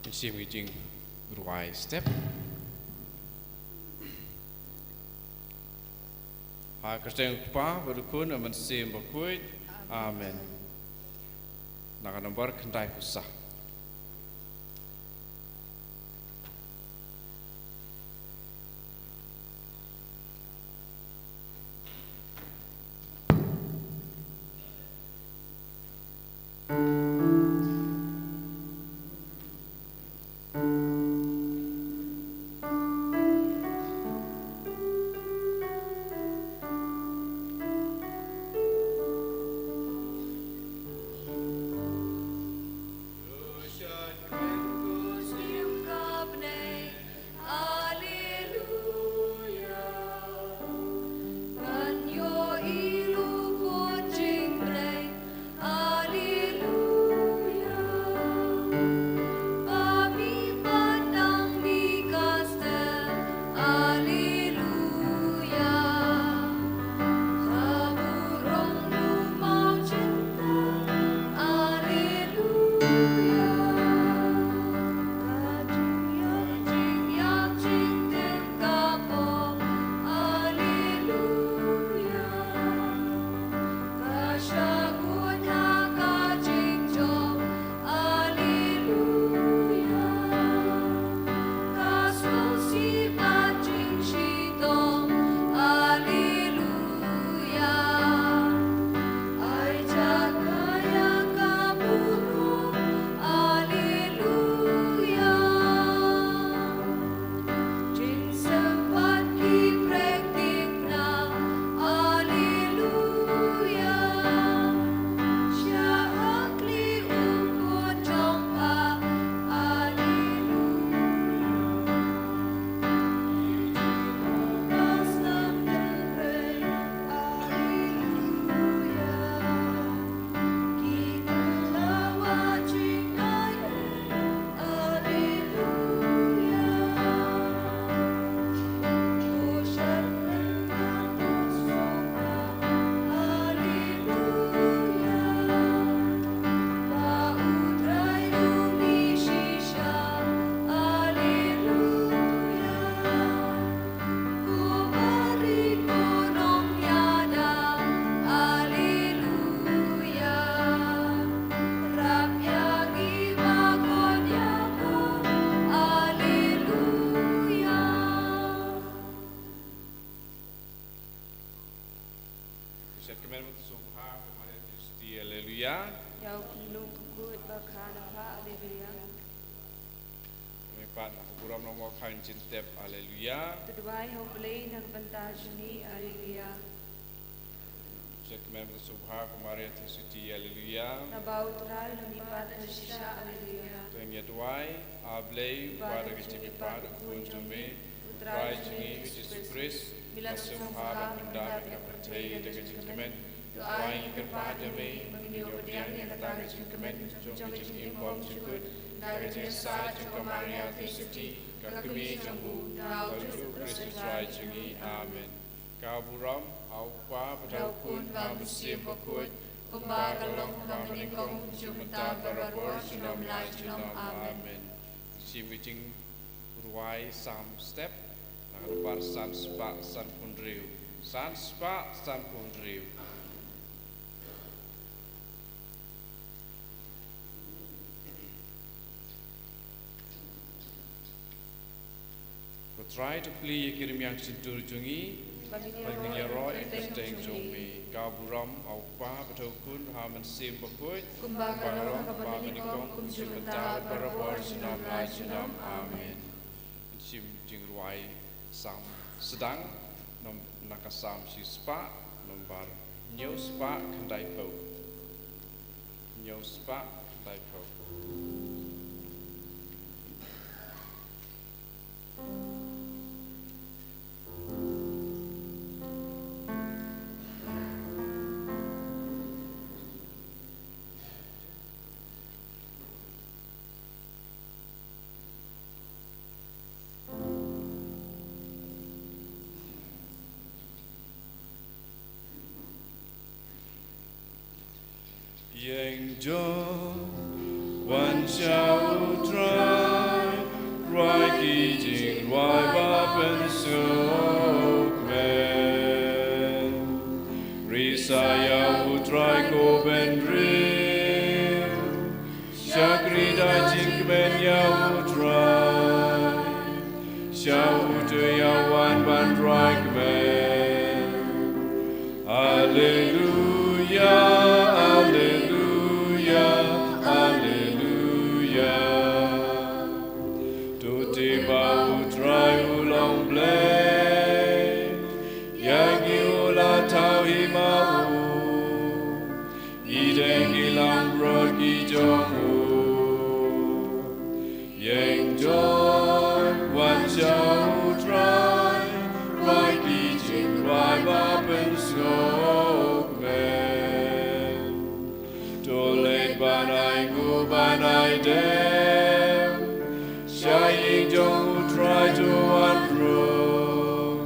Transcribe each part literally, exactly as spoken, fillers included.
Ngin shim ïa ka jingrwai step. Ha ka kyrteng u Kpa bad u Khun bad u Mynsiem Bakhuid. Amen. Na ka nombar khyndai phew saw. Shet kmen bad sngewbha ko Maria Theisotti, Alleluia. Ïa u khunlung khuid ba kha na pha, Alleluia. Mei pat na ka burom na mo khan jin tep, Alleluia. To duwai ha U Blei na ka bynta jong ngi, Alleluia. Shet kmen bad sngewbha ko Maria Theisotti, Alleluia. Naba U Trai u la mihpat na shisha, Alleluia. To ngin ïa duwai, A Blei, uba da ka jingmihpat u Khun jong me, U Trai jong ngi U Jisu Khrist, me la sngewbha ban pyndap ïa ka pyrthei da ka jingkmen. To ai ngi kyrpad ïa me, ba ngin ïoh pdiang ïa kata ka jingkmen jong ka jingim bymjukut, da ka jingïasaid jong ka Maria Theisotti, ka kmie jong u, bad U Khrist U Trai jong ngi. Amen. Ka burom ha U Kpa bad ha U Khun bad ha U Mynsiem Bakhuid, kumba ka long ha kaba nyngkong, kumjuh mynta, barabor, junom la junom. Amen. Shim ka jing Rwai Salm step, na ka nombar san spah sanphew hynriew. San spah sanphew hynriew. Ko Trai, to plie ïa ki rmiang shyntur jong ngi, ba ngin ïaroh ïa ka kyrteng jong me. Ka burom ha U Kpa bad ha U Khun bad ha U Mynsiem Bakhuid, kumba ka long ha kaba nyngkong, kumjuh mynta, barabor, junom la junom. Amen. Shim jingrwai Salm sdang, nom-, na ka Salm shispah, nombar hynñiew spah khyndaiphew. Hynñiew spah khyndaiphew. Ïeng jong, wan sha U Trai, rwai ki jingrwai ba pynsngewkmen. Risa ïa U Trai ko bynriew, shakri da jingkmen ïa U Trai. Sha uto ïa wan ban rwai kmen. Alleluia, alleluia, alleluia. To tip ba U Trai u long Blei, ïa ngi u la thaw hi ma u. Ïa ki langbrot ki jong u. Ïeng jong, wan sha U Trai, rwai ki jingrwai ba pynsngewkmen. To leit ban ai nguh ban ai dem, sha ïing jong U Trai to wan rung.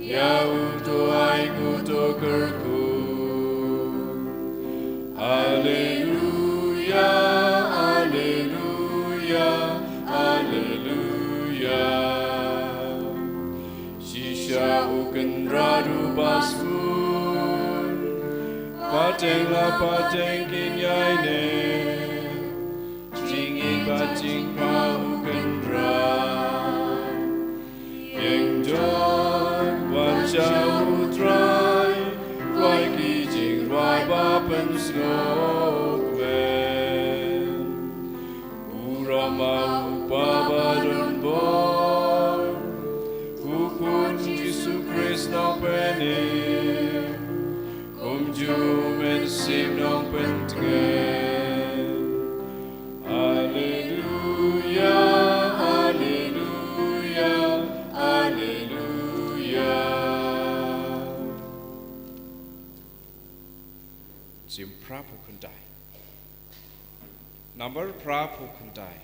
Ïa u to ai nguh to kyrkhu. Alleluia, alleluia, alleluia. Shisha U Kynrad u ba sbun, pateng la pateng kin ïaineh. Jingïeit bad jingpang U Kynrad. Ïeng jong, wan sha U Trai, rwai ki jingrwai ba pynsngewkmen. U Rama U Kpa ba don bor, U Khun Jisu Khrist Nongpynim, kumjuh U Mynsiem Nongpyntngen. Alleluia, alleluia, alleluia. Jingphra phew khyndai. Nambar phra phew khyndai.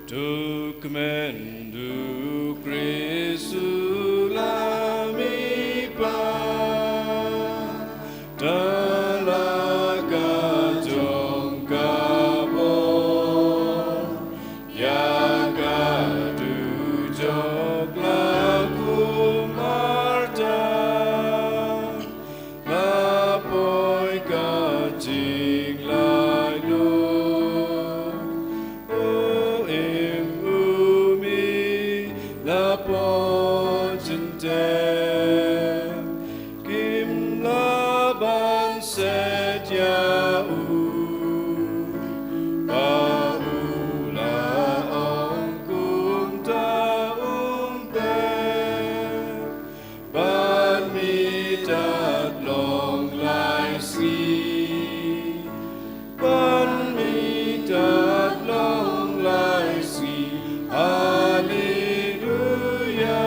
To kmen U Khrist u la mih pat, da la ka jong ka bor, ïa ka dujok la kum arta. La poi ka jinglaitluid, u im u mih la poi jingtep, kim lah ban set ïa u. Ba u la ong kumta um pep. Ban mih tad long lai sngi. Ban mih tad long lai sngi. Alleluia.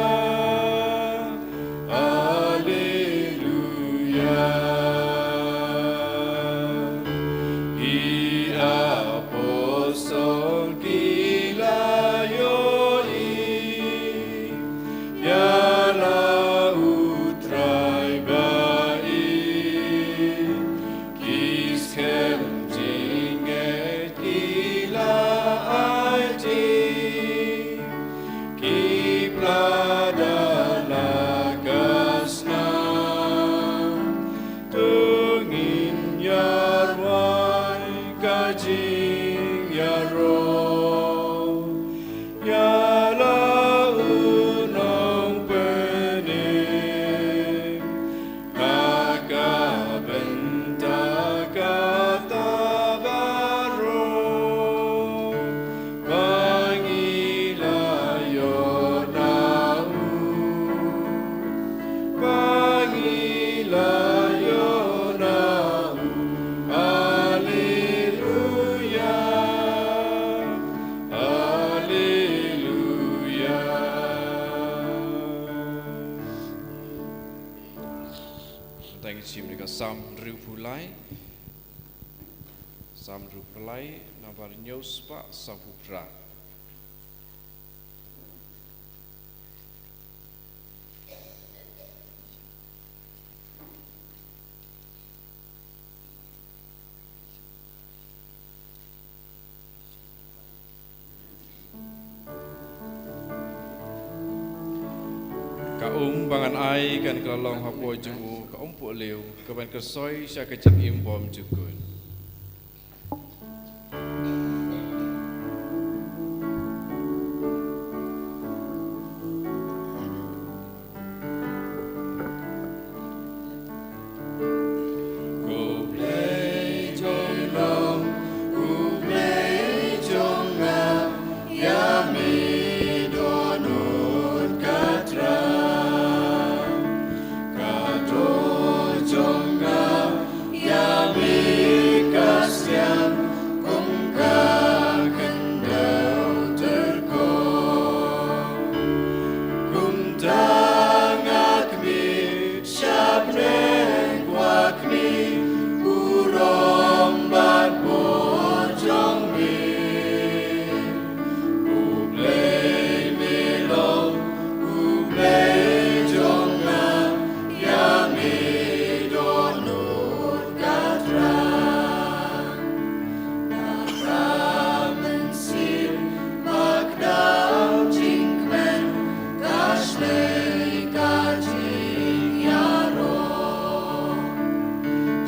Tang shim ïa ka Salm hynriewphew lai. Salm hynriewphew lai, nambar hynñiew spah saphew phra. Ka um ba ngan ai kan kylla long hapoh jong u, ka um pohliew, ka ban kyrsoi sha ka jingim bymjukut. Ko Blei jong nga, ko Blei jong nga, ïa me dohnud ka Trai. Ka doh jong nga ïa me ka sliang, kum ka khyndew tyrkhong. Kumta nga khmih sha bneng, wa khmih burom bad bor jong me. U Blei me long, u Blei jong nga, ïa me dohnud ka Trai. Na ka mynsiem ba kdaw jingkmen, ka shlei ka jingïaroh.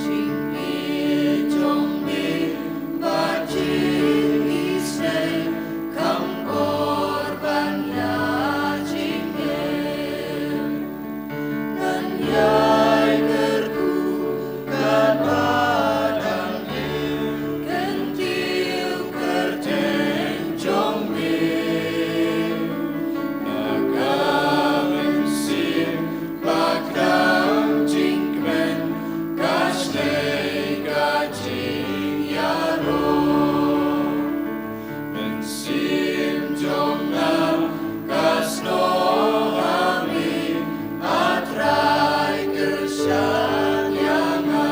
Jingïeit jong me bad jingisynei, kham kor ban ïa jingim. Ngan ïai kyrkhu katba dang im, kyntiew kyrteng jong me. Na ka mynsiem ba kdaw jingkmen, ka shlei ka jingïaroh. Mynsiem jong nga ka snoh ha me, A Trai kyrshan ïa nga.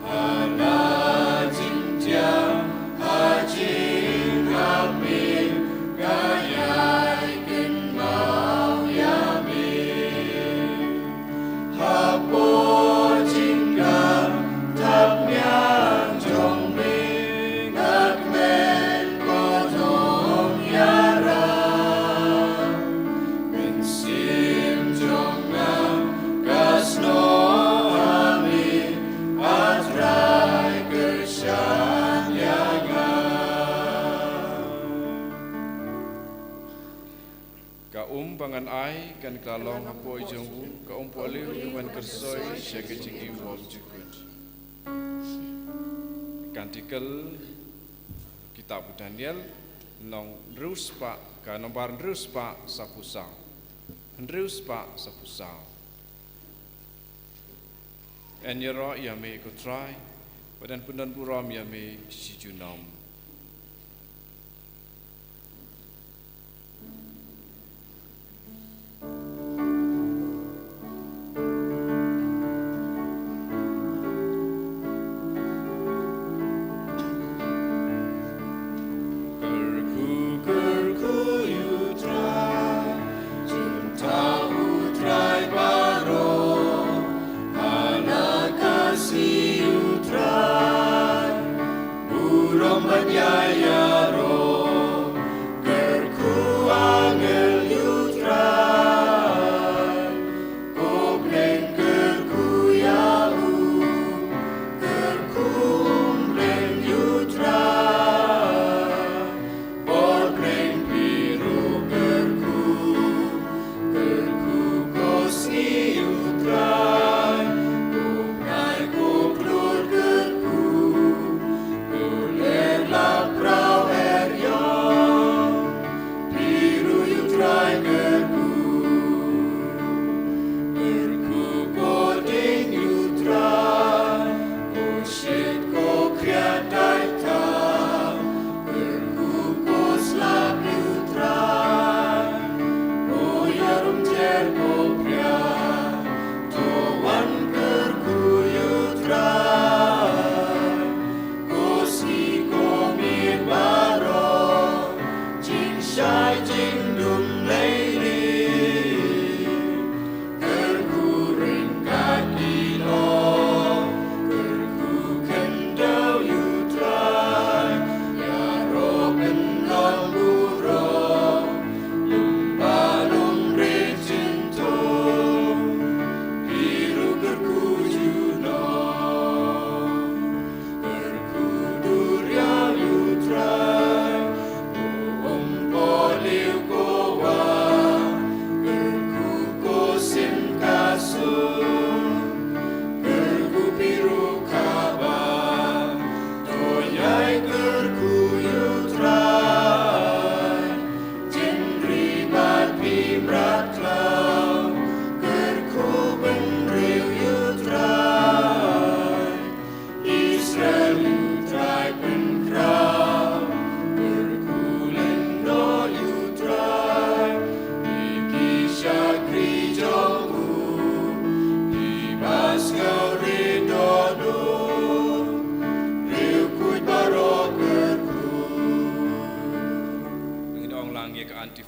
Ha la jingthiah, ha jingap me, nga ïai kynmaw ïa me. Hapoh jingkam thapniang jong me, nga kmen ko jong ïarap. Mynsiem jong nga ka snoh ha me, A Trai kyrshan ïa nga. Ka um ba ngan ai kan kylla long hapoh jong u, ka um pohliew, ka ban kyrsoi sha ka jingim bymjukut. Kantikel, kitab u Daniel, lynnong hynriew spah, ka nambar hynriew spah saphew saw. Hynriew spah saphew saw. Yn ïaroh ïa me ko Trai, bad yn pyndonburom ïa me shi junom. Kyrkhu, kyrkhu ïa u Trai, jingthaw u Trai baroh, ha la ka sngi ïa u Trai. Burom ba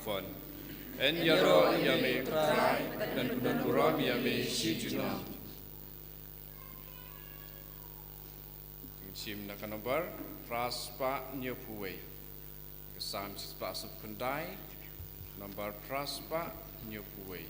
Fon. Yn ïaroh ïa me Trai, yn pynburom ïa me shi junom. Shim na ka nombar phra spah hynñiew phew wei. Ka Salm shispah sawphew khyndai, nombar phra spah hynñiew phew wei.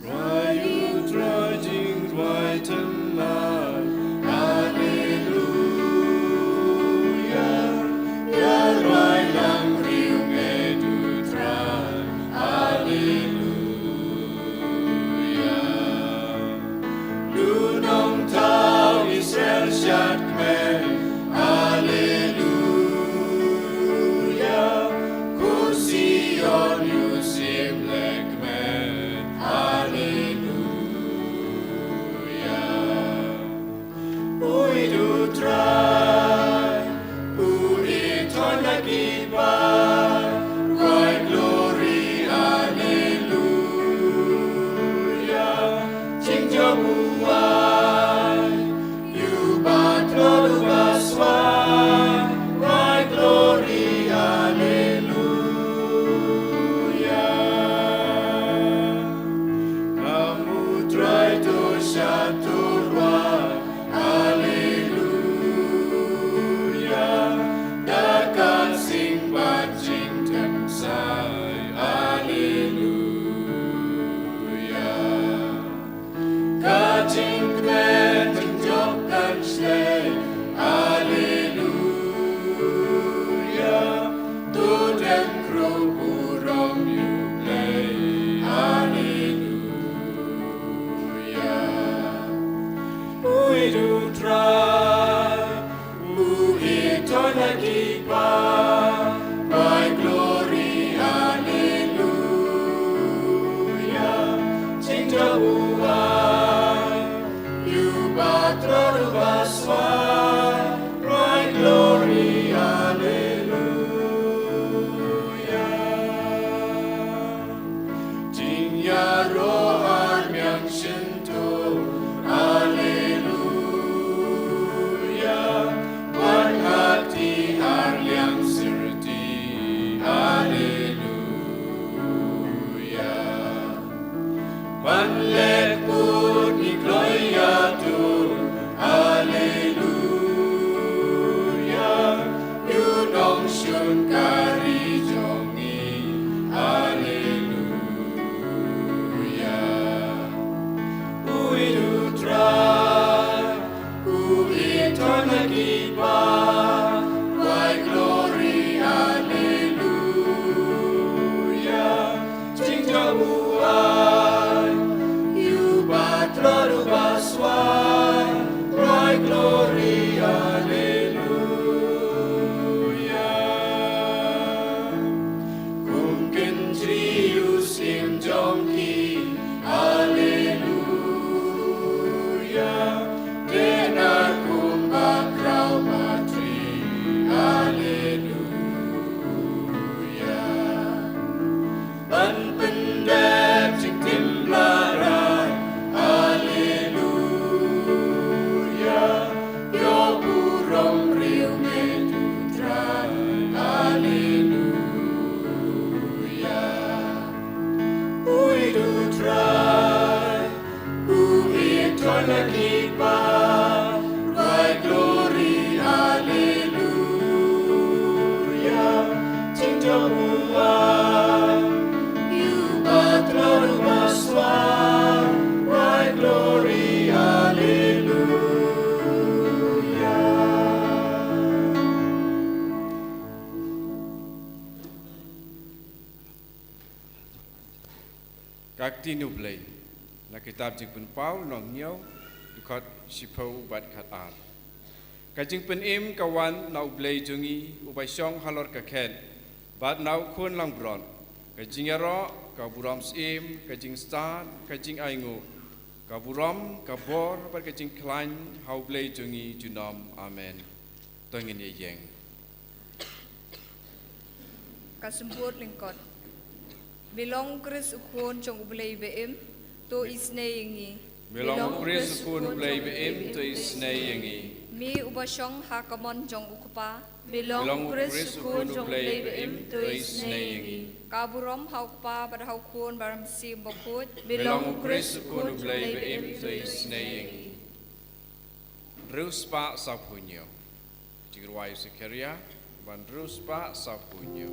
Rwai u Trai jingduwai tynrai, Alleluia. Ïa rwai lang riewngeit u Trai, Alleluia. Ïa u nongthaw Israel shad kmen, Alleluia. Ko Sion u Sion leh kmen, Alleluia. Ïeit u Trai, u ïeit hoi na ki paid, rwai glory, Alleluia. Jingjop u ai, ïa u patlor u baswai, rwai glory, Alleluia. Kam u Trai to shad to rwai, Alleluia. Da ka sing bad jingtynshai, Alleluia. Ka jingkmen jingjop kan shlei, Alleluia. To dang krup burom ïa u Blei, Alleluia. Ïeit u Trai, u ïeit hoi na ki paid, rwai glory, Alleluia. Jingjop u ai, ïa u patlor u baswai, rwai glory, Alleluia. Jingïaroh ar miang shyntur, Alleluia. Wan ha kti ar liang syrti, Alleluia. Ban leh pud ngi kloi ïa tu, Alleluia. Ïa u nongshun ka ri jong ngi, Alleluia. Ïeit u Trai, u ïeit hoi na ki paid, rwai glory, Alleluia. Jingjop u ai, ïa u patlor u baswai, rwai glory, Alleluia. Kum kynjri u syiem jong ki, Alleluia. Te na kum bakhraw batri, Alleluia. Ban pyndep jingtim blahrai, Alleluia. Ïoh burom riewngeit u Trai, Alleluia. Ïeit u Trai, u ïeit hoi na ki paid, rwai glory, Alleluia. Jingjop u ai, ïa u patlor u baswai, rwai glory, Alleluia. Ka ktien u Blei na kitab Jingpynpaw lynnong hynñiew, dkhot shiphew bad khatar. Ka jingpynim ka wan na u Blei jong ngi uba shong halor ka khet, bad na u Khun langbrot. Ka jingïaroh, ka burom syiem, ka jingstad, ka jingainguh, ka burom, ka bor bad ka jingkhlaiñ ha u Blei jong ngi junom. Amen. To ngin ïa ïeng. Ka symboh lyngkot. Me long Khrist u Khun jong U Blei ba im, to isynei ïa ngi. Me long Khrist u Khun U Blei ba im, to isynei ïa ngi. Me uba shong ha ka mon jong U Kpa. Me long Khrist u Khun U Blei ba im, to isynei ïa ngi. Ka burom ha U Kpa bad ha U Khun bad ha U Mynsiem Bakhuid. Me long Khrist u Khun U Blei ba im, to isynei ïa ngi. Hynriew spah sawphew hynñiew. Jingrwai u Sakaria, ban hynriew spah sawphew hynñiew.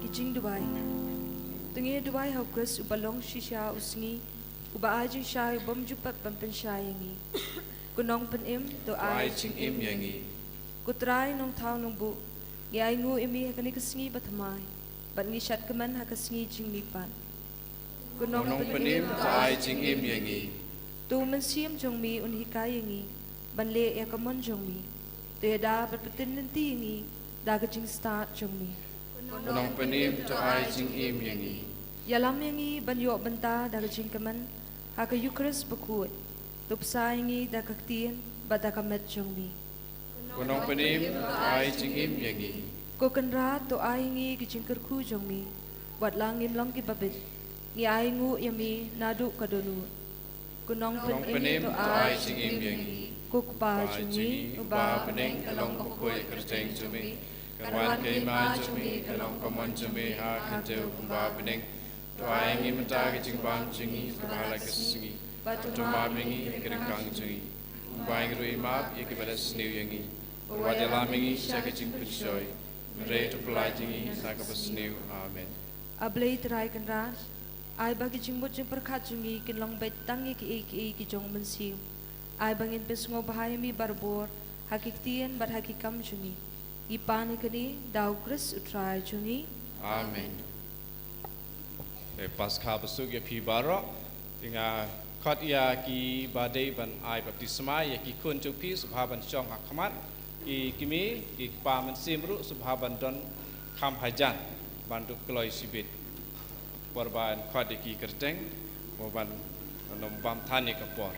Ki jingduwai. To ngin duwai ha U Khrist uba long shisha u sngi, uba ai jingshai u bym ju pep ban pynshai ïa ngi. Ko Nongpynim, to ai jingim ïa ngi. Ko Trai Nongthaw Nongbuh, ngi ainguh ïa me ha kane ka sngi bathymmai, bad ngi shad kmen ha ka sngi jingmihpat. Ko Nongpynim, to ai jingim ïa ngi. To U Mynsiem jong me un hikai ïa ngi ban leh ïa ka mon jong me. To ïada bad pynlynti ïa ngi da ka jingstad jong me. Ko Nongpynim, to ai jingim ïa ngi. Ïalam ïa ngi ban ïoh bynta da ka jingkmen ha ka Eukharist bakhuid. To bsa ïa ngi da ka ktien bad da ka met jong me. Ko Nongpynim, to ai jingim ïa ngi. Ko Kynrad, to ai ïa ngi ki jingkyrkhu jong me. Wat la ngim long kiba bit, ngi ainguh ïa me naduh ka dohnud. Ko Nongpynim, to ai jingim ïa ngi. Ko Kpa jong ngi uba ha bneng, ka long bakhuid ka kyrteng jong me. Kan wan ka hima jong me, ka long ka mon jong me ha ka khyndew kumba ha bneng. To ai ngi mynta ka jingbam jong ngi kaba ha la ka sngi. Bad to map ïa ngi ha ki ryngkang jong ngi, kumba ngi ruh ngi map ïa kiba leh sniew ïa ngi. Bad wat ïalam ïa ngi sha ka jingpynshoi, hynrei to pyllait ïa ngi na kaba sniew. Amen. A Blei Trai Kynrad, ai ba ki jingmut jingpyrkhat jong ngi kin long beit tang ïa kiei kiei ki jong U Mynsiem. Ai ba ngin pynsngewbha ïa me barabor ha ki ktien bad ha ki kam jong ngi. Ngi pan ïa kane da U Khrist U Trai jong ngi. Amen. Te Paskha basuk ïa phi baroh. Te nga khot ïa ki ba dei ban ai baptisma ïa ki khun jong phi sngewbha ban shong ha khmat. Ki kmie, ki kpa mynsiem ruh sngewbha ban don kham hajan ban dup kloi shibit. Por ban khot ïa ki kyrteng, por ban, ban ym bam than ïa ka por.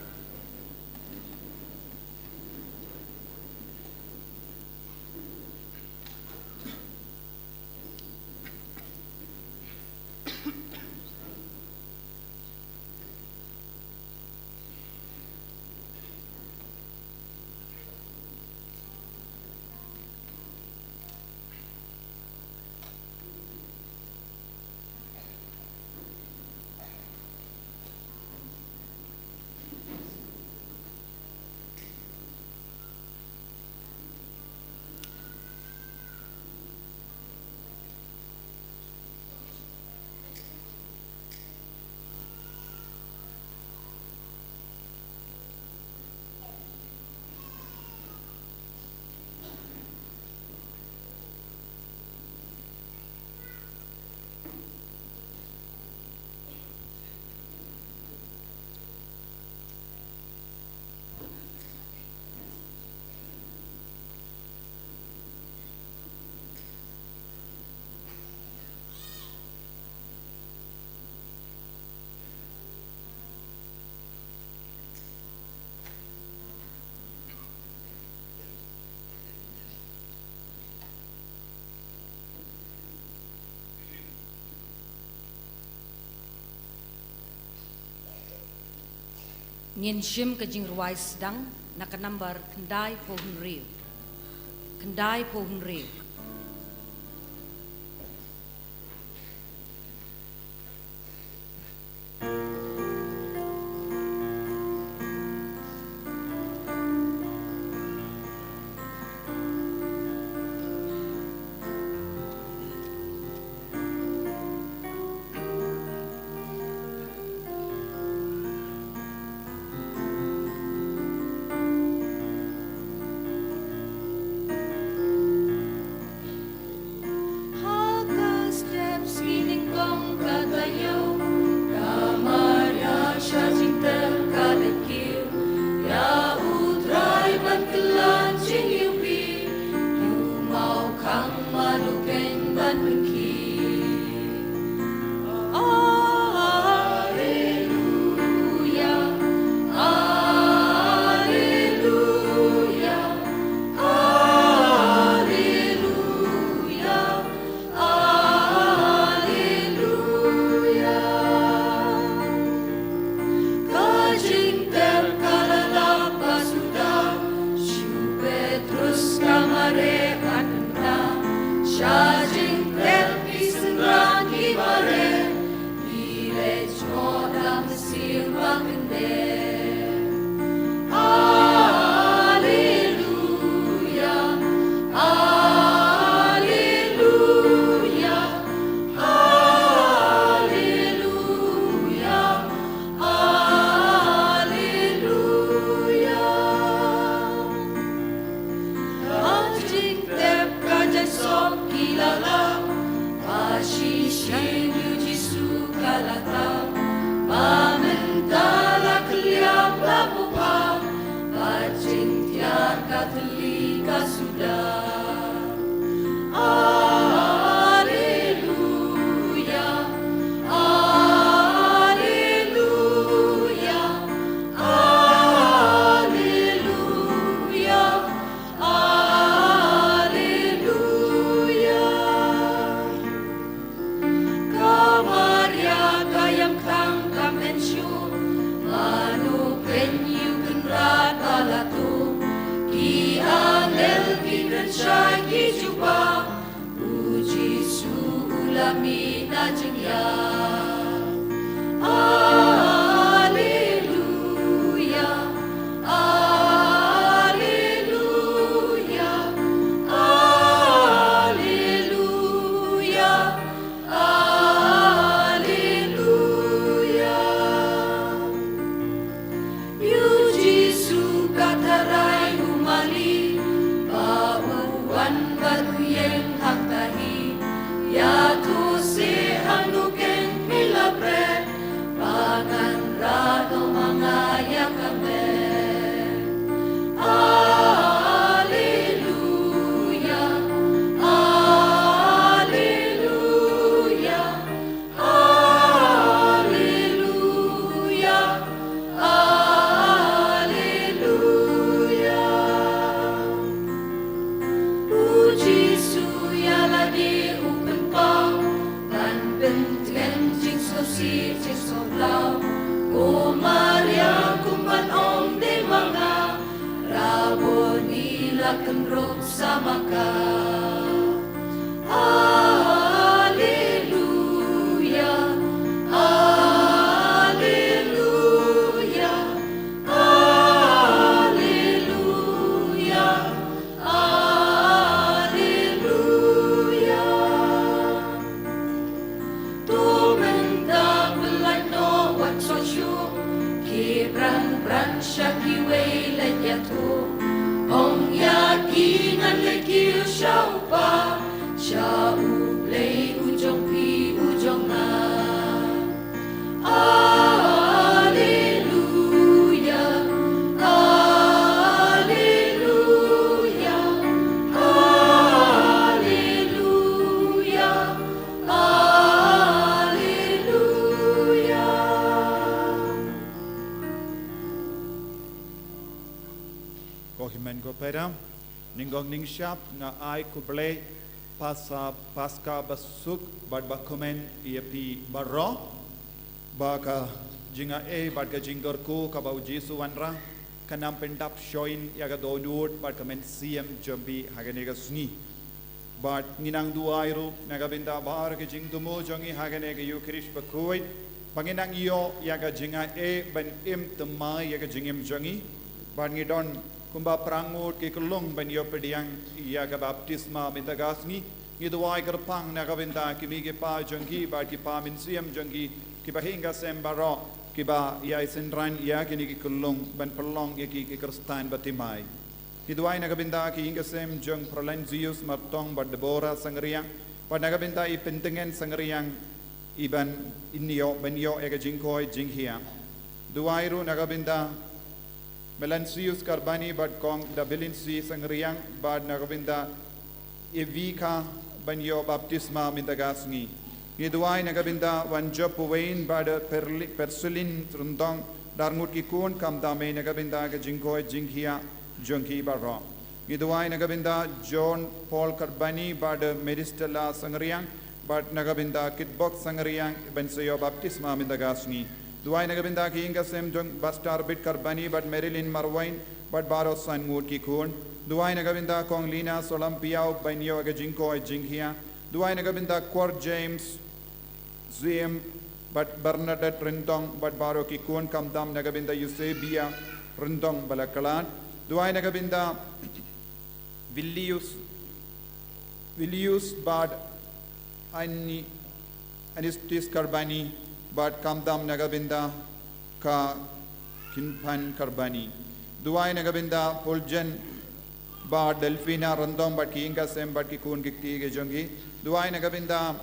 Ngin shim ka jingrwai sdang na ka nambar khyndai phew hynriew. Khyndai phew hynriew. Ha ka step ski nyngkong ka taïew, ka Maria sha jingtep ka leit kiew ïa U Trai ban kylla jingïewbih. Ïa u maw khang mano keiñ ban pynkhih. Alleluia, alleluia, alleluia, alleluia. Ka jingtep ka la lap ba suda, sha u Petrus ka mareh ban pynthame, sha jingtep ki synran ki mareh, ki leit jngoh da mynsiem ba kyndit. Alleluia, alleluia, alleluia, alleluia. Ka jingtep ka jaiñ sop ki la lap, ba shisien ïa u Jisu ka la tam, ba mynta la kylliang la buh bha, ba jingtiar ka thylli ka suda. Alleluia, alleluia, alleluia, alleluia. Ka Maria ka ïam kthang kam ïeng shuh, mano keiñ ïa u Kynrad ba la tuh, ki angel ki kren shai ki jubab, u Jisu u la mih na jingïap. Alleluia, alleluia, alleluia, alleluia. Ïa u Jisu U pynpaw ban pyntngen jingsngewsih jingsngewbha, ko Maria kum ban ong dei ma nga, Raboni la kynrup sa ma ka. Alleluia, alleluia, alleluia, alleluia. To mynta pyllait noh wat sngewsuk, ki bran bran sha kiwei leit ïathuh. Ong ïa ki ngan leit kiew sha u Kpa, sha U Blei u jong phi u jong nga. Alleluia, alleluia, alleluia, alleluia. Ko hynmen ko para, nyngkong nyngshap nga ai khublei Pasa, Paska basuk bad bakmen ïa phi baroh, ba ka jingaiei bad ka jingkyrkhu kaba u Jisu wanrah kan ym pyndap shuh ïa ka dohnud bad ka mynsiem jong phi ha kane ka sngi. Bad ngi nang duwai ruh na ka bynta baroh ki jingthmu jong ngi ha kane ka Ïukharist bakhuid, ba ngin nang ïoh ïa ka jingaiei ban im thymmai ïa ka jingim jong ngi. Bad ngi don kumba phra ngut ki kyllung ban ïoh pdiang ïa ka baptisma mynta ka sngi. Ngi duwai kyrpang na ka bynta ki mei ki pa jong ngi bad ki pa mynsiem jong ngi, ki bahaïing ka sem baroh kiba ïai synran ïa kine ki kyllung ban pynlong ïa ki ki Khristan bathymmai. Ngi duwai na ka bynta ki ïing ki sem jong Prolensius Martong bad Deborah Sangriang, bad na ka bynta i Pyntngen Sangriang, i ban in ïoh, ban ïoh ïa ka jingkoit jingkhiah. Duwai ruh na ka bynta Melansius Karbani bad Kong Dabilinsi Sangriang, bad na ka bynta Evika ban ïoh baptisma mynta ka sngi. Ngi duwai na ka bynta Wanjop Wayne bad Perli-, Persilin Ryntong, da ar ngut ki khun khamtam eh na ka bynta ka jingkoit jingkhiah jong ki baroh. Ngi duwai na ka bynta John Paul Karbani bad Meristella Sangriang, bad na ka bynta Kitbok Sangriang ban sa ïoh baptisma mynta ka sngi. Duwai na ka bynta ki ïing ki sem jong Pastor Bit Karbani bad Marilyn Marwain bad baroh san ngut ki khun. Duwai na ka bynta Kong Lina Solampiaw ban ïoh ka jingkoit jingkhiah. Duwai na ka bynta Kwar James Ziem bad Bernadette Ryntong bad baroh ki khun khamtam na ka bynta Eusebia Ryntong ba la khlad. Duwai na ka bynta Vilius, Vilius bad Ani-, Anistis Karbani bad khamtam na ka bynta ka Kinpan Karbani. Duwai na ka bynta Fulgen bad Delfina Ryntong bad ki ïing ki sem bad ki khun ki kti ki jong ki. Duwai na ka bynta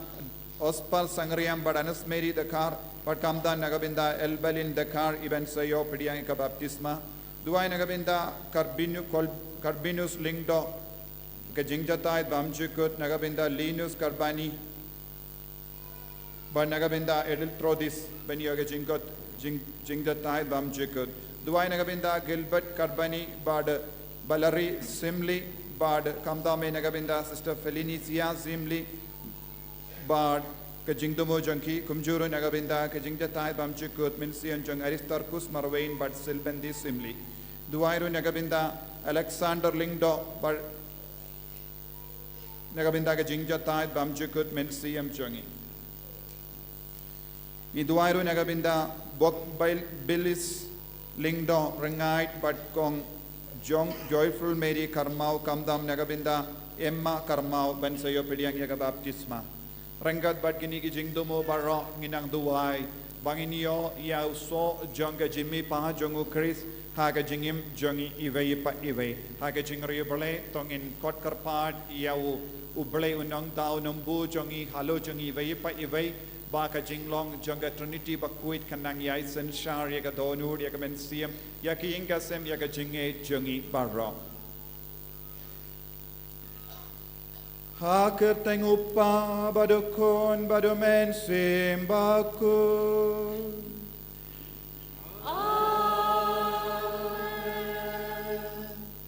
Ospal Sangriang bad Anas Mary Dkhar bad khamtam na ka bynta Elbalin Dkhar i ban sa ïoh pdiang ïa ka baptisma. Duwai na ka bynta Karbinu-, Kol-, Karbinus Lyngdoh, ka jingjahthait bymjukut na ka bynta Linus Karbani bad na ka bynta Edeltrodis ban ïoh ka jingkoit jing-, jingjahthait bymjukut. Duwai na ka bynta Gilbert Karbani bad Balari Simli bad khamtam eh na ka bynta Sister Felinisia Simli bad ka jingthmu jong ki, kumjuh ruh na ka bynta ka jingjahthait bymjukut mynsiem jong Aristarchus Marwain bad Silbendi Simli. Duwai ruh na ka bynta Alexander Lyngdoh bad na ka bynta ka jingjahthait bymjukut mynsiem jong ngi. Ngi duwai ruh na ka bynta Bok Bil-, Bilis Lyngdoh Rngait bad Kong Jong Joyful Mary Kharmaw khamtam na ka bynta Emma Kharmaw ban sa ïoh pdiang ïa ka baptisma. Ryngkat bad kine ki jingthmu baroh ngi nang duwai ba ngin ïoh ïa u soh jong ka jingmihpat jong u Khrist ha ka jingim jong ngi iwei pa iwei. Ha ka jingriewblei to ngin khot kyrpad ïa u, u Blei u Nongthaw Nongbuh jong ngi halor jong ngi iwei pa iwei, ba ka jinglong jong ka Trinity bakhuid kan nang ïai synshar ïa ka dohnud, ïa ka mynsiem, ïa ka ïing ka sem, ïa ka jingngeit jong ngi baroh. Ha ka kyrteng u Kpa bad u Khun bad u Mynsiem Bakhuid. Amen.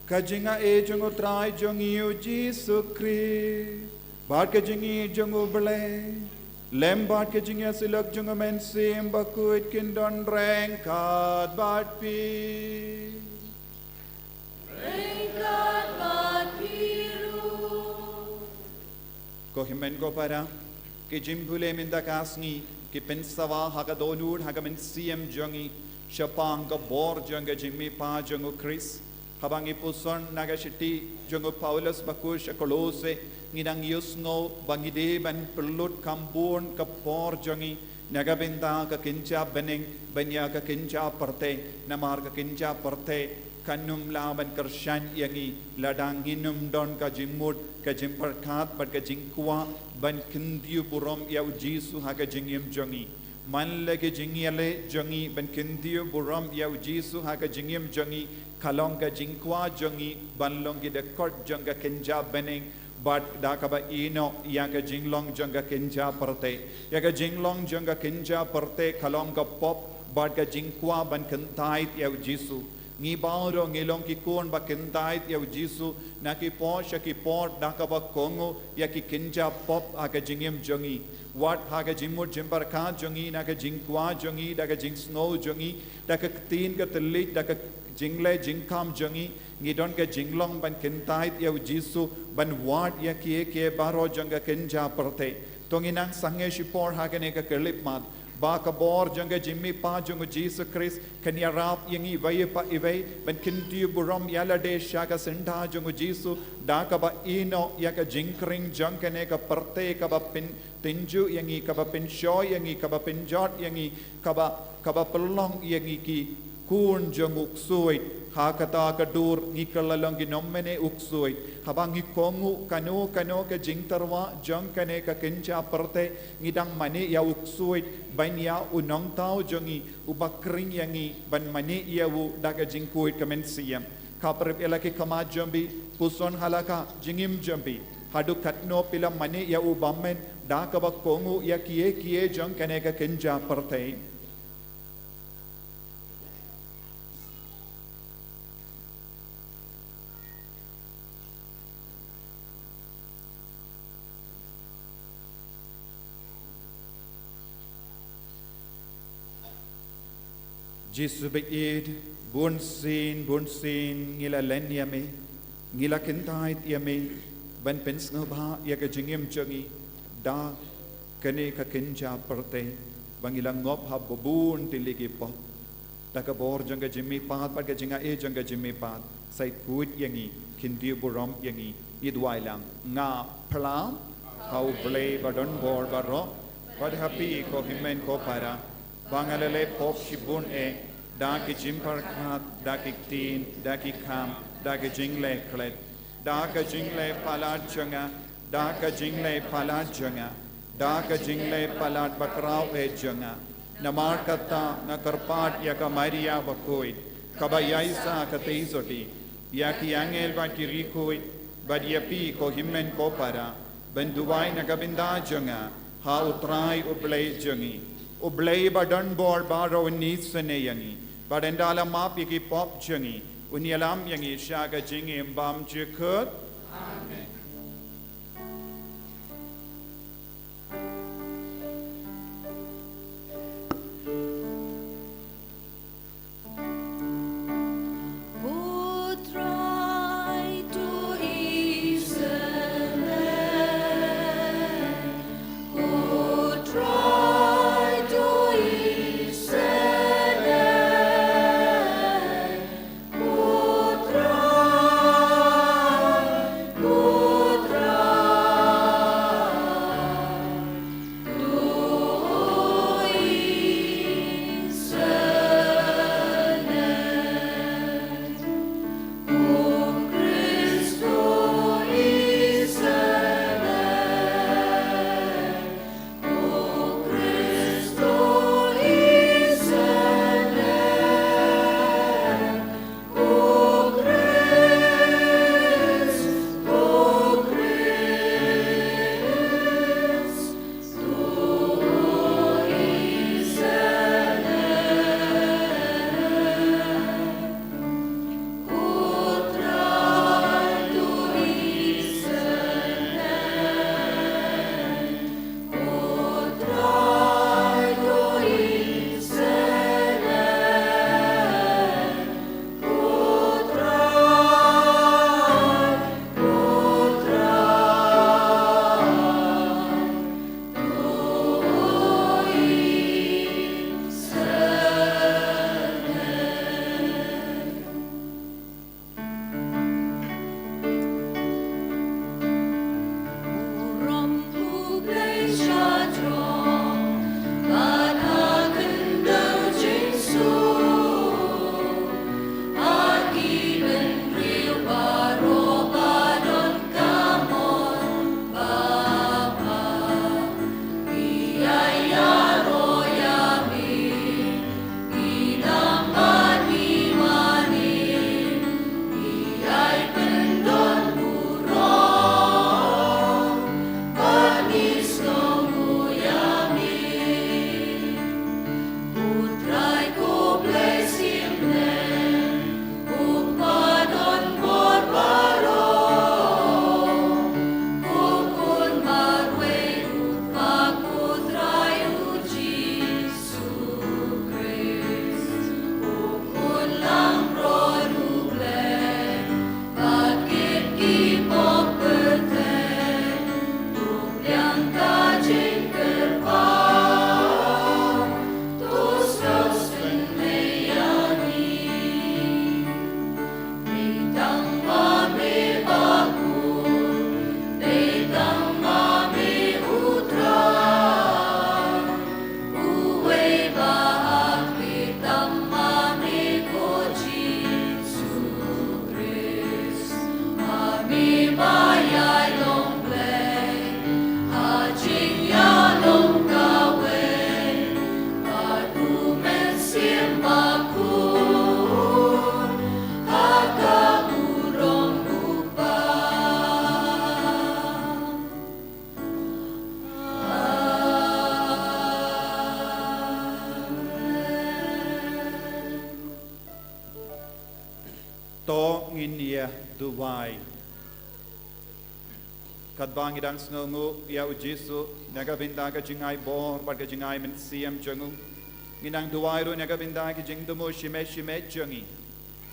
Ka jingaiei jong u Trai jong ngi u Jisu Khrist Bad ka jingïeit jong U Blei lem bad ka jingïasyllok jong U Mynsiem Bakhuid kin don ryngkat bad phi. Ryngkat bad phi ruh. Ko hynmen ko para, ki jingpule mynta ka sngi ki pynsawa ha ka dohnud ha ka mynsiem jong ngi shaphang ka bor jong ka jingmihpat jong U Khrist. Haba ngi puson na ka shithi jong u Paulus bakhuid sha Kolose, ngi nang ïohsngew ba ngi dei ban pynlut kham bun ka por jong ngi na ka bynta ka kynja bneng ban ïa ka kynja pyrthei, namar ka kynja pyrthei kan ym lah ban kyrshan ïa ngi lada ngin ym don ka jingmut, ka jingpyrkhat bad ka jingkwah ban kyntiew burom ïa U Jisu ha ka jingim jong ngi. Man la ka jingïaleh jong ngi ban kyntiew burom ïa U Jisu ha ka jingim jong ngi ka long ka jingkwah jong ngi ban long ki dkhot jong ka kynja bneng, bad da kaba ïehnoh ïa ka jinglong jong ka kynja pyrthei. Ïa ka jinglong jong ka kynja pyrthei ka long ka pop bad ka jingkwah ban kyntait ïa U Jisu. Ngi baroh ngi long ki khun ba kyntait ïa U Jisu na ki por sha ki por da kaba kohnguh ïa ki kynja pop ha ka jingim jong ngi. Wat ha ka jingmut jingpyrkhat jong ngi, na ka jingkwah jong ngi, da ka jingsngew jong ngi, da ka ktien ka thylliej, da ka jingleh jingkham jong ngi, ngi don ka jinglong ban kyntait ïa U Jisu, ban wad ïa kiei kiei baroh jong ka kynja pyrthei. To ngin nang sangeh shipor ha kane ka khyllipmat ba ka bor jong ka jingmihpat jong U Jisu Khrist kan ïarap ïa ngi iwei pa iwei ban kyntiew burom ïa lade sha ka syndah jong U Jisu da kaba ïehnoh ïa ka jingkhring jong kane ka pyrthei kaba pyn tynjuh ïa ngi, kaba pynshoi ïa ngi, kaba pynjot ïa ngi, kaba, kaba pynlong ïa ngi ki khun jong U Ksuid. Ha kata ka dur ngi kylla long ki nongmane U Ksuid. Haba ngi kohnguh kano kano ka jingtyrwa jong kane ka kynja pyrthei, ngi dang mane ïa U Ksuid ban ïa U Nongthaw jong ngi uba khring ïa ngi ban mane ïa u da ka jingkhuid ka mynsiem. Khaprip ïa la ki khmat jong phi, puson ha la ka jingim jong phi, haduh katno phi la mane ïa U bymman da kaba kohnguh ïa kiei kiei jong kane ka kynja pyrthei. Jisu ba ïeit, bunsien bunsien ngi la len ïa me, ngi la kyntait ïa me ban pynsngewbha ïa ka jingim jong ngi da kane ka kynja pyrthei ba ngi la ngop ha ba bun tylli ki pop. Da ka bor jong ka jingmihpat bad ka jingai jong ka jingmihpat, sa khuid ïa ngi, kyntiew burom ïa ngi. Ngi duwai lang. Nga phla ha U Blei ba don bor baroh, bad ha phi ko hynmen ko para, ba nga la leh pop shibun eh, da ki jingpyrkhat, da ki ktien, da ki kham, da ki jingleh klet, da ka jingleh palat jong nga, da ka jingleh palat jong nga, da ka jingleh palat bakhraw eh jong nga. Namar kata nga kyrpad ïa ka Maria bakhuid, kaba ïaisah ka tei sotti, ïa ki angel bad ki riewkhuid, bad ïa phi ko hynmen ko para, ban duwai na ka bynta jong nga ha U Trai U Blei jong ngi. U Blei ba don bor baroh un isynei ïa ngi, bad ynda la map ïa ki pop jong ngi, un ïalam ïa ngi sha ka jingim bymjukut. Amen. Duwai. Katba ngi dang sngewnguh ïa u Jisu na ka bynta ka jingai bor bad ka jingai mynsiem jong u, ngi dang duwai ruh na ka bynta ki jingthmu shimet shimet jong ngi.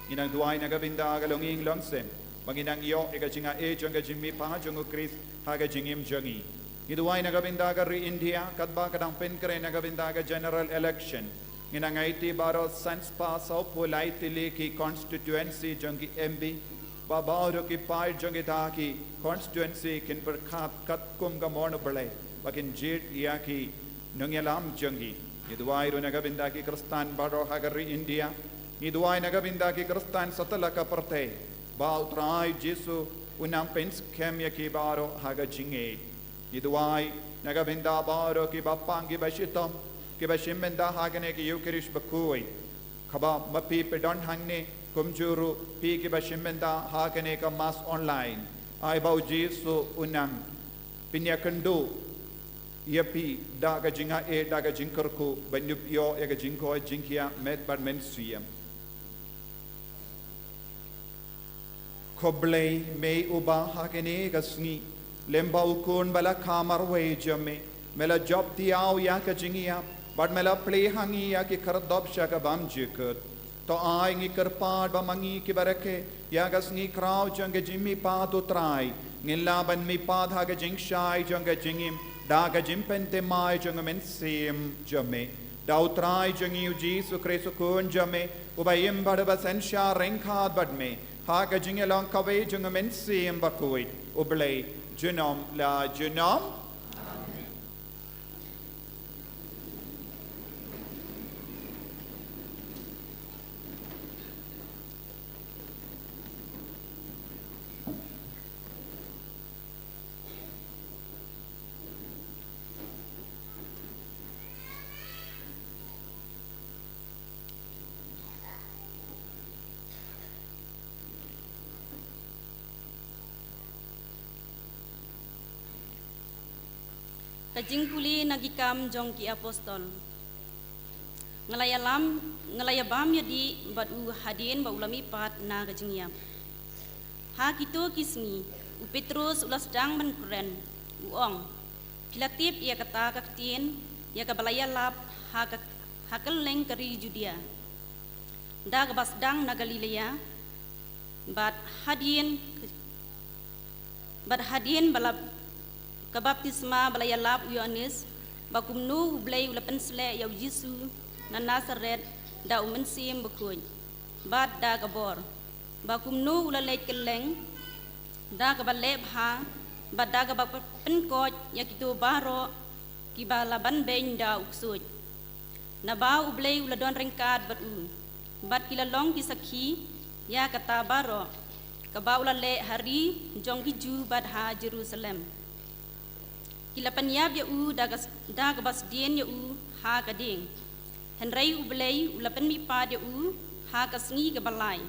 Ngi dang duwai na ka bynta ka longïing longsem ba ngi dang ïoh ïa ka jingai jong ka jingmihpat jong u Khrist ha ka jingim jong ngi. Ngi duwai na ka bynta ka ri India katba ka dang pynkhreh na ka bynta ka general election. Ngi nang aiti baroh san spah sawphew lai tylli ki constituency jong ki M P, ba baroh ki paid jong kita ki constituency kin pyrkhat katkum ka mon U Blei ba kin jied ïa ki nongïalam jong ki. Ngi duwai ruh na ka bynta ki Khristan baroh ha ka ri India. Ngi duwai na ka bynta ki Khristan satlak ka pyrthei ba U Trai Jisu un nang pynskhem ïa ki baroh ha ka jingngeit. Ngi duwai na ka bynta baroh kiba pang kiba shitom kiba shim bynta ha kane ka Eukharist bakhuid. Kaba ma phi phi don hangne kumjuh ruh phi kiba shim bynta ha kane ka Mass online. Ai ba U Jisu un nang pynïakynduh ïa phi da ka jingai da ka jingkyrkhu ban ïoh ïa ka jingkoit jingkhiah met bad mynsiem. Ko Blei, me uba ha kane ka sngi lem bad u Khun ba la kha marwei jong me, me la jop thiaw ïa ka jingïap bad me la plie ha ngi ïa ki khyrdop sha ka bymjukut. To ai ngi kyrpad ba ma ngi kiba rakhe ïa ka sngi khraw jong ka jingmihpat U Trai, ngin lah ban mihpat ha ka jingshai jong ka jingim da ka jingpynthymmai jong ka mynsiem jong me. Da U Trai jong ngi U Jisu Khrist U Khun jong me, uba im bad uba synshar ryngkat bad me ha ka jingïalong kawei jong ka Mynsiem Bakhuid, U Blei junom la junom. Ka jingpule na Ki Kam jong ki Apostol. Nga la ïalam, nga la ïabam ïadih bad u hadien ba u la mihpat na ka jingïap. Ha kito ki sngi, u Petros u la sdang ban kren, u ong, phi la tip ïa kata ka ktien ïa kaba la ïalap ha ka, ha kylleng ka ri Judia, da kaba sdang na Galilea, bad hadien, bad hadien ba la ka baptisma ba la ïalap u Ïoannis, ba kumno U Blei u la pynsleh ïa u Jisu na Nasaret da u Mynsiem Bakhuid bad da ka bor, ba kumno u la leit kylleng da kaba leh bha bad da kaba pynkoit ïa kito baroh kiba la banbeiñ da u ksuid. Naba U Blei u la don ryngkat bad u, bad ki la long ki sakhi ïa kata baroh kaba u la leh ha ri jong ki Jiw bad ha Jerusalem. Ki la pynïap ïa u da ka, da kaba sdien ïa u ha ka dieng. Hynrei U Blei u la pynmihpat ïa u ha ka sngi kaba lai,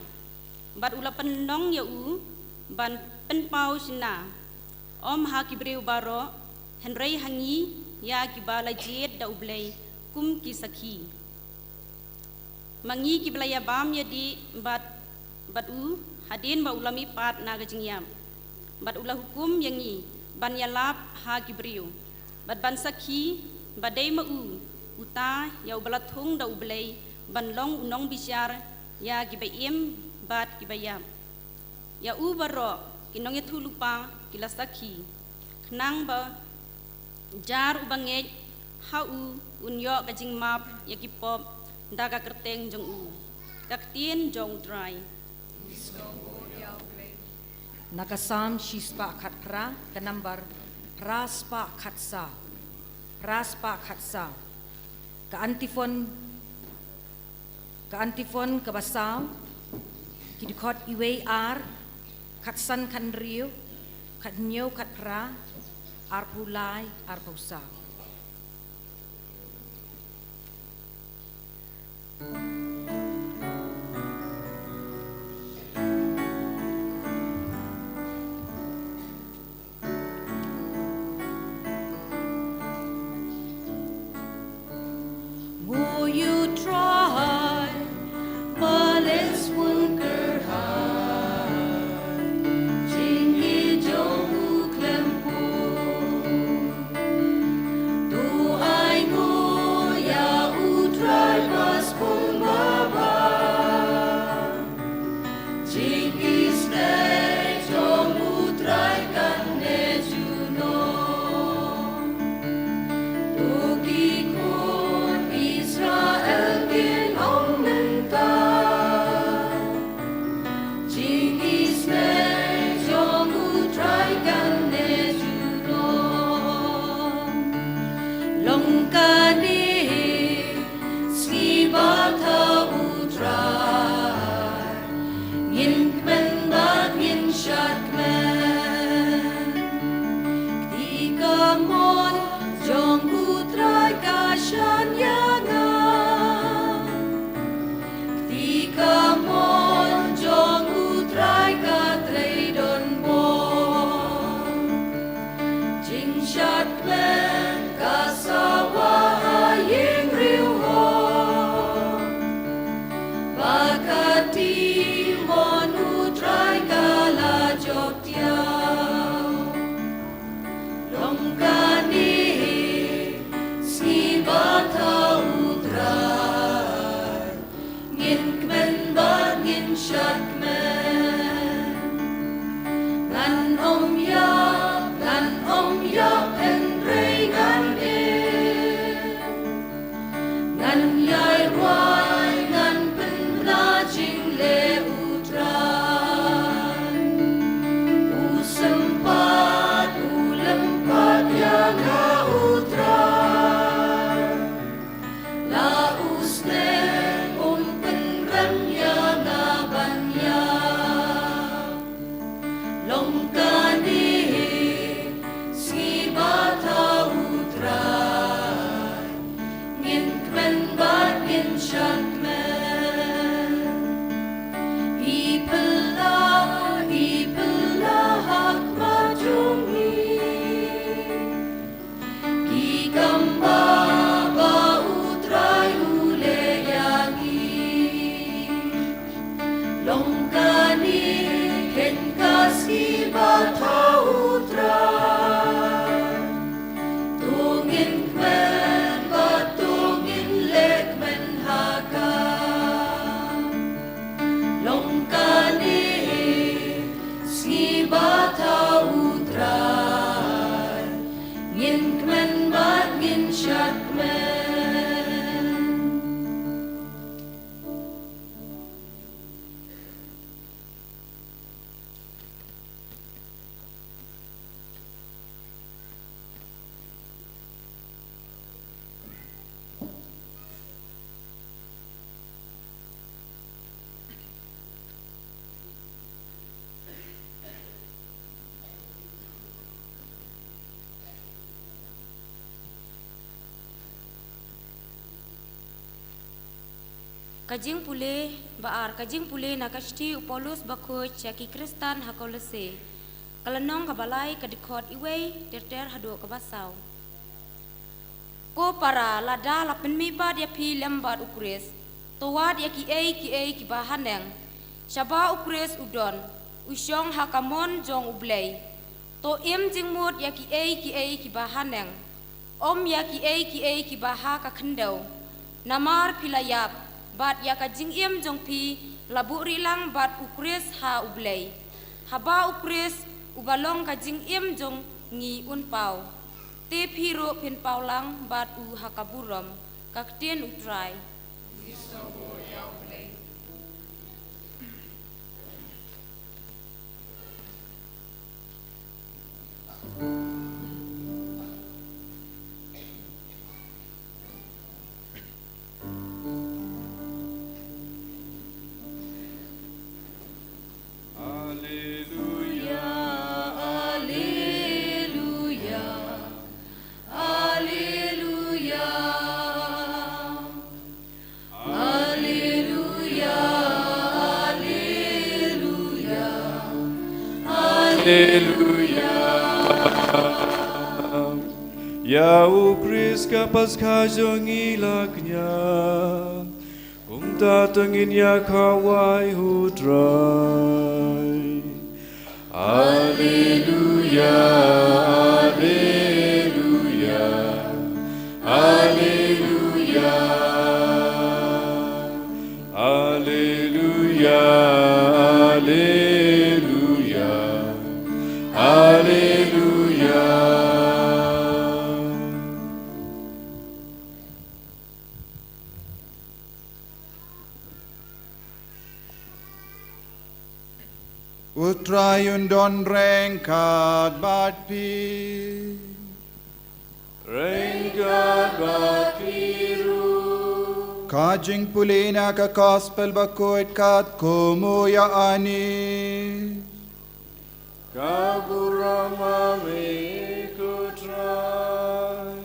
bad u la pynlong ïa u ban pynpaw shynna, ym ha ki briew baroh, hynrei ha ngi ïa kiba la jied da U Blei kum ki sakhi. Ma ngi kiba la ïabam ïadih bad, bad u hadien ba u la mihpat na ka jingïap, bad u la hukum ïa ngi ban ïalap ha ki briew bad ban sakhi ba dei ma u, uta ïa uba la thung da U Blei ban long u nongbishar ïa kiba im bad kiba ïap. Ïa u baroh ki nongïathuhlypa ki la sakhi, khnang ba jar uba ngeit ha u un ïoh ka jingmap ïa ki pop da ka kyrteng jong u. Ka ktien jong U Trai. Na ka Salm shispah khatphra, ka nambar phraspah khatsaw. Phraspah khatsaw. Ka antiphon, ka antiphon kaba saw, ki dkhot iwei ar, khatsan khathynriew, khathynñiew khatphra, arphew lai arphew saw. Mo ïu Trai, ba leh sngewbha. Kan ïa nga, kti kamon jong U Trai ka trei don bor. Jingshad kmen ka sawa ha ïing riew hok, ba ka ti mon U Trai ka la jot ïa. Long kane hi sngi ba thaw U Trai, ngin kmen bad ngin shad kmen. Ngan ym ïap, ngan ym ïap hynrei ngan im. Ngan ïai rwai, ngan pynbna jingleh U Trai. U sympat, u lympat ïa nga U Trai. La u sneng um pynrem ïa nga ban ïap. Long kane hi sngi ba thaw U Trai, ngin kmen bad ngin shad kmen. Ïa phi la, ïa phi la ha khmat jong ngi. Ki kam ba, ba U Trai u leh ïa ngi. Long kane hi ka sngi ba thaw U Trai. To ngin kmen bad to ngin leh kmen ha ka. Long kane hi sngi ba thaw U Trai. Ngin kmen bad ngin shad kmen. Ka jingpule ba ar, ka jingpule na ka shithi u Paulus bakhuid sha ki Khristan ha Kolose. Ka lynnong kaba lai, ka dkhot iwei ter ter haduh kaba saw. Ko para, lada la pynmih bad ïa phi lem bad U Khrist, to wad ïa kiei kiei kiba ha neng. Shaba U Khrist u don, u shong ha ka mon jong U Blei. To im jingmut ïa kiei kiei kiba ha neng, ym ïa kiei kiei kiba ha ka khyndew. Namar phi la ïap, bad ïa ka jingim jong phi la buhrieh lang bad U Khrist ha U Blei. Haba U Khrist, uba long ka jingim jong ngi, un paw, te phi ruh phin paw lang bad u ha ka burom. Ka ktien U Trai. Alleluia, alleluia, alleluia. Alleluia, alleluia, alleluia. Ïa U Khrist ka Paskha jong ngi la kñia. Kumta to ngin ïa khawai ha U Trai. Alleluia, alleluia, alleluia. Alleluia, alleluia, alleluia. U Trai un don ryngkat bad phi. Ryngkat bad phi ruh. Ka jingpule na ka Gospel bakhuid katkum u Ïoannis. Ka burom ha me ko Trai.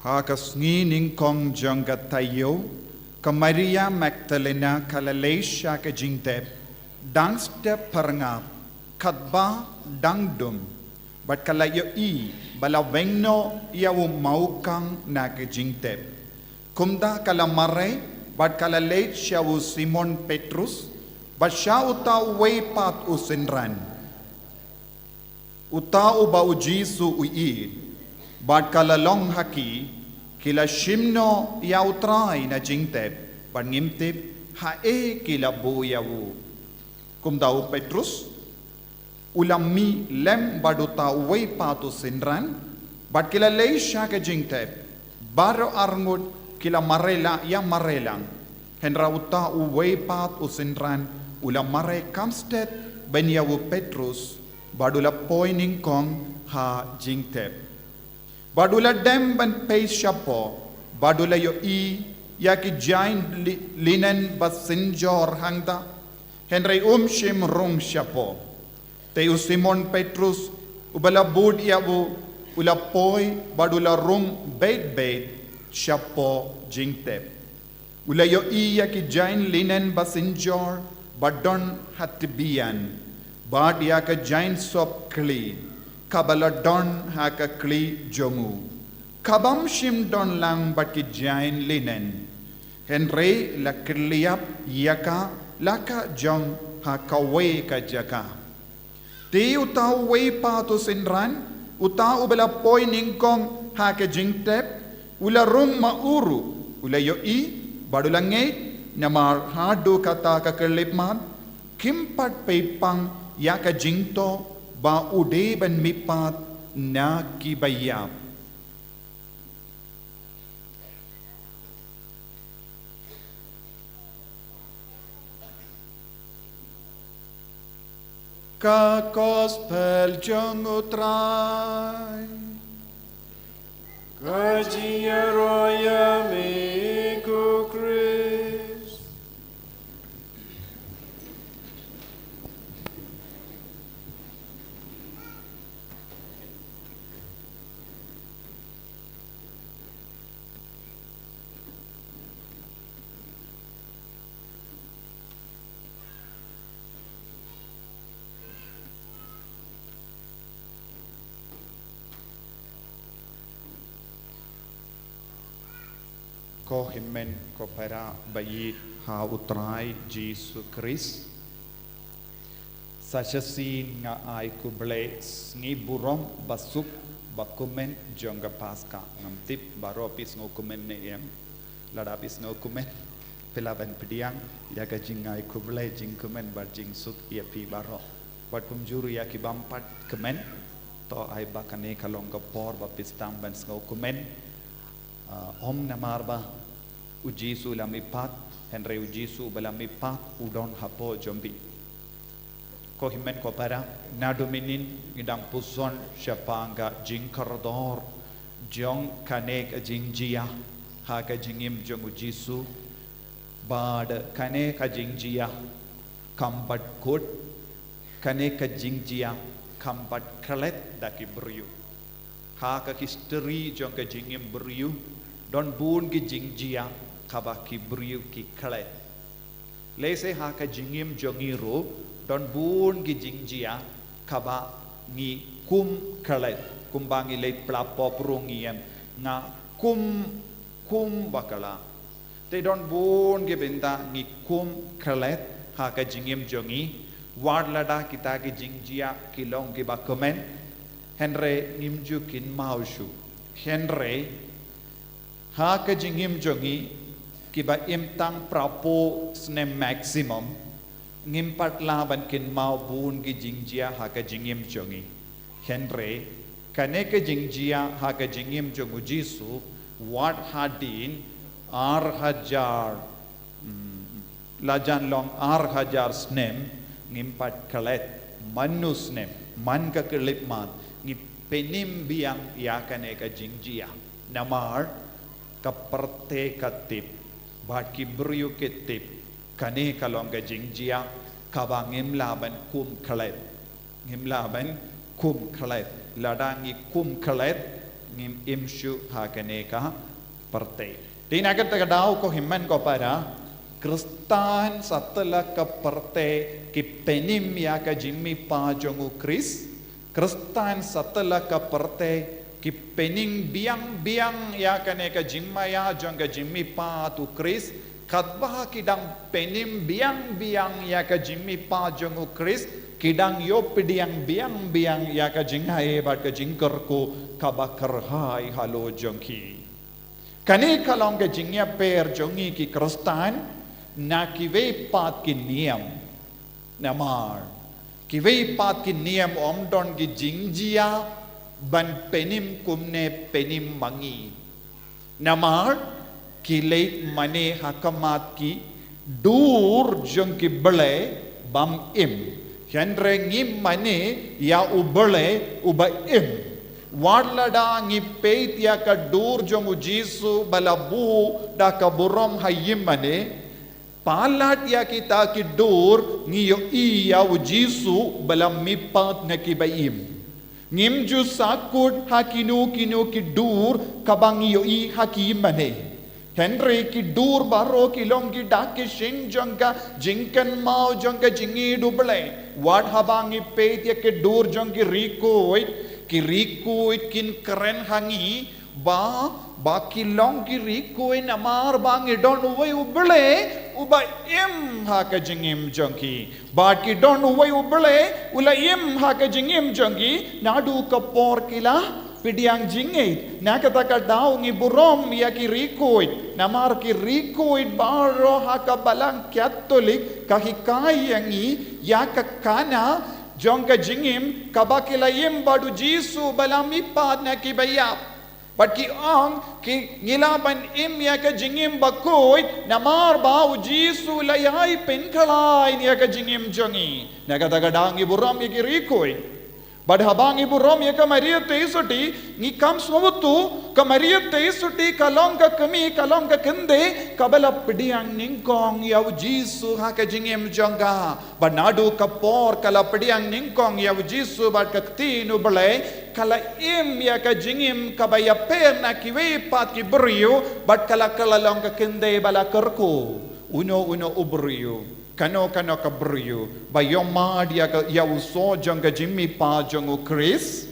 Ha ka sngi nyngkong jong ka taïew, ka Maria Magdalena ka la leit sha ka jingtep, dang step pyrngap, katba dang dum, bad ka la ïohi ba la weng noh ïa u mawkang na ka jingtep. Kumta ka la mareh, bad ka la leit sha u Simon Petrus, bad sha uta uwei pat u synran, uta uba u Jisu u ïeit, bad ka la long ha ki, ki la shim noh ïa u Trai na jingtep, bad ngim tip haei ki la buh ïa u. Kumta u Petrus u la mih lem bad uta uwei pat u synran, bad ki la leit sha ka jingtep, baroh arngut ki la mareh la ïa mareh lang. Hynrei uta uwei pat u synran u la mareh kam stet ban ïa u Petrus, bad u la poi nyngkong ha jingtep. Bad u la dem ban peit shapoh, bad u la ïohi ïa ki jaiñ li-, linen ba synjor hangta, hynrei um shym rung shapoh. Te u Simon Petrus, uba la bud ïa u, u la poi, bad u la rung beit beit shapoh jingtep. U la ïohi ïa ki jaiñ linen ba synjor ba don ha tbian, bad ïa ka jaiñ sop khlieh kaba la don ha ka khlieh jong u, kabym shym don lang bad ki jaiñ linen, hynrei la khylliap ïa ka la ka jong ha kawei ka jaka. Te uta uwei pat u synran, uta uba la poi nyngkong ha ka jingtep, u la rung ma u ruh, u la ïohi, bad u la ngeit, namar haduh katta ka khyllipmat, kim pat peit pang ïa ka jingthoh ba u dei ban mihpat na kiba ïap. Ka Gospel jong u Trai. Ka jingïaroh ïa me ko Khrist. Ko hynmen ko para ba ïeit ha u Trai Jisu Khrist. Sa shisien nga ai khublei sngi burom ba suk ba kumne jong ka Paska. Ngam tip baroh phi sngew kumne ne em. Lada phi sngew kumne, phi lah ban pdiang ïa ka jingai khublei jingkumne bad jingsuk ïa phi baroh. Bad kumjuh ruh ïa ki bym pat kumne, to ai ba kane ka long ka por ba phi sdang ban sngew kumne. Ah, ym namar ba u Jisu u la mihpat, hynrei u Jisu ba la mihpat u don hapoh jong phi. Ko hynmen ko para, naduh mynhynnin ngi dang puson shaphang ka jingkordor jong kane ka jingjia ha ka jingim jong u Jisu. Bad kane ka jingjia kam pat kut, kane ka jingjia kam pat klet da ki briew. Ha ka history jong ka jingim briew, don bun ki jingjia kaba ki briew ki klet. Lehse ha ka jingim jong ngi ruh, don bun ki jingjia kaba ngi kum klet, kumba ngi leit pla pop ruh ngi ïeng, nga kum, kum bakla. Te don bun ki bynta ngi kum klet ha ka jingim jong ngi, wat lada kita ki jingjia ki long kiba kumne, hynrei ngim ju kynmaw shuh. Hynrei ha ka jingim jong ngi kiba im tang phra phew snem maximum, ngim pat lah ban kynmaw bun ki jingjia ha ka jingim jong ngi. Hynrei kane ka jingjia ha ka jingim jong u Jisu, wat hadien ar hajar, mm, la jan long ar hajar snem, ngim pat klet man u snem, man ka khyllipmat, ngi pynim biang ïa kane ka jingjia. Namar ka pyrthei ka tip, bad ki briew ki tip, kane ka long ka jingjia kaba ngim lah ban kum klet. Ngim lah ban kum klet. Lada ngi kum klet, ngim im shuh ha kane ka pyrthei. Te na kata ka daw ko hynmen ko para, Khristan satlak ka pyrthei ki pynim ïa ka jingmihpat jong u Khrist. Khristan satlak ka pyrthei ki pynim biang biang ïa kane ka jingmaïa jong ka jingmihpat u Khrist. Katba ki dang pynim biang biang ïa ka jingmihpat jong u Khrist, ki dang ïoh pdiang biang biang ïa ka jingai bad ka jingkyrkhu kaba kyrhai halor jong ki. Kane ka long ka jingïapher jong ngi ki Khristan na kiwei pat ki niam. Namar kiwei pat ki niam ym don ki jingjia ban pynim kumne pynim ma ngi. Namar ki leit mane ha khmat ki dur jong ki blei bym im. Hynrei ngi mane ïa u Blei uba im. Wat lada ngi peit ïa ka dur jong u Jisu ba la buh da ka burom ha ïingmane, palat ïa kita ki dur ngi ïohi ïa u Jisu ba la mihpat na kiba im. Ngim ju sahkut ha kino kino ki dur kaba ngi ïohi ha ki ïingmane. Hynrei ki dur baroh ki long ki dak ki shyieng jong ka jingkynmaw jong ka jingïeit u Blei. Wat haba ngi peit ïa ki dur jong ki riewkhuid, ki riewkhuid kin kren ha ngi ba, ba ki long ki riewkhuid namar ba ngi don uwei u Blei uba im ha ka jingim jong ki. Bad ki don uwei u Blei u la im ha ka jingim jong ki, naduh ka por ki la pdiang jingngeit. Na kata ka daw ngi burom ïa ki riewkhuid, namar ki riewkhuid baroh ha ka Balang Katholik ka hikai ïa ngi ïa ka khana jong ka jingim kaba ki la im bad u Jisu ba la mihpat na kiba ïap. Bad ki ong ki ngi lah ban im ïa ka jingim bakhuid namar ba u Jisu la ïai pynkhlaiñ ïa ka jingim jong ngi. Na kata ka daw ngi burom ïa ki riewkhuid. Bad haba ngi burom ïa ka Maria Theisotti, ngi kham sngewthuh ka Maria Theisotti ka long ka kmie, ka long ka khyndai kaba la pdiang nyngkong ïa u Jisu ha ka jingim jong ka. Bad naduh ka por ka la pdiang nyngkong ïa u Jisu bad ka ktien u Blei, ka la im ïa ka jingim kaba ïapher na kiwei pat ki briew, bad ka la kylla long ka khyndai ba la kyrkhu. Uno uno u briew, kano kano ka briew ba ïohmad ïa ka, ïa u soh jong ka jingmihpat jong u Khrist,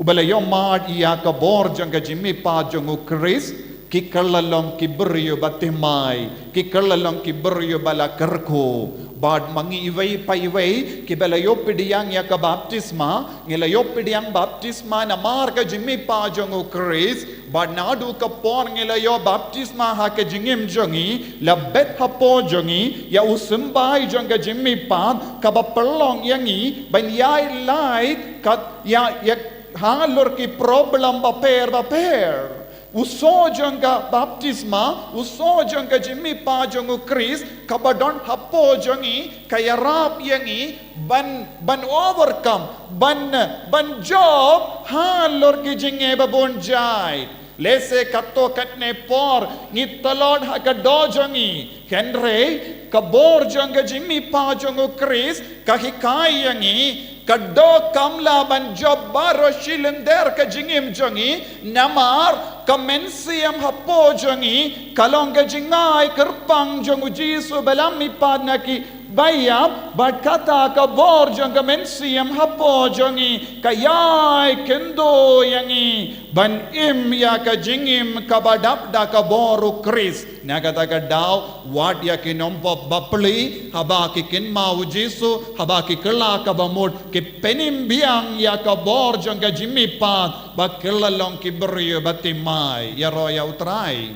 uba la ïohmad ïa ka bor jong ka jingmihpat jong u Khrist, ki kylla long ki briew ba thymmai, ki kylla long ki briew ba la kyrkhu. Bad ma ngi iwei pa iwei kiba la ïoh pdiang ïa ka baptisma, ngi la ïoh pdiang baptisma namar ka jingmihpat jong u Khrist. Bad naduh ka por ngi la ïoh baptisma ha ka jingim jong ngi, la bet hapoh jong ngi ïa u symbai jong ka jingmihpat kaba pynlong ïa ngi ban ïai lait kat ïa, ïa halor ki problem bapher bapher. U soh jong ka baptisma, u soh jong ka jingmihpat jong u Khrist kaba don hapoh jong ngi, ka ïarap ïa ngi ban, ban overcome, ban, ban jop halor ki jingeh ba bun jait. Lehse katto katne por ngi tlot ha ka doh jong ngi, hynrei ka bor jong ka jingmihpat jong u Khrist ka hikai ïa ngi, ka doh kam lah ban jop baroh shi lynter ka jingim jong ngi, namar ka mynsiem hapoh jong ngi ka long ka jingai kyrpang jong u Jisu ba la mihpat na kiba ïap, bad kata ka bor jong ka mynsiem hapoh jong ngi ka ïai kynduh ïa ngi ban im ïa ka jingim kaba dap da ka bor u Khrist. Na kata ka daw, wat ïa ki nongpop bapli, haba ki kynmaw u Jisu, haba ki kylla kaba mut, ki pynim biang ïa ka bor jong ka jingmihpat, ba kylla long ki briew ba thymmai. Ïaroh ïa u Trai.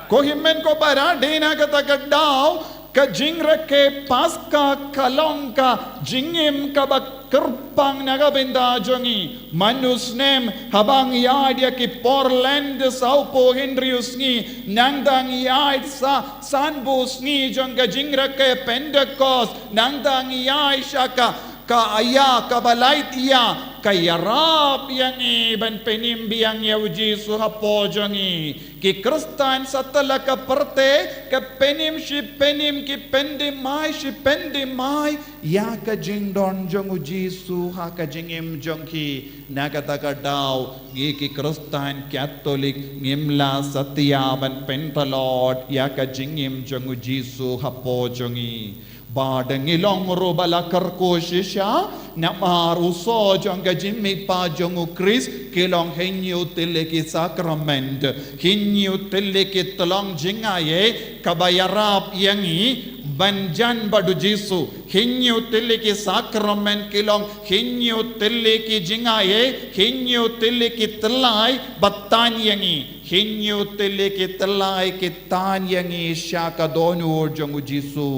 Ko hynmen ko para, dei na kata ka daw, ka jingrakhe Paska ka long ka jingim kaba kyrpang na ka bynta jong ngi. Man u snem, haba ngi ïaid ïa ki por Lent sawphew hynriew sngi, nangta ngi ïaid sa sanphew sngi jong ka jingrakhe Pentekost, nangta ngi ïaid sha ka, ka ïa kaba lait ïa, Ka ïarap ïa ngi ban pynim biang ïa u Jisu hapoh jong ngi. Ki Khristan satlak ka pyrthei, ka pynim shi pynim, ki pyndem mai shi pyndem mai ïa ka jingdon jong u Jisu ha ka jingim jong ki. Na kata ka daw, ngi ki Khristan Katholik ngim lah satia ban pyntlot ïa ka jingim jong u Jisu hapoh jong ngi. Bad ngi long ruh ba la kyrkhu shisha, namar u soo jong ka jingmihpat jong u Khrist, ki long hynñiew tylli ki sakrament, hynñiew tylli ki tyllong jingaiei, kaba ïarap ïa ngi ban jan bad u Jisu. Hynñiew tylli ki sakrament ki long hynñiew tylli ki jingaiei, hynñiew tylli ki tyllai ba tan ïa ngi, hynñiew tylli ki tyllai ki tan ïa ngi sha ka dohnud jong u Jisu.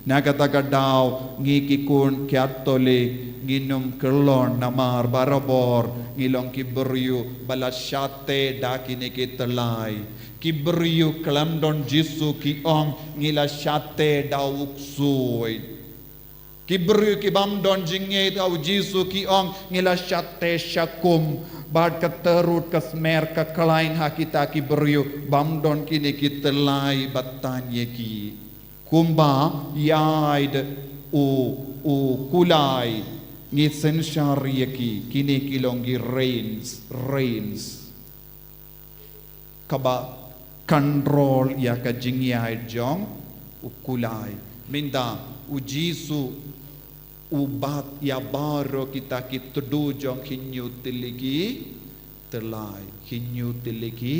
Na kata ka daw, ngi ki khun Katholik ngin ym kyllon namar barabor ngi long ki briew ba la shah teh da kine ki tyllai. Ki briew khlem don Jisu ki ong ngi la shah teh da u ksuid. Ki briew ki bym don jingngeit ha u Jisu ki ong ngi la shah teh shakum. Bad ka tyrut ka smer ka khlaiñ ha kita ki briew bym don kine ki tyllai ba tan ïa ki. Kumba ïaid u, u kulai, ngi synshar ïa ki, kine ki long ki reins, reins. Kaba control ïa ka jingïaid jong u kulai. Mynta u Jisu u bat ïa baroh kita ki tdu jong hynñiew tylli ki tyllai, hynñiew tylli ki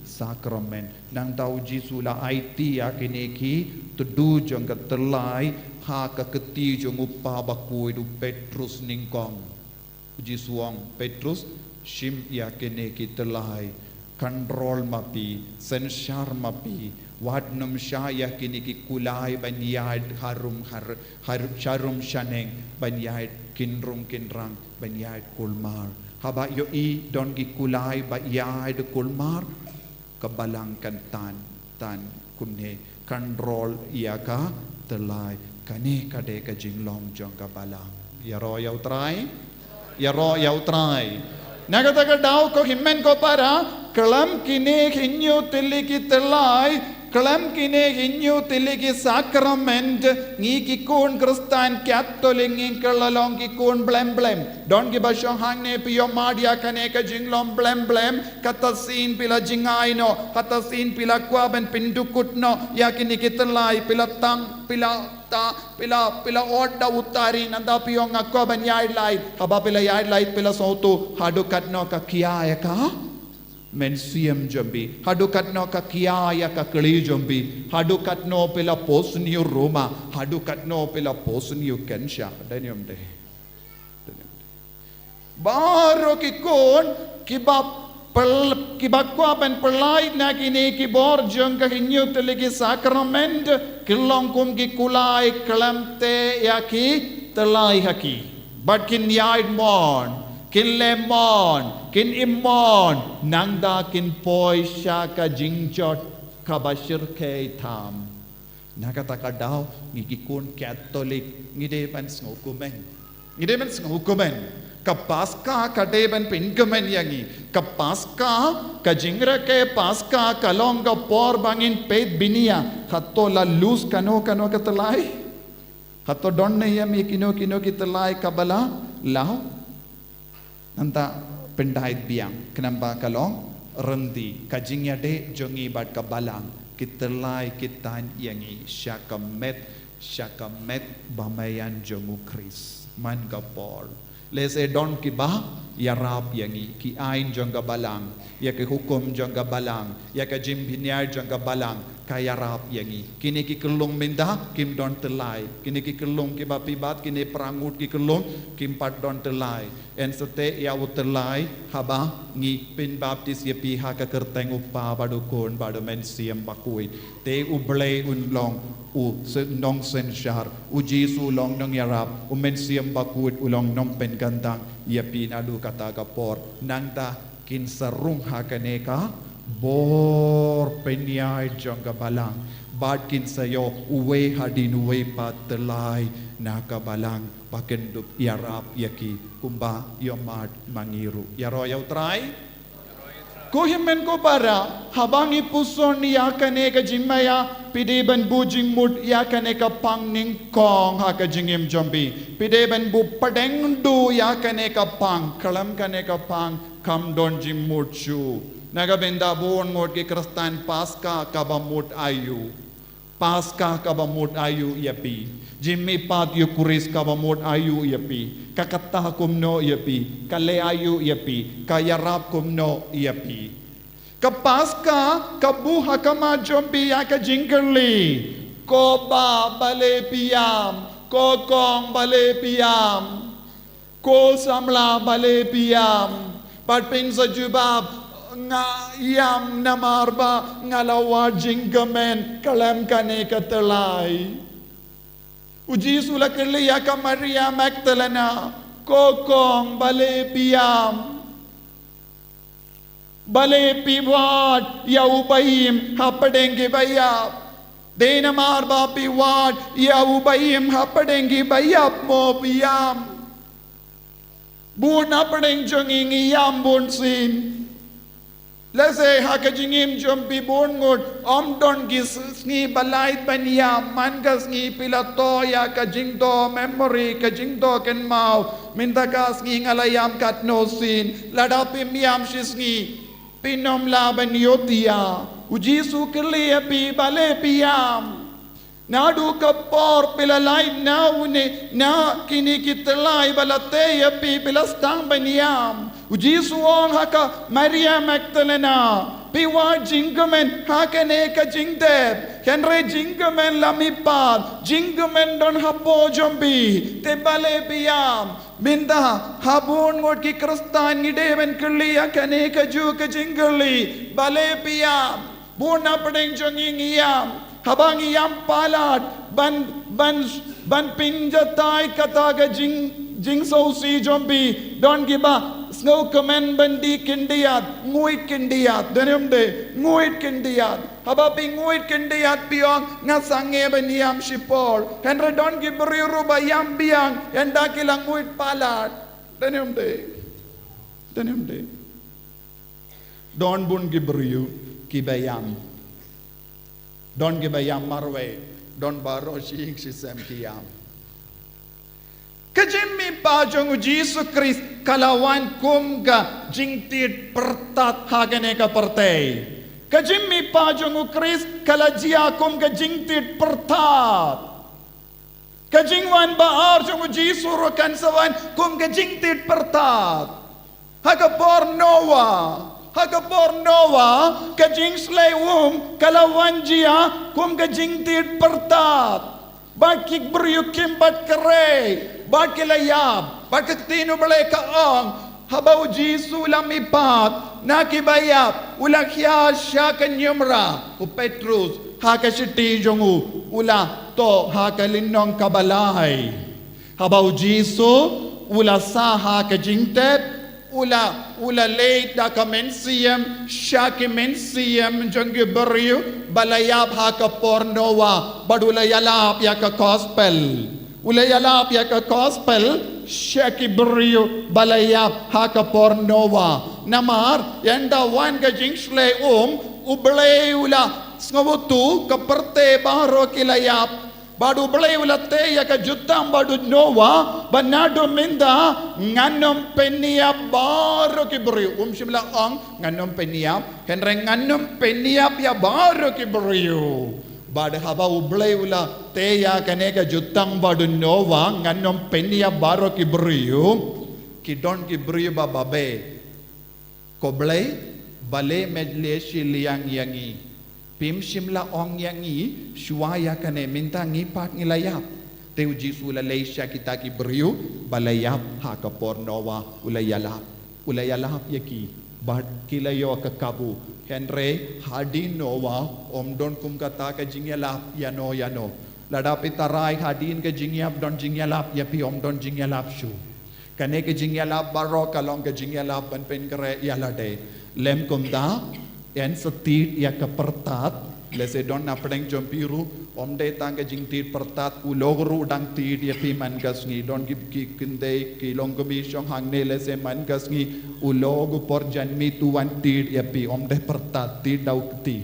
sakrament. Nangta u Jisu la aiti ïa kine ki tdu jong ka tyllai ha ka kti jong u Kpa bakhuid, u Petrus nyngkong. U Jisu u ong, Petrus, shim ïa kine ki tyllai, control ma phi, synshar ma phi, wat nym shah ïa kine ki kulai ban ïaid harum har, har, sharum shaneng, ban ïaid kynrum kynrang, ban ïaid kulmar. Haba ïohi don ki kulai ba ïaid kulmar, ka balang kan tan, tan kumne, control ïa ka tyllai. Kane ka dei ka jinglong jong ka balang. Ïaroh ïa u Trai, ïaroh ïa u Trai. Na kata ka daw ko hynmen ko para, khlem kine hynñiew tylli ki tyllai, khlem kine hynñiew tylli ki sakrament, ngi ki khun Khristan Katholik ngim kylla long ki khun blem blem. Don kiba shong hangne phi ïohmad ïa kane ka jinglong blem blem, kata sien phi la jngai noh, kata sien phi la kwah ban pyndukut noh ïa kine ki tyllai, phi la tang, phi la ta, phi la, phi la ot da u tari, nangta phi ong nga kwah ban ïaid lait. Haba phi la ïaid lait phi la sngewthuh, haduh katno ka khia ïa ka mynsiem jong phi, haduh katno ka khia ïa ka kli jong phi, haduh katno phi la pos ñiuh ruma, haduh katno phi la pos ñiuh kynshah. Dei ne ym dei? Baroh ki khun kiba pyl-, kiba kwah ban pyllait na kine ki bor jong ka hynñiew tylli ki sakrament, ki long kum ki kulai khlem teh ïa ki tyllai ha ki. Bad kin ïaid mon, kin leh mon, kin im mon, nangta kin poi sha ka jingjot kaba shyrkhei tam. Na kata ka daw, ngi ki khun Katholik, ngi dei ban sngewkmen. Ngi dei ban sngewkmen. Ka Paska ka dei ban pynkmen ïa ngi. Ka Paska, ka jingrakhe Paska, ka long ka por ba ngin peit bniah. Hato la lus kano kano ka tyllai? Hato don ne ïa me kino kino ki tyllai kaba la law? Nangta pyndait biang, khnang ba ka long ryntih, ka jingïadei jong ngi bad ka balang, ki tyllai ki tan ïa ngi sha ka met, sha ka met ba maïan jong u Khrist. Man ka por, lehse don kiba ïarap ïa ngi, ki aiñ jong ka balang, ïa ki hukum jong ka balang, ïa ka jingpynïaid jong ka balang, ka ïarap ïa ngi. Kine ki kyllung mynta kim don tyllai. Kine ki kyllung kiba phi bat, kine para ngut ki kyllung kim pat don tyllai. Yn sa teh ïa u tyllai haba ngi pynbaptis ïa phi ha ka kyrteng u Kpa bad u Khun bad u Mynsiem Bakhuid. Te U Blei un long u syn-, nongsynshar, u Jisu u long nongïarap, u Mynsiem Bakhuid u long nongpynkyntang ïa phi naduh kata ka por. Nangta kin sa rung ha kane ka bor pynïaid jong ka balang, bad kin sa ïoh uwei hadien uwei pat tyllai na ka balang ba kin dup ïarap ïa ki kumba ïohmad ma ngi ruh. Ïaroh ïa U Trai. Ko hynmen ko para, haba ngi puson ïa kane ka jingmaïa, phi dei ban buh jingmut ïa kane ka pang nyngkong ha ka jingim jong phi. Phi dei ban buh pdeng duh ïa kane ka pang, khlem kane ka pang kam don jingmut shuh. Na ka bynta bun ngut ki Khristan, Paska kaba mut aïu? Paska kaba mut aïu ïa phi? Jingmihpat Eukharist kaba mut aïu ïa phi? Ka kata kumno ïa phi? Ka leh aïu ïa phi? Ka ïarap kumno ïa phi? Ka Paska ka buh ha khmat jong phi ïa ka jingkylli: Ko bah, balei phi ïam? Ko kong, balei phi ïam? Ko samla, balei phi ïam? Bad phin sa jubab: Nga ïam namar ba nga la wad jingkmen khlem kane ka tyllai. U Jisu u la kylli ïa ka Maria Magdalena: Ko kong, balei phi ïam? Balei phi wad ïa u ba im hapdeng ki ba ïap? Dei namar ba phi wad ïa u ba im hapdeng ki ba ïap mo phi ïam? Bun hapdeng jong ngi ngi ïam bunsien. Lehse ha ka jingim jong phi bun ngut ym don ki s-, sngi ba lait ban ïam. Man ka sngi phi la thoh ïa ka jingthoh memory, ka jingthoh kynmaw: Mynta ka sngi nga la ïam katno sien. Lada phim ïam shisngi, phin ym lah ban ïohi ïa. U Jisu u kylli ïa phi: Balei phi ïam? Naduh ka por phi la lait na une, na kine ki tyllai ba la tei ïa phi, phi la sdang ban ïam. U Jisu u ong ha ka Maria Magdalena: Phi wad jingkmen ha kane ka jingtep, hynrei jingkmen la mihpat, jingkmen don hapoh jong phi. Te balei phi ïam? Mynta ha bun ngut ki Khristan ngi dei ban kylli ïa kane kajuh ka jingkylli: Balei phi ïam? Bun hapdeng jong ngi ngi ïam. Haba ngi ïam palat ban, ban, ban pynjatai kata ka jing, jingsngewsih jong phi, don kiba sngewkmen ban dih khyndiat, nguid khyndiat. Don ne ym dei? Nguid khyndiat. Haba phi nguid khyndiat phi ong: Nga sangeh ban ïam shipor. Hynrei don ki briew ruh ba ïam biang, ynda ki la nguid palat. Don ne ym dei? Don ne ym dei? Don bun ki briew kiba ïam. Don kiba ïam marwei, don baroh shi ïing shi sem ki ïam. Ka jingmihpat jong u Jisu Khrist ka la wan kum ka jingtied pyrthat ha kane ka pyrthei. Ka jingmihpat jong u Khrist ka la jia kum ka jingtied pyrthat. Ka jingwan ba ar jong u Jisu ruh kan sa wan kum ka jingtied pyrthat. Ha ka por Noah, ha ka por Noah, ka jingshlei um ka la wan jia kum ka jingtied pyrthat. Bad ki briew kim pat khrei, bad ki la ïap, bad ka ktien U Blei ka ong, haba u Jisu u la mihpat na kiba ïap, u la khia sha ka ñiumra. U Petrus ha ka shithi jong u, u la thoh ha ka lynnong kaba lai. Haba u Jisu u la sah ha ka jingtep, u la, u la leit da ka mynsiem sha ki mynsiem jong ki briew ba la ïap ha ka por Noah, bad u la ïalap ïa ka gospel. U la ïalap ïa ka gospel sha ki briew ba la ïap ha ka por Noah. Namar ynda wan ka jingshlei um, U Blei u la sngewthuh ka pyrthei baroh ki la ïap. Bad U Blei u la tei ïa ka jutang bad u Noah, ba naduh mynta ngan ym pynïap baroh ki briew. Um shym la ong ngan ym pynïap, hynrei ngan ym pynïap ïa baroh ki briew. Bad haba U Blei u la tei ïa kane ka jutang bad u Noah, ngan ym pynïap baroh ki briew, ki don ki briew ba babe. Ko Blei, balei me leh shiliang ïa ngi? Phim shym la ong ïa ngi shuwa ïa kane, mynta ngi pat ngi la ïap. Te u Jisu u la leit sha kita ki briew ba la ïap ha ka por Noah, u la ïalap. U la ïalap ïa ki bad ki la ïoh ka kabu. Hynrei hadien Noah ym don kum kata ka jingïalap ïano ïano. Lada phi tharai hadien ka jingïap don jingïalap ïa phi, ym don jingïalap shuh. Kane ka jingïalap baroh ka long ka jingïalap ban pynkhreh ïa lade. Lym kumta, yn sa tied ïa ka pyrthat, lehse don na pdeng jong phi ruh, Ym dei tang ka jingtied pyrthat, u lok ruh u dang tied ïa phi man ka sngi. Don ki, ki khyndai ki long kumne shong hangne, lehse man ka sngi u lok u por janmiet u wan tied ïa phi. Ym dei pyrthat, tied da u kti.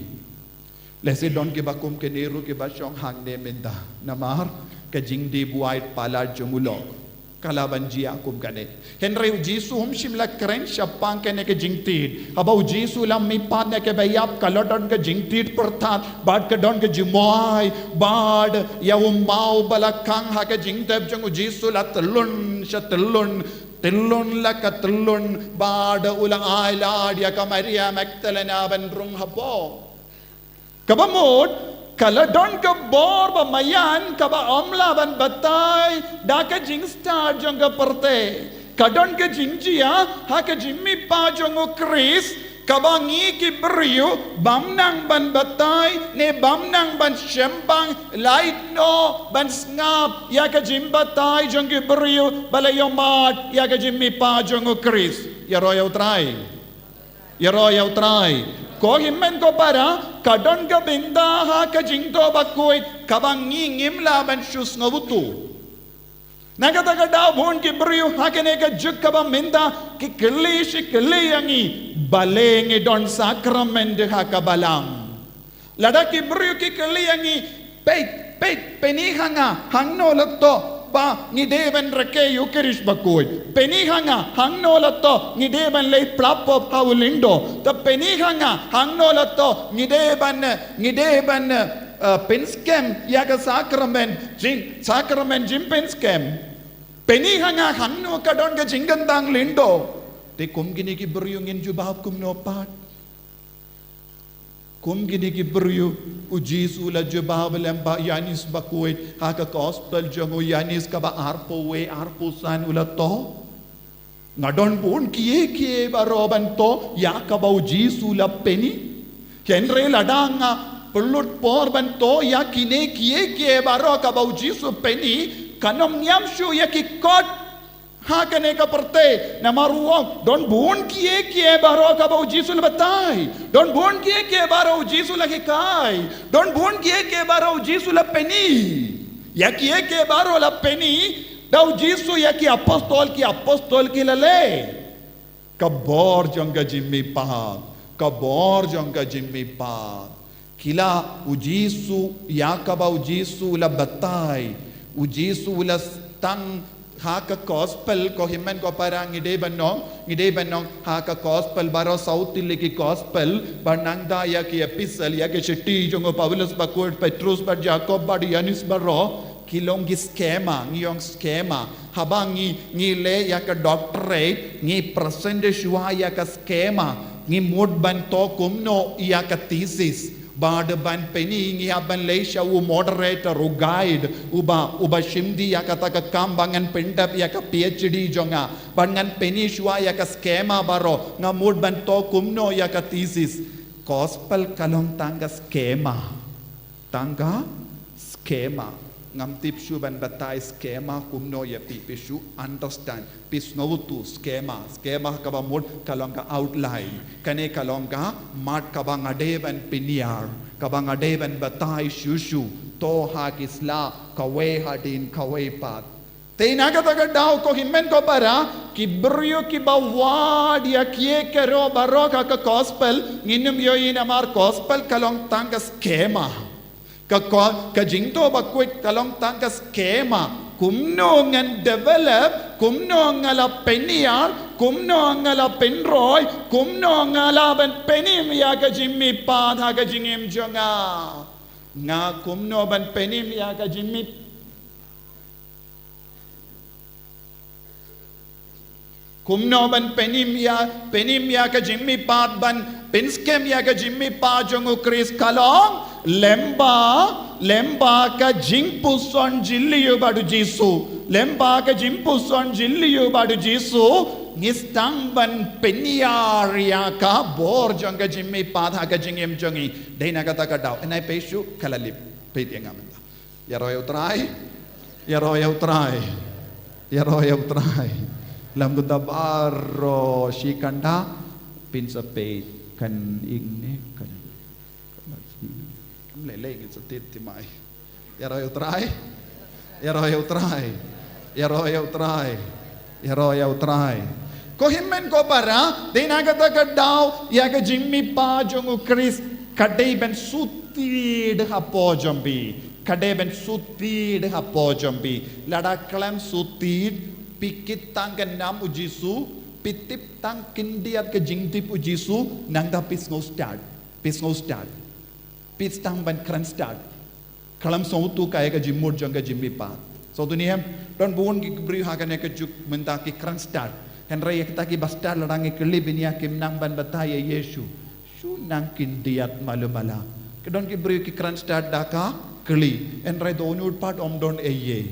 Lehse don kiba kum kine ruh kiba shong hangne mynta. Namar ka jingdih buaid palat jong u lok ka la ban jia kum kane. Hynrei u Jisu um shym la kren shaphang kane ka jingtied. Haba u Jisu u la mihpat na kaba ïap, ka la don ka jingtied pyrthat, bad ka don ka jingmyntoi, bad ïa u maw ba la khang ha ka jingtep jong u Jisu la tyllun sha tyllun, tyllun la ka tyllun, bad u la ai lad ïa ka Maria Magdalena ban rung hapoh. Kaba mut, ka la don ka bor ba maïan kaba ym lah ban batai da ka jingstad jong ka pyrthei. Ka don ka jingjia ha ka jingmihpat jong u Khrist, kaba ngi ki briew bym nang ban batai ne bym nang ban shemphang, lait noh ban sngap ïa ka jingbatai jong ki briew ba la ïohmad ïa ka jingmihpat jong u Khrist. Ïaroh ïa u Trai. Ïaroh ïa u Trai. Ko hynmen ko para, ka don ka bynta ha ka jingthoh bakhuid kaba ngi ngim lah ban shu sngewthuh. Na kata ka daw bun ki briew ha kane ka juk kaba mynta ki kylli shi kylli ïa ngi, balei ngi don sakramen ha ka balang. Lada ki briew ki kylli ïa ngi, peit, peit, peni ha nga hangno la thoh ba ngi dei ban rakhe Eucharist bakhuid. Peni ha nga hangno la thoh ngi dei ban leit pla pop ha u lyngdoh. Te peni ha nga hangno la thoh ngi dei ban, ngi dei ban, eh, pynskhem ïa ka sakramen, jing, sakramen jingpynskhem. Peni ha nga hangno ka don ka jingkyntang lyngdoh. Te kum kine ki briew ngin jubab kumno pat? Kum kine ki briew, u Jisu u la jubab lem bad Ïoannis bakhuid ha ka gospel jong u Ïoannis kaba arphew wei, arphew san u la thoh. Nga don bun kiei kiei baroh ban thoh ïa kaba u Jisu u la peni. Hynrei lada nga pynlut por ban thoh ïa kine kiei kiei baroh kaba u Jisu u peni, kan ym ñiam shuh ïa ki kot ha kane ka pyrthei. Namar u ong, don bun kiei kiei baroh kaba u Jisu u la batai. Don bun kiei kiei baroh u Jisu u la hikai. Don bun kiei kiei baroh u Jisu u la peni. Ïa kiei kiei baroh u la peni da u Jisu ïa ki apostol, ki apostol ki la leh. Ka bor jong ka jingmihpat, ka bor jong ka jingmihpat. Ki la, u Jisu, ïa kaba u Jisu u la batai, u Jisu u la tang ha ka gospel, ko hynmen ko para, ngi dei ban ong, ngi dei ban ong ha ka gospel baroh, saw tylli ki gospel, bad nangta ïa ki epistle, ïa ki shithi jong u Paulus bakhuid, Petrus bad Jakob bad Ïoannis baroh, ki long ki skema, ngi ong skema. Haba ngi, ngi leh ïa ka doctorate, ngi present shuwa ïa ka skema, ngi mut ban thoh kumno ïa ka thesis. Bad ban peni ngi hap ban leit sha u moderator, u guide, uba, uba shim dih ïa kata ka kam ba ngan pyndep ïa ka PhD jong nga. Bad ngan peni shuwa ïa ka skema baroh, nga mut ban thoh kumno ïa ka thesis. Gospel ka long tang ka skema. Tang ka skema. Ngam tip shuh ban batai skema kumno ïa phi, phi shu understand, phi sngewthuh skema. Skema kaba mut ka long ka outline. Kane ka long ka mat kaba nga dei ban pynïar, kaba nga dei ban batai shuh shuh. To ha ki sla, kawei hadien kawei pat. Te na kata ka daw, ko hynmen ko para, ki briew kiba wad ïa kiei kiei baroh ha ka gospel, ngin ym ïohi namar gospel ka long tang ka skema. Ka ko-, ka jingthoh bakhuid ka long tang ka skema. Kumno ngan develop, kumno nga la pynïar, kumno nga la pynroi, kumno nga la ban pynim ïa ka jingmihpat ha ka jingim jong nga. Nga kumno ban pynim ïa ka jingmih Kumno ban pynim ïa, pynim ïa ka jingmihpat, ban pynskhem ïa ka jingmihpat jong u Khrist ka long, lyngba, lyngba ka jingpuson jylliew bad u Jisu. Lyngba ka jingpuson jylliew bad u Jisu, ngi sdang ban pynïar ïa ka bor jong ka jingmihpat ha ka jingim jong ngi. Dei na kata ka daw, ngan ai peit shuh ka la lip. Peit ïa nga mynta. Ïaroh ïa u Trai. Ïaroh ïa u Trai. Ïaroh ïa u Trai. Lam kata baroh shi kynda phin sa peit kan ing ne kan. Kam lei lei ngin sa tied thymmai. Ïaroh ïa U Trai. Ïaroh ïa U Trai. Ïaroh ïa U Trai. Ïaroh ïa U Trai. Ko hynmen ko para, dei na kata ka daw, ïa ka jingmihpat jong U Khrist, ka dei ban shu tied hapoh jong phi. Ka dei ban shu tied hapoh jong phi. Lada khlem shu tied, phi kit tang ka nam U Jisu, phi tip tang khyndiat ka jingtip U Jisu, nangta phi sngew stad. Phi sngew stad. Phi tang ban kren stad. Khlem sngewthuh kaei ka jingmut jong ka jingmihpat. Sngewthuh ne em, don bun ki briew ha kane ka juk mynta ki kren stad. Hynrei ïa kita kiba stad lada ngi kylli bniah kim nang ban batai ïa Jisu. Shu nang khyndiat malu mala. Ki don ki briew ki kren stad da ka kylli. Hynrei dohnud pat ym don ei ei.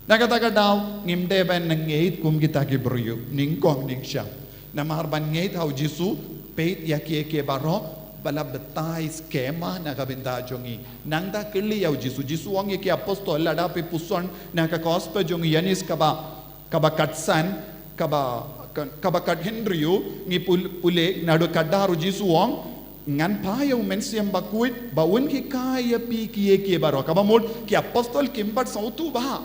Na kata ka daw, ngim dei ban ngeit kum kita ki briew, nyngkong nyngshap. Namar ban ngeit ha U Jisu, peit ïa kiei kiei baroh, ba la batai skhem na ka bynta jong ngi. Nangta kylli ïa U Jisu, Jisu u ong ïa ki apostol, lada phi puson na ka gospel jong u Ïoannis kaba, kaba khatsan, kaba, ka-, kaba khathynriew, ngi pul-, pule, naduh khatar U Jisu u ong, ngan phah ïa U Mynsiem Bakhuid, ba un hikai ïa phi kiei kiei baroh. Kaba mut, ki apostol kim pat sngewthuh bha.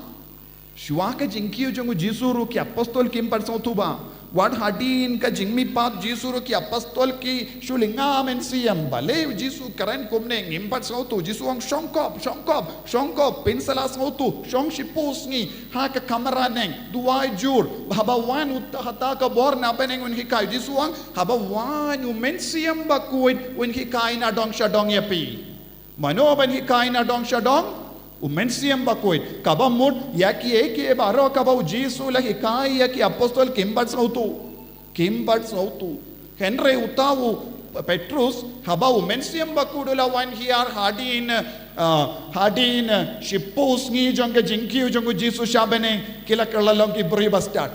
Shuwa ka jingkiew jong U Jisu ruh ki apostol kim pat sngewthuh bha. Wat hadien ka jingmihpat Jisu ruh ki apostol ki shu lynga mynsiem. Balei U Jisu kren kumne ngim pat sngewthuh. Jisu u ong shongkop, shongkop, shongkop, phin sa la sngewthuh, shong shiphew sngi ha ka kamra neng, duwai jur, haba wan uta ha kata ka bor na bneng un hikai. Jisu u ong haba wan U Mynsiem Bakhuid un hikai nadong shadong ïa phi. Mano ban hikai nadong shadong? U Mynsiem Bakhuid. Kaba mut ïa kiei kiei baroh kaba U Jisu u la hikai ïa ki apostol kim pat sngewthuh. Kim pat sngewthuh. Hynrei uta u Petrus, haba U Mynsiem Bakhuid u la wan hiar hadien, ah, hadien, ah, shiphew sngi jong ka jingkiew jong U Jisu sha bneng, ki la kylla long ki briew ba stad.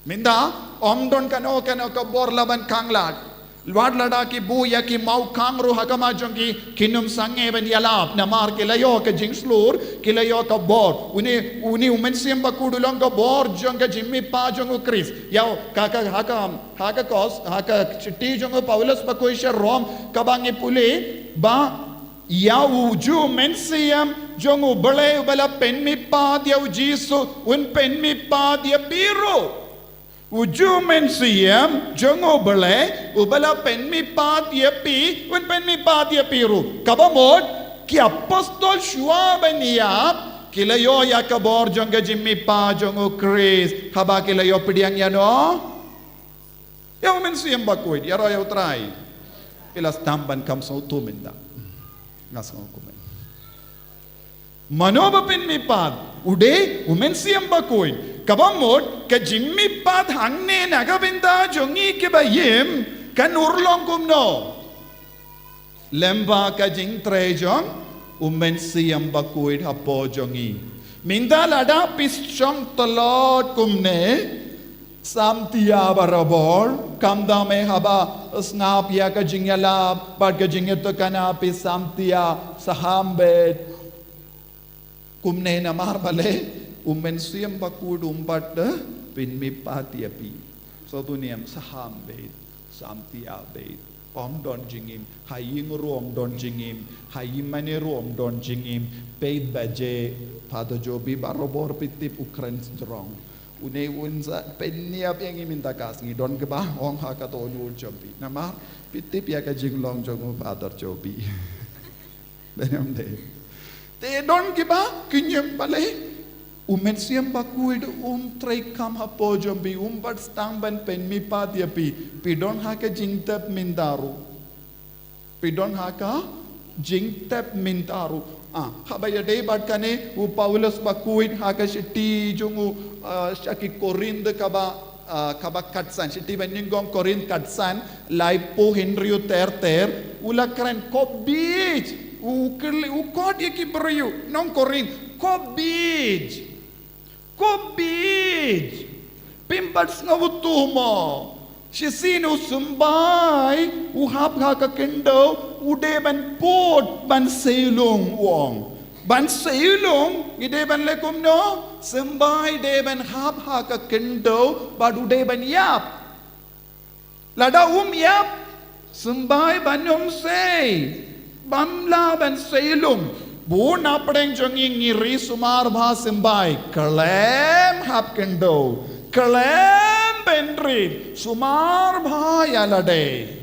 Mynta, ym don kano kano ka bor la ban khanglad. Wat lada ki buh ïa ki mawkhang ruh ha khmat jong ki, kin ym sangeh ban ïalap. Namar ki la ïoh ka jingshlur, ki la ïoh ka bor. Une, une U Mynsiem Bakhuid u long ka bor jong ka jingmihpat jong U Khrist. Ïa, ka, ka, ha ka, ha ka kos, ha ka shithi jong u Paulus ba khuid sha Rom, kaba ngi pule, ba ïa u Ju Mynsiem jong U Blei uba la pynmihpat ïa U Jisu, un pynmihpat ïa phi ruh. U Ju Mynsiem jong U Blei uba la pynmihpat ïa phi, un pynmihpat ïa phi ruh. Kaba mut, ki apostol shuwa ban ïap, ki la ïoh ïa ka bor jong ka jingmihpat jong U Khrist, haba ki la ïoh pdiang ïano? Ïa U Mynsiem Bakhuid, ïaroh ïa U Trai. Phi la sdang ban kham sngewthuh mynta. Nga sngew kumne. Mano ba pynmihpat, u dei U Mynsiem Bakhuid. Kaba mut, ka jingmihpat hangne na ka bynta jong ngi kiba im, kan urlong kumno? Lyngba ka jingtrei jong U Mynsiem Bakhuid hapoh jong ngi. Mynta lada phi shong tlot kumne, samtia barabor, khamtam eh haba sngap ïa ka jingïalap bad ka jingïatakna, phi samtia saham beit. Kumne namar balei? U Mynsiem Bakhuid um pat pynmihpat ïa phi. Sngewthuh ne em, saham beit, samtia beit. Ym don jingim, ha ïing ruh ym don jingim, ha ïingmane ruh ym don jingim. Peit ba je Father Jobi barabor phi tip u kren strong. Une un sa pynïap ïa ngi mynta ka sngi, don kiba ong ha ka dohnud jong phi. Namar phi tip ïa ka jinglong jong u Father Jobi. Dei ne ym dei? Te don kiba, ki ïeng balei? U Mynsiem Bakhuid um trei kham hapoh jong phi, um pat sdang ban pynmihpat ïa phi. Phi don ha ka jingtep mynta ruh. Phi don ha ka jingtep mynta ruh. Ah, haba ïadei bad kane, u Paulus Bakhuid ha ka shithi jong u, ah, sha ki Korinth kaba, ah, kaba khatsan, shithi ba nyngkong Korinth khatsan, laiphew hynriew ter ter, u la kren, ko bieit, u kyrle, u khot ïa ki briew nong Korinth, ko bieit. Ko bieit. Phim pat sngewthuh mo? Shisien u symbai, u hap ha ka khyndew, u dei ban put ban seiloh, u ong. Ban seiloh, ngi dei ban leh kumno? Symbai dei ban hap ha ka khyndew, bad u dei ban ïap. Lada um ïap, symbai ban ym sei, bym lah ban seiloh. Bun na pdeng jong ngi ngi ri sumar bha symbai, khlem hap khyndew, khlem bynriew, sumar bha ïa lade.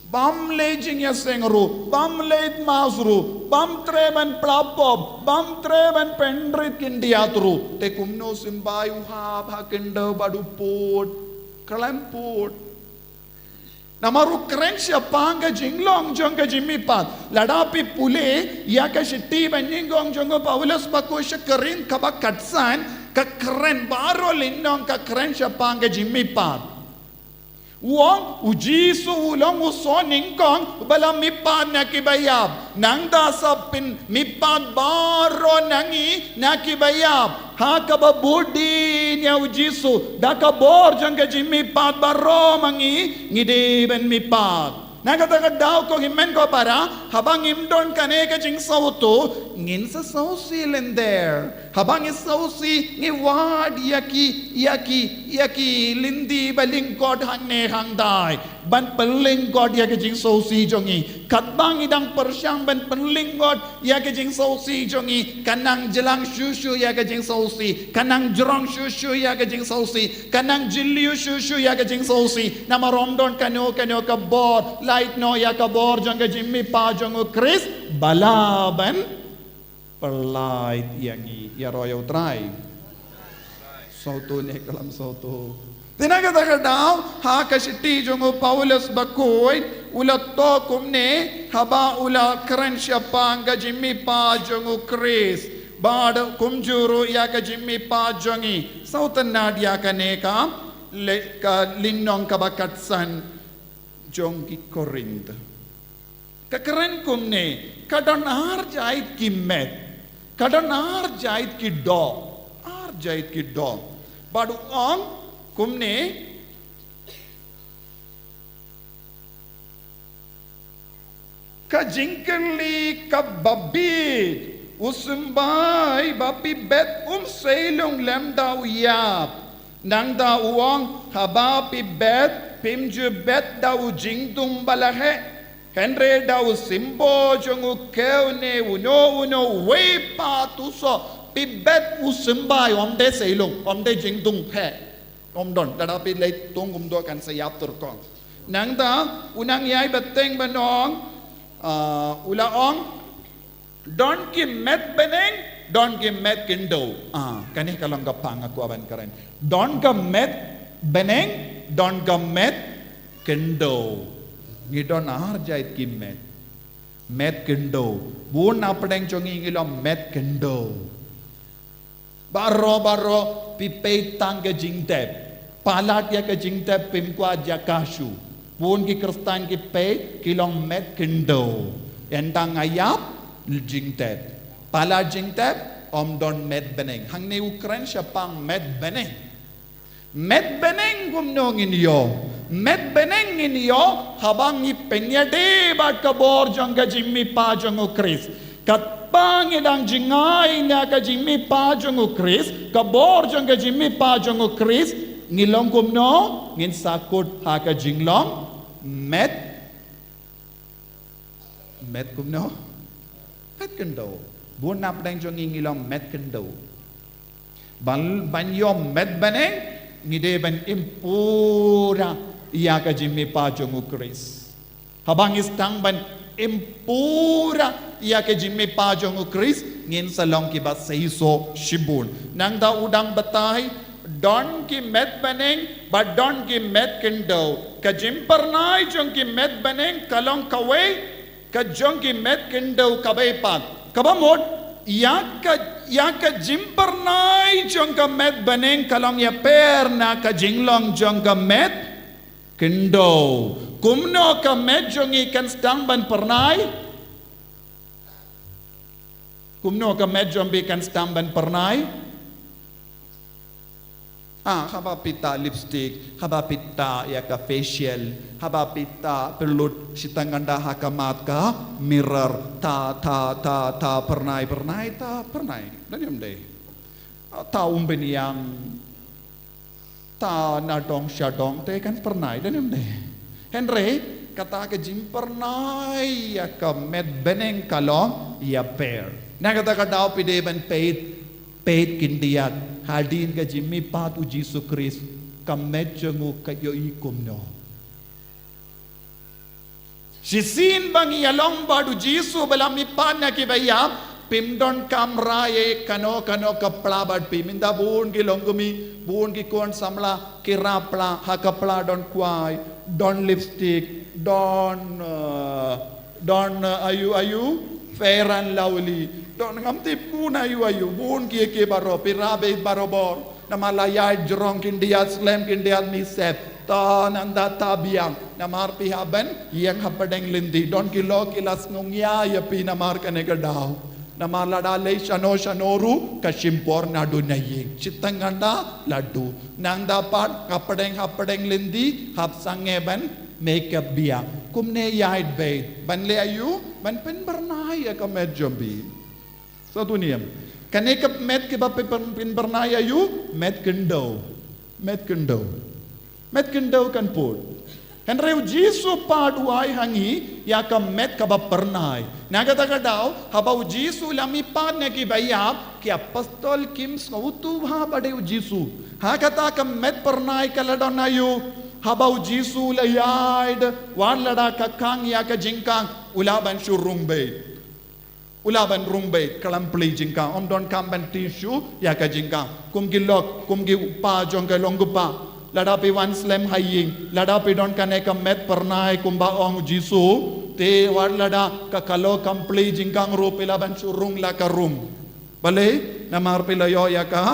Bym leit jingïaseng ruh, bym leit mass ruh, bym treh ban pla pop, bym treh ban pynrit khyndiat ruh. Te kumno symbai u hap ha khyndew bad u pud? Khlem pud. Namar u kren shaphang ka jinglong jong ka jingmihpat. Lada phi pule ïa ka shithi ba nyngkong jong u Paulus bakhuid sha Korinth kaba khatsan, ka kren baroh lynnong ka kren shaphang ka jingmihpat. U ong, u Jisu u long u soo nyngkong ba la mihpat na ki baïap. Nangta sa pynmihpat baroh na ngi na ki baïap. Ha kaba bud dien ïa u Jisu, da ka bor jong ka jingmihpat baroh ma ngi ngi dei ban mihpat. Na kata ka daw ko hynmen ko para, haba ngim don kane ka jingsngewthuh, ngin sa sngewsih lynter. Haba ngi sngewsih ngi wad ïa ki, ïa ki, ïa ki lynti ba lyngkot hangne hangtai. Ban pynlyngkot ïa ka jingsngewsih jong ngi. Katba ngi dang pyrshang ban pynlyngkot ïa ka jingsngewsih jong ngi, ka nang jlang shuh shuh ïa ka jingsngewsih, ka nang jrong shuh shuh ïa ka jingsngewsih, ka nang jylliew shuh shuh ïa ka jingsngewsih. Namar ym don kano kano ka bor, lait noh ïa ka bor jong ka jingmihpat jong u Khrist ba lah ban pynlait ïa ngi. Ïaroh ïa u Trai. Sngewthuh ne khlem sngewthuh? Te na kata ka daw, ha ka shithi jong u Paulus bakhuid, u la thoh kumne, haba u la kren shaphang ka jingmihpat jong u Khrist. Bad kumjuh ruh ïa ka jingmihpat jong ngi. Sngewtynnad ïa kane ka, le, ka lynnong kaba khatsan jong ki Korinth. Ka kren kumne, ka don ar jait ki met, ka don ar jait ki doh, ar jait ki doh. Bad u ong kumne, ka jingkylli kaba bit, u symbai ba phi bet um sei lung lem da u ïap. Nangta u ong, haba phi bet, phim ju bet da u jingdum ba la heh. Hynrei da u symbol jong u khiew ne uno uno uwei pat u soh, phi bet u symbai, ym dei sei lung, ym dei jingdum heh. Ym don, lada phi leit thung kumto kan sa ïap tur kong. Nangta u nongïai bteng ban ong, ah, u la ong, don ki met bneng, don ki met khyndew. Ah, kane ka long ka phang nga kwah ban kren. Don ka met bneng, don ka met khyndew. Ngi don ar jait ki met. Met khyndew. Bun na pdeng jong ngi ngi long met khyndew. Baroh baroh phi peit tang ka jingtep. Palat ïa ka jingtep phim kwah jaka shuh. Bun ki Khristan ki peit ki long met khyndew. Ynda nga ïap, jingtep. Palat jingtep, ym don met bneng. Hangne u kren shaphang met bneng. Met bneng kumno ngin ïoh? Met bneng ngin ïoh haba ngi pynïadei bad ka bor jong ka jingmihpat jong u Khrist. Katba ngi dang jngai na ka jingmihpat jong u Khrist, ka bor jong ka jingmihpat jong u Khrist, ngi long kumno? Ngin sa kut ha ka jinglong met. Met kumno? Met khyndew. Bun na pdeng jong ngi ngi long met khyndew. Ban, ban ïoh met bneng, ngi dei ban im pura ïa ka jingmihpat jong u Khrist. Haba ngi sdang ban im pura ïa ka jingmihpat jong u Khrist, ngin sa long kiba seisoh shibun. Nangta u dang batai, don ki met bneng, bad don ki met khyndew. Ka jingpyrnai jong ki met bneng ka long kawei, ka jong ki met khyndew kawei pat. Kaba mut, ïa ka, ïa ka jingpyrnai jong ka met bneng ka long ïapher na ka jinglong jong ka met khyndew. Kumno ka met jong ngi kan sdang ban pyrnai? Kumno ka met jong phi kan sdang ban pyrnai? Ah, haba phi tah lipstick, haba phi tah ïa ka facial, haba phi tah pynlut shiteng ynda ha ka mat ka mirror, tah, tah, tah, tah, pyrnai, pyrnai, tah, pyrnai. Don ne ym dei? Ah, tah um bniang. Tah na dong sha dong te kan pyrnai, don ne ym dei? Hynrei kata ka jingpyrnai ïa ka met bneng ka long ïapher. Na kata ka daw phi dei ban peit, peit khyndiat hadien ka jingmihpat u Jisu Khrist, ka met jong u ka ïohi kumno. Shisien ba ngi ïalong bad u Jisu ba la mihpat na kiba ïap, phim donkam rah ei kano kano ka pla bad phi. Mynta bun ki longkmie, bun ki khun samla ki rah pla, ha ka pla don kwai, don lipstick, don, eh, don, eh, aiu aiu, Fair and Lovely, don ngam tip bun aiu aiu, bun kiei kiei baroh, phi rah beit barobor. Namar la ïaid jrong khyndiat, slem khyndiat, mih sep. To nangta ta biang. Namar phi hap ban ïeng hapdeng lynti. Don ki lok ki la sngewngia ïa phi namar kane ka daw. Namar lada leit shano shano ruh ka shim por naduh na ïing. Shiteng ngan da la duh. Nangta pat hapdeng hapdeng lynti hap sangeh ban makeup biang. Kumne ïaid beit. Ban leh aiu? Ban pynbyrnai ïa ka met jong phi. Sa tu niam. Kane ka met kaba phi pyn-, pynbyrnai aiu? Met khyndew. Met khyndew. Met khyndew kan pud. Hynrei u Jisu pat u ai ha ngi ïa ka met kaba pyrnai. Na kata ka daw, haba u Jisu la mihpat na kiba ïap, ki apostol kim sngewthuh bha ba dei u Jisu. Ha kata ka met pyrnai ka la don aiu? Haba u Jisu la ïaid, wat lada ka khang ïa ka jingkhang, u lah ban shu rung beit. U lah ban rung beit, khlem plie jingkhang, ym donkam ban thied shuh ïa ka jingkhang. Kum ki lok, kum ki kpa jong ka longkpa. Lada phi wan slem ha ïing, lada phi don kane ka met pyrnai kumba ong u Jisu, te wat lada ka khlem plie jingkhang ruh phi lah ban shu rung la ka rung. Balei? Namar phi la ïoh ïa ka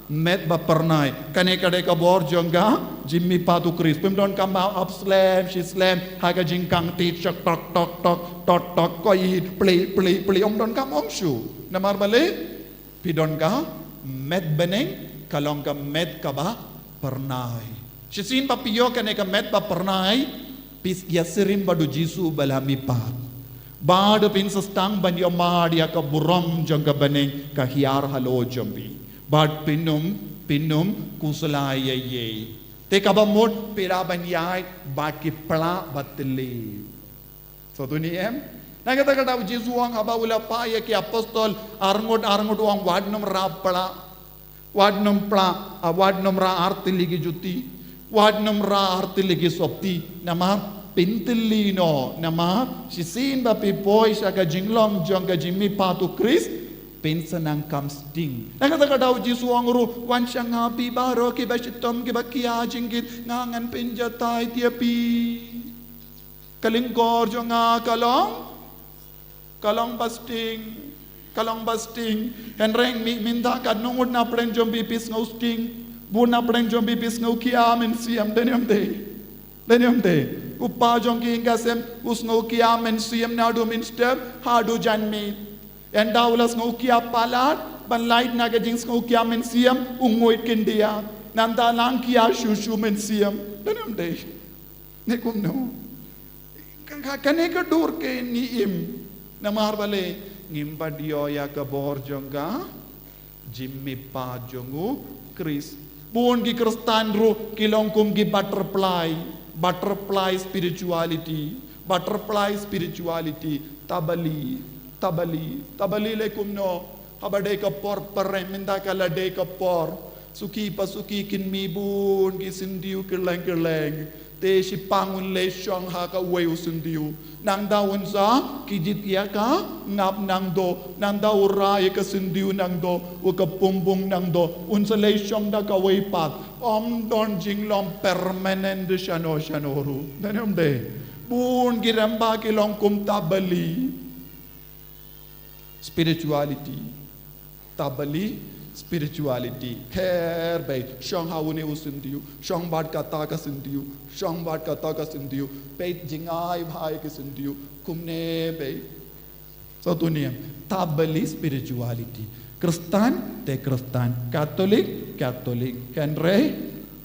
met ba pyrnai. Kane ka dei ka bor jong ka jingmihpat u Khrist. Phim donkam ban ap slem shi slem ha ka jingkhang, thied shah tok tok tok tok tok, ko ïeit, plie plie plie, ym donkam ong shuh. Namar balei? Phi don ka met bneng, ka long ka met kaba pyrnai. Shisien ba phi ïoh kane ka met ba pyrnai, phi ïasyriem bad u Jisu ba la mihpat. Bad phin sa sdang ban ïohmad ïa ka burom jong ka bneng, ka hiar halor jong phi. Bad phin ym, phin ym khuslai ei ei. Te kaba mut phi lah ban ïaid bad ki pla ba thylliew. Sa tu niam. Na kata ka daw u Jisu u ong haba u la phah ïa ki apostol arngut arngut, u ong wat nym rah pla. Wat nym pla, ah, wat nym rah ar tylli ki juti. Wat nym rah ar tylli ki sopti. Namar phin thylli noh, namar shisien ba phi poi sha ka jinglong jong ka jingmihpat u Khrist, phin sa nang kham sting. Na kata ka daw u Jisu u ong ruh, wan sha nga phi baroh kiba shitom kiba khia jingkit, nga ngan pynjatai ïa phi. Ka lyngkor jong nga ka long, ka long ba sting, ka long ba sting. Hynrei mynta katno ngut na pdeng jong phi phi sngew sting? Bun na pdeng jong phi phi sngew khia mynsiem, dei ne ym dei? Dei ne ym dei? U kpa jong ki ïing ka sem u sngew khia mynsiem naduh mynstep haduh janmiet. Ynda u la sngew khia palat, ban lait na ka jingsngew khia mynsiem, u nguid khyndiat. Nangta nang khia shuh shuh mynsiem. Dei ne ym dei? Ne kumno? Ka, ka, kane ka dur kein ngi im. Namar balei? Ngim pat ïoh ïa ka bor jong ka jingmihpat jong u Khrist. Bun ki Khristan ruh ki long kum ki butterfly, butterfly spirituality, butterfly spirituality, tabali, tabali, tabali lei kumno? Haba dei ka por phareng, mynta ka la dei ka por suki pa suki, kin mih bun ki syntiew kylleng kylleng. Te shiphang un leit shong ha kawei u syntiew. Nangta un sa khijit ïa ka ngap nangto. Nangta u rah ïa ka syntiew nangto, u ka pung pung nangto. Un sa leit shong da kawei pat. Ym don jinglong permanent shano shano ruh. Dei ne ym dei? Bun ki rangbah ki long kum tabali. Spirituality. Tabali spirituality. Kher beit, shong ha une u syntiew, shong bad kata ka syntiew, shong bad kata ka syntiew, peit jingai bha ïa ki syntiew, kumne beit. Sa tu niam, tabali spirituality. Khristan te Khristan, Katolik, Katolik. Hynrei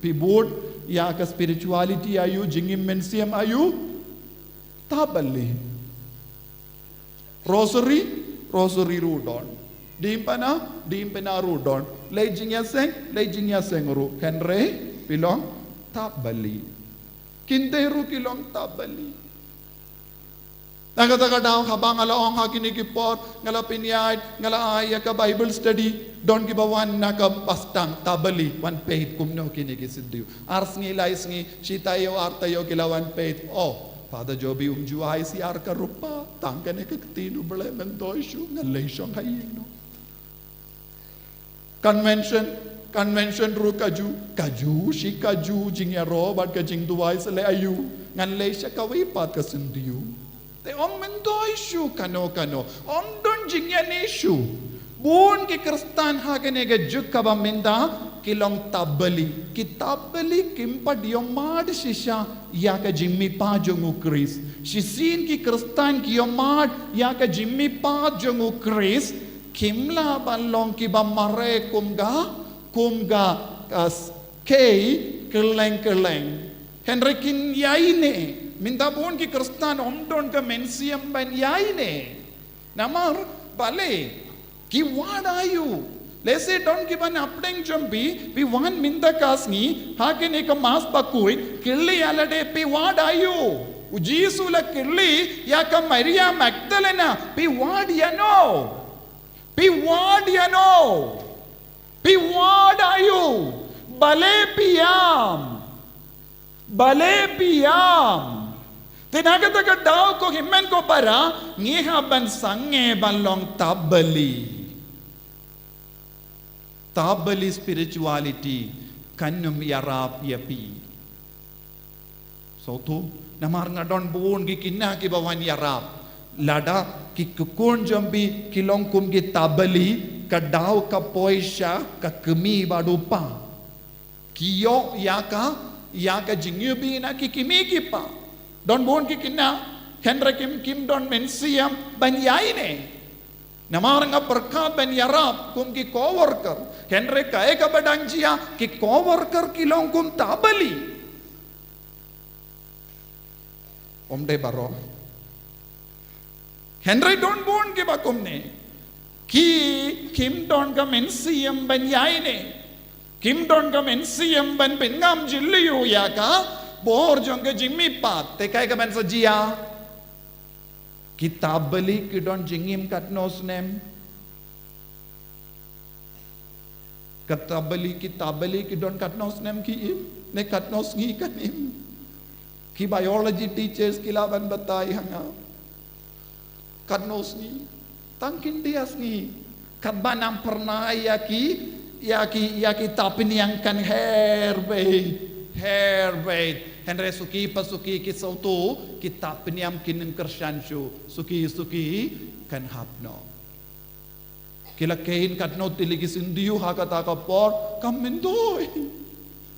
phi bud ïa ka spirituality aiu, jingim mynsiem aiu? Tabali. Rosary, rosary ruh don. Diengphna, diengphna ruh don. Leit jingïaseng, leit jingïaseng ruh. Hynrei phi long tabali. Kynthei ruh ki long tabali. Na kata ka daw, haba nga la ong ha kine ki por, nga la pynïaid, nga la ai ïa ka Bible study, don kiba wan na ka bastang, Tabali, wan peit kumno kine ki syntiew. Ar sngi lai sngi, shi taïew ar taïew ki la wan peit. Oh, Father Jobi um ju ai shuh ar ka rupa, tang kane ka ktien U Blei, myntoi shuh, ngan leit shong ha ïing noh. Convention, convention ruh ka ju, ka ju, shi ka ju, jingïaroh bad ka jingduwai sa leh aïu, ngan leit sha kawei pat ka syntiew. Te ym myntoi shuh kano kano, ym don jingïaroh shuh. Bun ki Khristan ha kane ka juk kaba mynta, ki long Tabali. Ki Tabali kim pat ïohmad shisha ïa ka jingmihpat jong U Khrist. Shisien ki Khristan ki ïohmad ïa ka jingmihpat jong U Khrist, kim lah ban long kiba mareh kum ka, kum ka, ka s-, kei kylleng kylleng. Hynrei kin ïaineh, mynta bun ki Khristan ym don ka mynsiem ban ïaineh. Namar balei, ki wad aïu. Lehse don kiba na pdeng jong phi, phi wan mynta ka sngi, ha kane ka Mass bakhuid, kylli ïa lade phi wad aïu. U Jisu u la kylli ïa ka Maria Magdalena, phi wad ïano. Phi wad ïano. Phi wad aïu. Balei phi ïam. Balei phi ïam. Te na kata ka daw ko hynmen ko para, ngi hap ban sangeh ban long Tabali. Tabali spirituality kan ym ïarap ïa phi. Sngewthuh, namar nga don bun ki khynnah kiba wan ïarap. Lada ki khun jong phi ki long kum ki Tabali, ka daw ka poi sha ka kmie bad u kpa. Ki ïoh ïa ka, ïa ka jingïohi na ki kmie ki kpa. Don bun ki khynnah, hynrei kim, kim don mynsiem ban ïaineh. Namar nga pyrkhat ban ïarap kum ki co-worker. Hynrei kaei kaba dang jia, ki co-worker ki long kum Tabali. Ym dei baroh. Hynrei don bun kiba kumne. Ki, kim don ka mynsiem ban ïaineh. Kim don ka mynsiem ban pynngam jylliew ïa ka bor jong ka jingmihpat. Te kaei kaban sa jia. Ki Tabali ki don jingim katno snem. Ki Tabali, ki Tabali ki don katno snem ki im, ne katno sngi kan im. Ki biology teachers ki lah ban batai ha nga. Katno sngi, tang khyndiat sngi. Katba nang pyrnai ïa ki, ïa ki, ïa ki tapniang kan her beit, her beit. Hynrei suki pa suki ki sngewthuh, ki tapniang kin ym kyrshan shuh, suki suki kan hap noh. Ki la kheiñ katno tylli ki syntiew ha kata ka por, kam myntoi.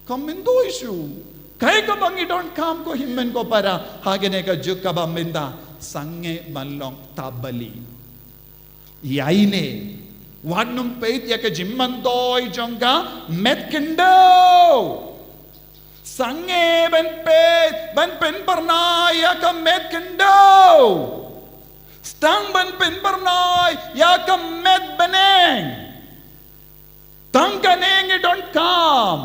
Kam myntoi shuh. Kaei kaba ngi donkam ko hynmen ko para, ha kane ka juk kaba mynta, sangeh ban long Tabali. Ïaineh. Wat nym peit ïa ka jingmyntoi jong ka met khyndew. Sangeh ban peit, ban pynpyrnai ïa ka met khyndew. Sdang ban pynpyrnai ïa ka met bneng. Tang kane ngi donkam.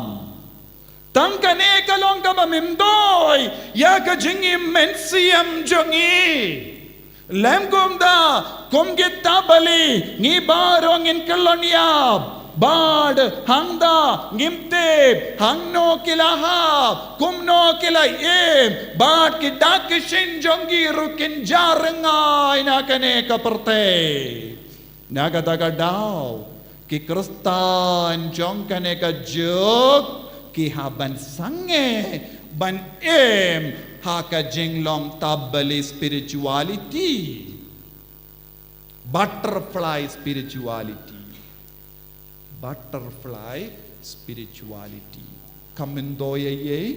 Tang kane ka long kaba myntoi ïa ka jingim mynsiem jong ngi. Lem kumta, kum ki Tabali, ngi baroh ngin kyllon ïap. Bad hangta ngim tip hangno ki la hap, kumno ki la im, bad ki dak ki shin jong ki ruh kin jah rngai na kane ka pyrthei. Na kata ka daw, ki Khristan jong kane ka juk, ki hap ban sangeh ban im ha ka jinglong Tabali spirituality. Butterfly spirituality. Butterfly spirituality. Kam myntoi ïa ei ei?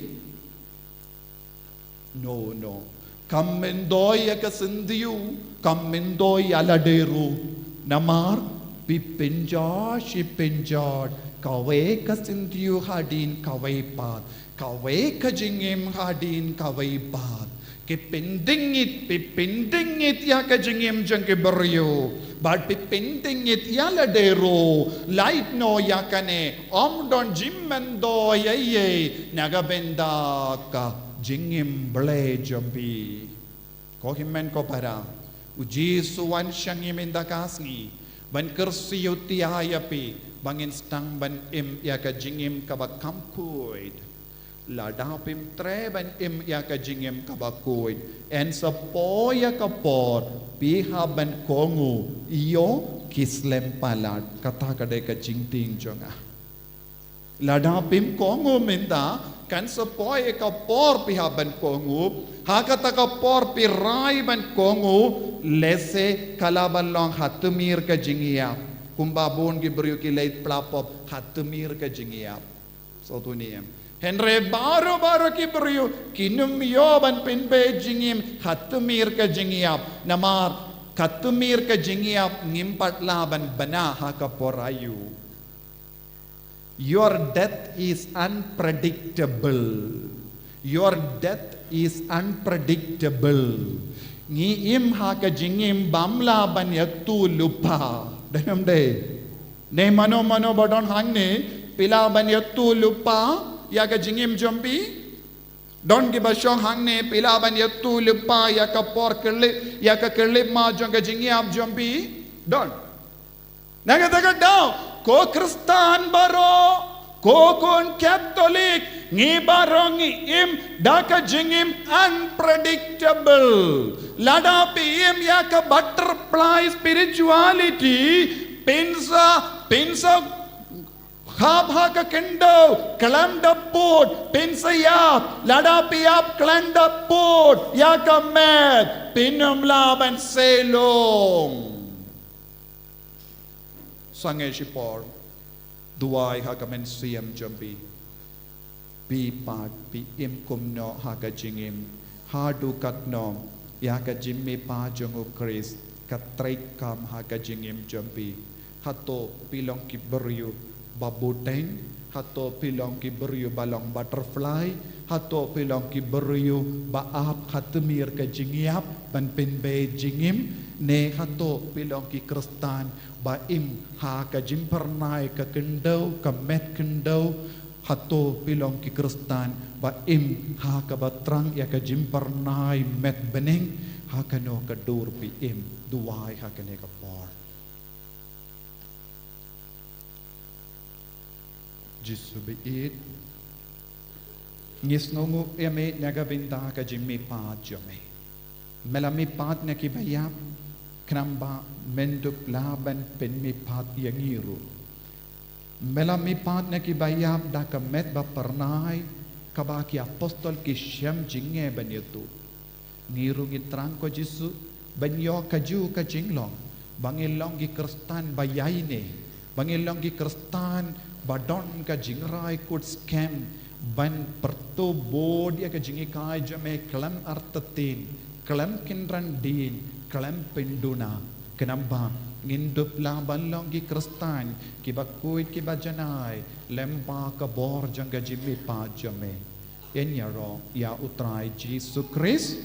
No, no. Kam myntoi ïa ka syntiew, kam myntoi ïa lade ruh. Namar, phi pynjot, shi pynjot, kawei ka syntiew hadien kawei pat, kawei ka jingim hadien kawei pat. Ki pyndengit, phi pyndengit ïa ka jingim jong ki briew. Bad phi pyndengit ïa lade ruh, lait noh ïa kane, ym don jingmyntoi ei ei, na ka bynta ka jingim Blei jong phi. Ko hynmen ko para, u Jisu u wan sha ngi mynta ka sngi ban kyrsiew ïa phi ba ngin sdang ban im ïa ka jingim kaba kham khuid. Lada phim treh ban im ïa ka jingim kaba khuid, yn sa poi ïa ka por phi hap ban kohnguh ïa ki slem palat. Kata ka dei ka jingtieng jong nga. Lada phim kohnguh mynta, kan sa poi ïa ka por phi hap ban kohnguh. Ha kata ka por phi rai ban kohnguh, lehse ka lah ban long ha tmier ka jingïap. Kumba bun ki briew ki leit pla pop ha tmier ka jingïap. Sngewthuh ne em? Hynrei baroh baroh ki briew kin ym ïoh ban pynbeit jingim ha tmier ka jingïap. Namar ha tmier ka jingïap ngim pat lah ban bna ha ka por aïu. Your death is unpredictable. Your death is unpredictable. Ngi im ha ka jingim bym lah ban ïathuh lypa. Dei ne ym dei? Ne mano mano ba don hangne, phi lah ban ïathuh lypa ïa ka jingim jong phi? Don kiba shong hangne, phi lah ban ïathuh lypa ïa ka por khyllipmat, ïa ka khyllipmat jong ka jingïap jong phi? Don. Na kata ka daw, ko Khristan baroh, ko khun Katholik, ngi baroh ngi im da ka jingim unpredictable. Lada phi im ïa ka butterfly spirituality, phin sa, phin sa hap ha ka khyndew khlem da pud, phin sa ïap. Lada phi ïap khlem da pud ïa ka met, phin ym lah ban seh lum. Sangeh shipor, duwai ha ka mynsiem jong phi. Phi pat phi im kumno ha ka jingim? Haduh katno ïa ka jingmihpat jong u Khrist ka treikam ha ka jingim jong phi? Hato phi long ki briew ba bteng? Hato phi long ki briew ba long butterfly? Hato phi long ki briew ba ap ha tmier ka jingïap ban pynbeit jingim? Ne hato phi long ki Khristan ba im ha ka jingphyrnai ka khyndew, ka met khyndew? Hato phi long ki Khristan ba im ha kaba thrang ïa ka jingphyrnai met bneng? Ha kano ka dur phi im? Duwai ha kane ka por. Jisu ba ïeit, ngi sngewnguh ïa me na ka bynta ka jingmihpat jong me. Me la mihpat na kiba ïap, khnang ba men dup lah ban pynmihpat ïa ngi ruh. Me la mihpat na kiba ïap da ka met ba phyrnai, kaba ki apostol ki shem jingeh ban ïathuh. Ngi ruh ngi thrang ko Jisu ban ïoh kajuh ka jinglong, ba ngin long ki Khristan ba ïaineh, ba ngin long ki Khristan ba don ka jingrai kut skhem ban pyrthuh bud ïa ka jinghikai jong me khlem artatien, khlem kynran dien, khlem pynduna, khnang ba ngin dup lah ban long ki Khristan kiba khuid kiba janai lem bad ka bor jong ka jingmihpat jong me. Yn ïaroh ïa U Trai Jisu Khrist.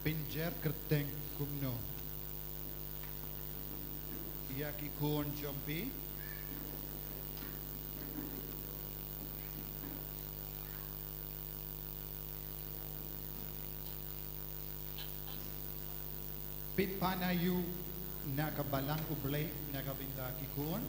Pynjer kyrteng kumno ïa ki khun jong phi? Pynpan aïu na ka balang U Blei na ka bynta ki khun?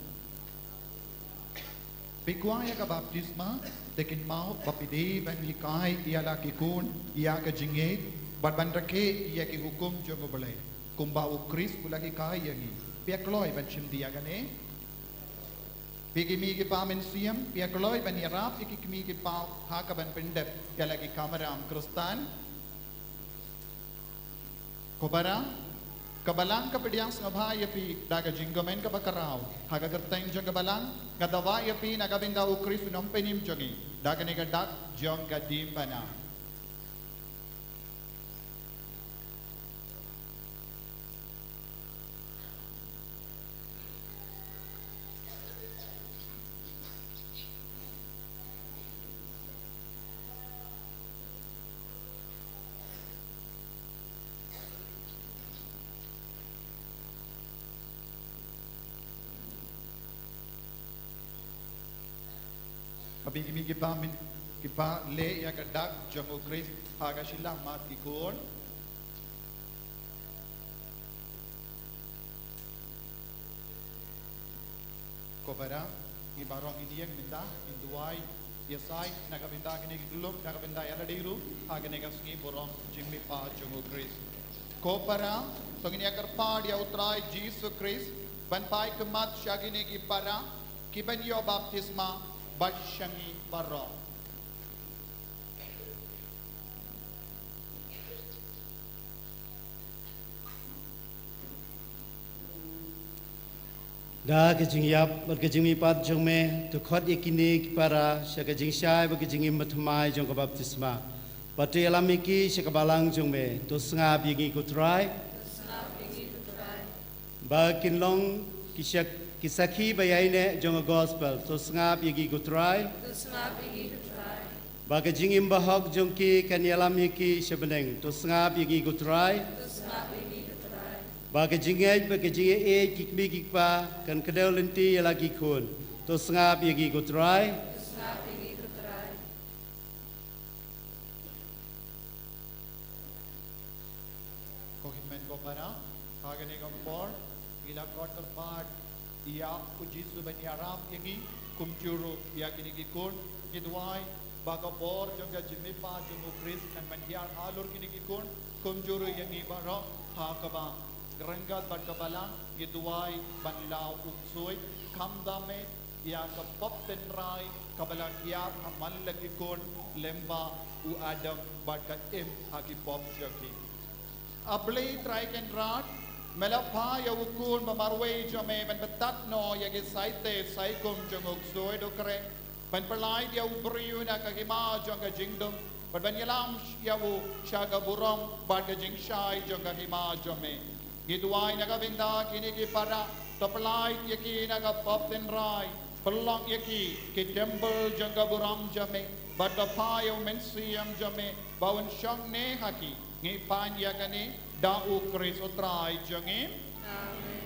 Phi kwah ïa ka baptisma, te kynmaw ba phi dei ban hikai ïa la ki khun ïa ka jingngeit bad ban rakhe ïa ki hukum jong U Blei, kumba U Khrist u la hikai ïa ngi. Phi ïa kloi ban shim ïa kane? Phi ki mei ki pa mynsiem, phi ïa kloi ban ïarap ïa ki kmie ki pa ha ka ban pyndep ïa la ki kamram Khristan? Ko para, ka balang ka pdiang sngewbha ïa phi da ka jingkmen kaba khraw. Ha ka kyrteng jong ka balang, nga dawa ïa phi na ka bynta U Khrist U Nongpynim jong ngi, da kane ka dak jong ka diengphna. Phi ki mei ki pa myn, ki pa leh ïa ka dak jong U Khrist ha ka shyllangmat ki khun. Ko para, ngi baroh ngin ïeng mynta, ngin duwai ïa sait na ka bynta kine ki khyllung, na ka bynta ïa lade ruh ha kane ka sngi burom jingmihpat jong U Khrist. Ko para, to ngin ïa kyrpad ïa U Trai Jisu Khrist ban phai khmat sha kine ki para kiban ïoh baptisma bad sha ngi baroh. Da ka jingïap bad ka jingmihpat jong me, to khot ïa kine ki para sha ka jingshai bad ka jingim bathymmai jong ka baptisma. Bad to ïalam ïa ki sha ka balang jong me. To sngap ïa ngi, ko Trai. Ba kin long ki shak-, ki sakhi ba ïaineh jong ka gospel. To sngap ïa ngi, ko Trai. Ba ka jingim bahok jong ki kan ïalam ïa ki sha bneng. To sngap ïa ngi, ko Trai. Ba ka jingngeit bad ka jingïeit ki kmie ki kpa kan kdew lynti ïa la ki khun. To sngap ïa ngi, ko Trai. Ko hynmen ko para, ha kane ka por ngi la khot kyrpad ïa U Jisu ban ïarap ïa ngi, kumjuh ruh ïa kine ki khun. Ngi duwai ba ka bor jong ka jingmihpat jong U Khrist kan ban hiar halor kine ki khun, kumjuh ruh ïa ngi baroh. Ha kaba ryngkat bad ka balang ngi duwai ban law u ksuid, kham da me ïa ka pop tynrai kaba la hiar ha man la ki khun lyngba u Adam bad ka Im ha ki pop jong ki. A Blei Trai Kynrad, me la phah ïa u Khun ba marwei jong me ban pyntap noh ïa ki saite saikum jong u ksuid u kreh, ban pyllait ïa u briew na ka hima jong ka jingdum, bad ban ïalam ïa u sha ka burom bad ka jingshai jong ka hima jong me. Ngi duwai na ka bynta kine ki para, to pyllait ïa ki na ka pop tynrai, pynlong ïa ki ki templ jong ka burom jong me, bad to phah ïa u Mynsiem jong me ba un shong ne ha ki. Ngi pan ïa kane da U Khrist U Trai jong ngi. Amen.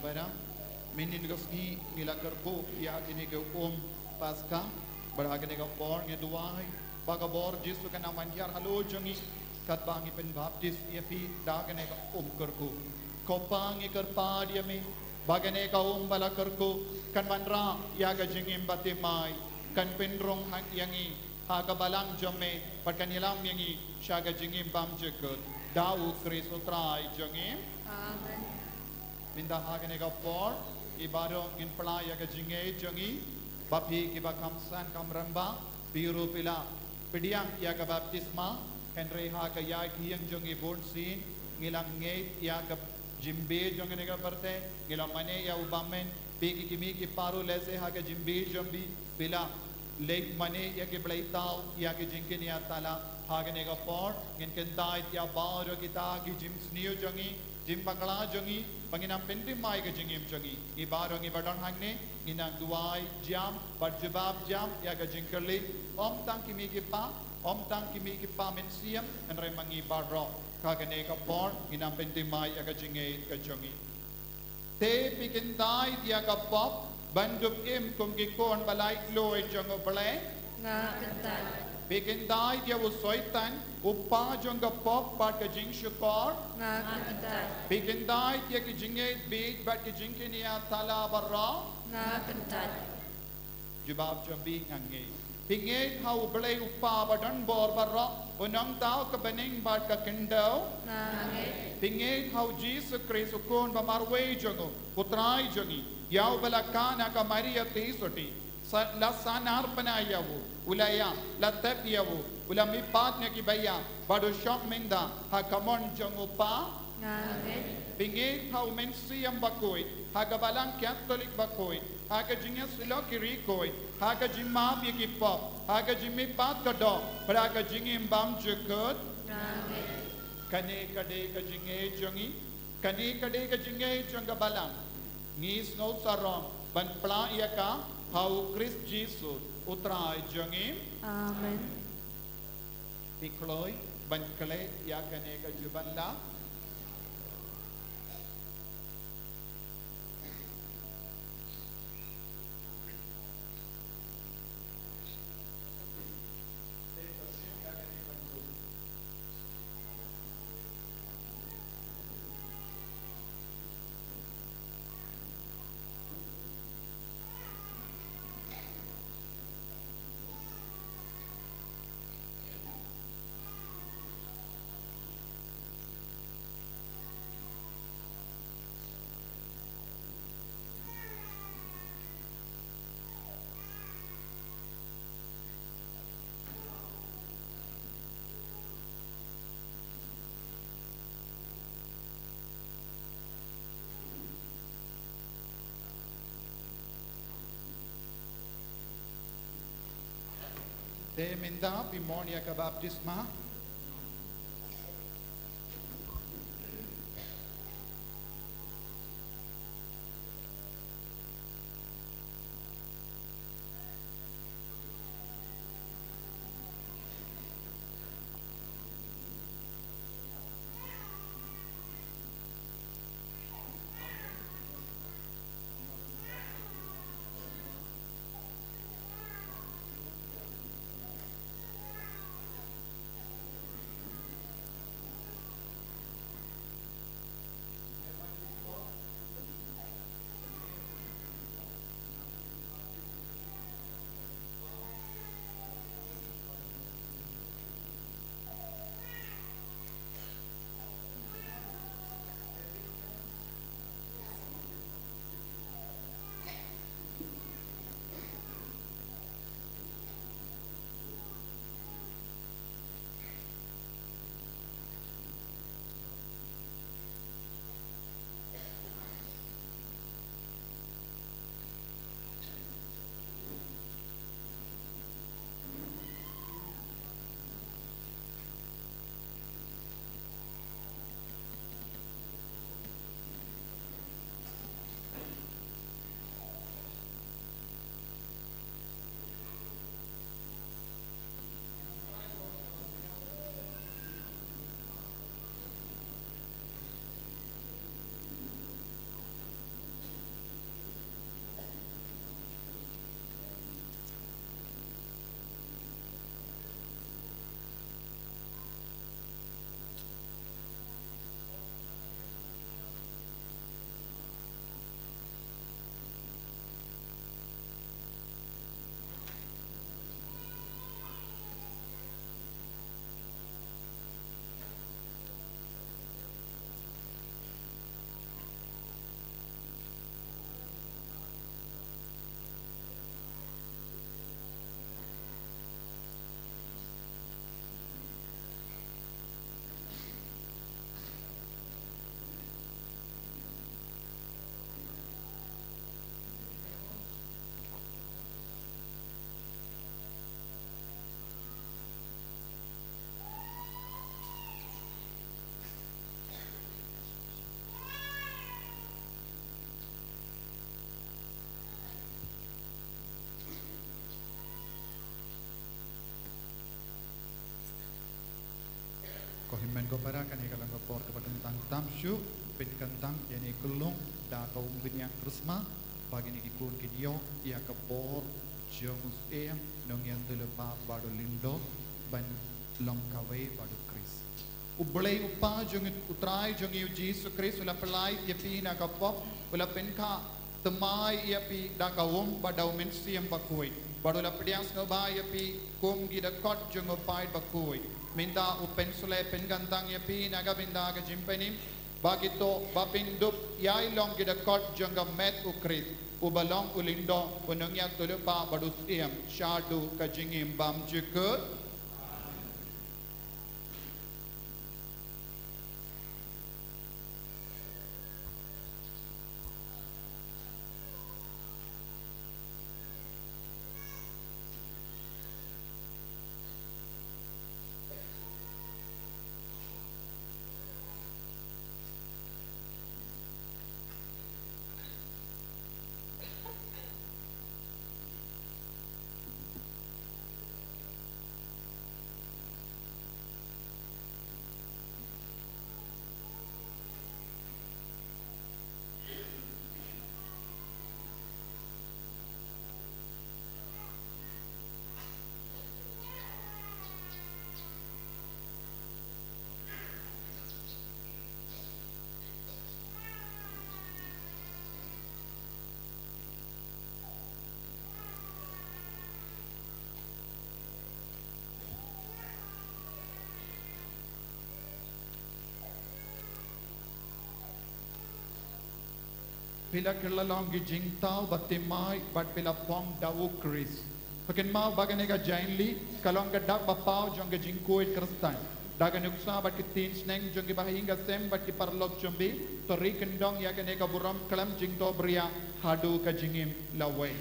Para, mynnin ka sngi ngi la kyrkhu ïa kine ki um Paska, bad ha kane ka por ngi duwai ba ka bor Jisu kan nang ban hiar halor jong ngi, katba ngi pynbaptis ïa phi da kane ka um kyrkhu. Ko Pa, ngi kyrpad ïa me ba kane ka um ba la kyrkhu kan wanrah ïa ka jingim bathymmai, kan pynrung ha ïa ngi ha ka balang jong me, bad kan ïalam ïa ngi sha ka jingim bymjukut. Da U Khrist U Trai jong ngi. Amen. Mynta ha kane ka por, ngi baroh ngin plie ïa ka jingngeit jong ngi, ba phi kiba kham san kham rangbah, phi ruh phi la pdiang ïa ka baptisma, hynrei ha ka ïaid khiah jong ngi bunsien, ngi la ngeit ïa ka jingbieit jong kane ka pyrthei, ngi la mane ïa u bymmen, phi ki kmie ki kpa ruh lehse ha ka jingbieit jong phi, phi la leit mane ïa ki blei thaw, ïa ki jingkynïathala, ha kane ka por, ngin kyntait ïa baroh kita ki jingsniew jong ngi, jingbakla jong ngi, ba ngin nang pynthymmai ka jingim jong ngi. Ngi baroh ngi ba don hangne, ngin nang duwai jam, bad jubab jam, ïa ka jingkylli, ym tang ki kmie ki kpa, ym tang ki kmie ki kpa mynsiem, hynrei ma ngi baroh, ha kane ka por, ngin nang pynthymmai ïa ka jingngeit ka jong ngi. Te phi kyntait ïa ka pop, ban dup im kum ki khun ba laitluid jong U Blei. Nga kyntait. Phi kyntait ïa u Soitan, u pa jong ka pop bad ka jingshukor. Nga kyntait. Phi kyntait ïa ki jingngeit bieit bad ki jingkynïathala baroh. Nga kyntait. Jubab jong phi, nga ngeit. Phi ngeit ha U Blei U Kpa badonbor baroh, U Nongthaw ka bneng bad ka khyndew. Nga ngeit. Phi ngeit ha U Jisu Khrist, U Khun ba marwei jong U, U Trai jong ngi, ïa uba la kha na ka Maria Theisotti, sa la sahnarphna ïa U, u la ïap, la tep ïa U, u la mihpat na ki baïap, bad U shong mynta ha ka mon jong U Kpa. Nga ngeit. Phi ngeit ha U Mynsiem Bakhuid, ha ka Balang Katholik Bakhuid, ha ka jingïasyllok ki riewkhuid, ha ka jingmap ïa ki pop, ha ka jingmihpat ka doh, bad ha ka jingim bymjukut. Nga ngeit. Kane ka dei ka jingngeit jong ngi, kane ka dei ka jingngeit jong ka Balang. Ngi sngewsarong ban plie ïa ka ha U Khrist Jisu, U Trai jong ngi. Amen. Phi kloi ban klet ïa kane ka jubab la. Te mynta phi mon ïa ka baptisma. Myn ko para, kane ka long ka por kaba kyntang tam shuh, pynkyntang ïa kane ka lum da ka um bniah Christmas, ba kine ki khun kin ïoh ïa ka bor jong u Syiem Nongïathuhlypa bad u Lyngdoh ban long kawei bad u Khrist. U Blei u Kpa jong ngi, u Trai jong ngi u Jisu Khrist, u la pyllait ïa phi na ka pop, u la pynkha thymmai ïa phi da ka um bad da u Mynsiem Bakhuid, bad u la pdiang sngewbha ïa phi kum ki dkhot jong u Paid Bakhuid. Mynta u pynsleh pynkyntang ïa phi na ka bynta ka jingpynim, ba kito ba phin dup ïai long ki dkhot jong ka met u Khrist, uba long u Lyngdoh, u Nongïathuhlypa bad u Syiem, shaduh ka jingim bymjukut. Phi la kylla long ki jingthaw bad thymmai bad phi la phong da u Khrist. Phi kynmaw ba kane ka jaiñli ka long ka dak ba paw jong ka jingkhuid Khristan. Da ka nuksa bad ki ktien sneng jong ki bahaïing ka sem bad ki paralok jong phi, to ri kyndong ïa kane ka burom khlem jingthohbria haduh ka jingim lawei.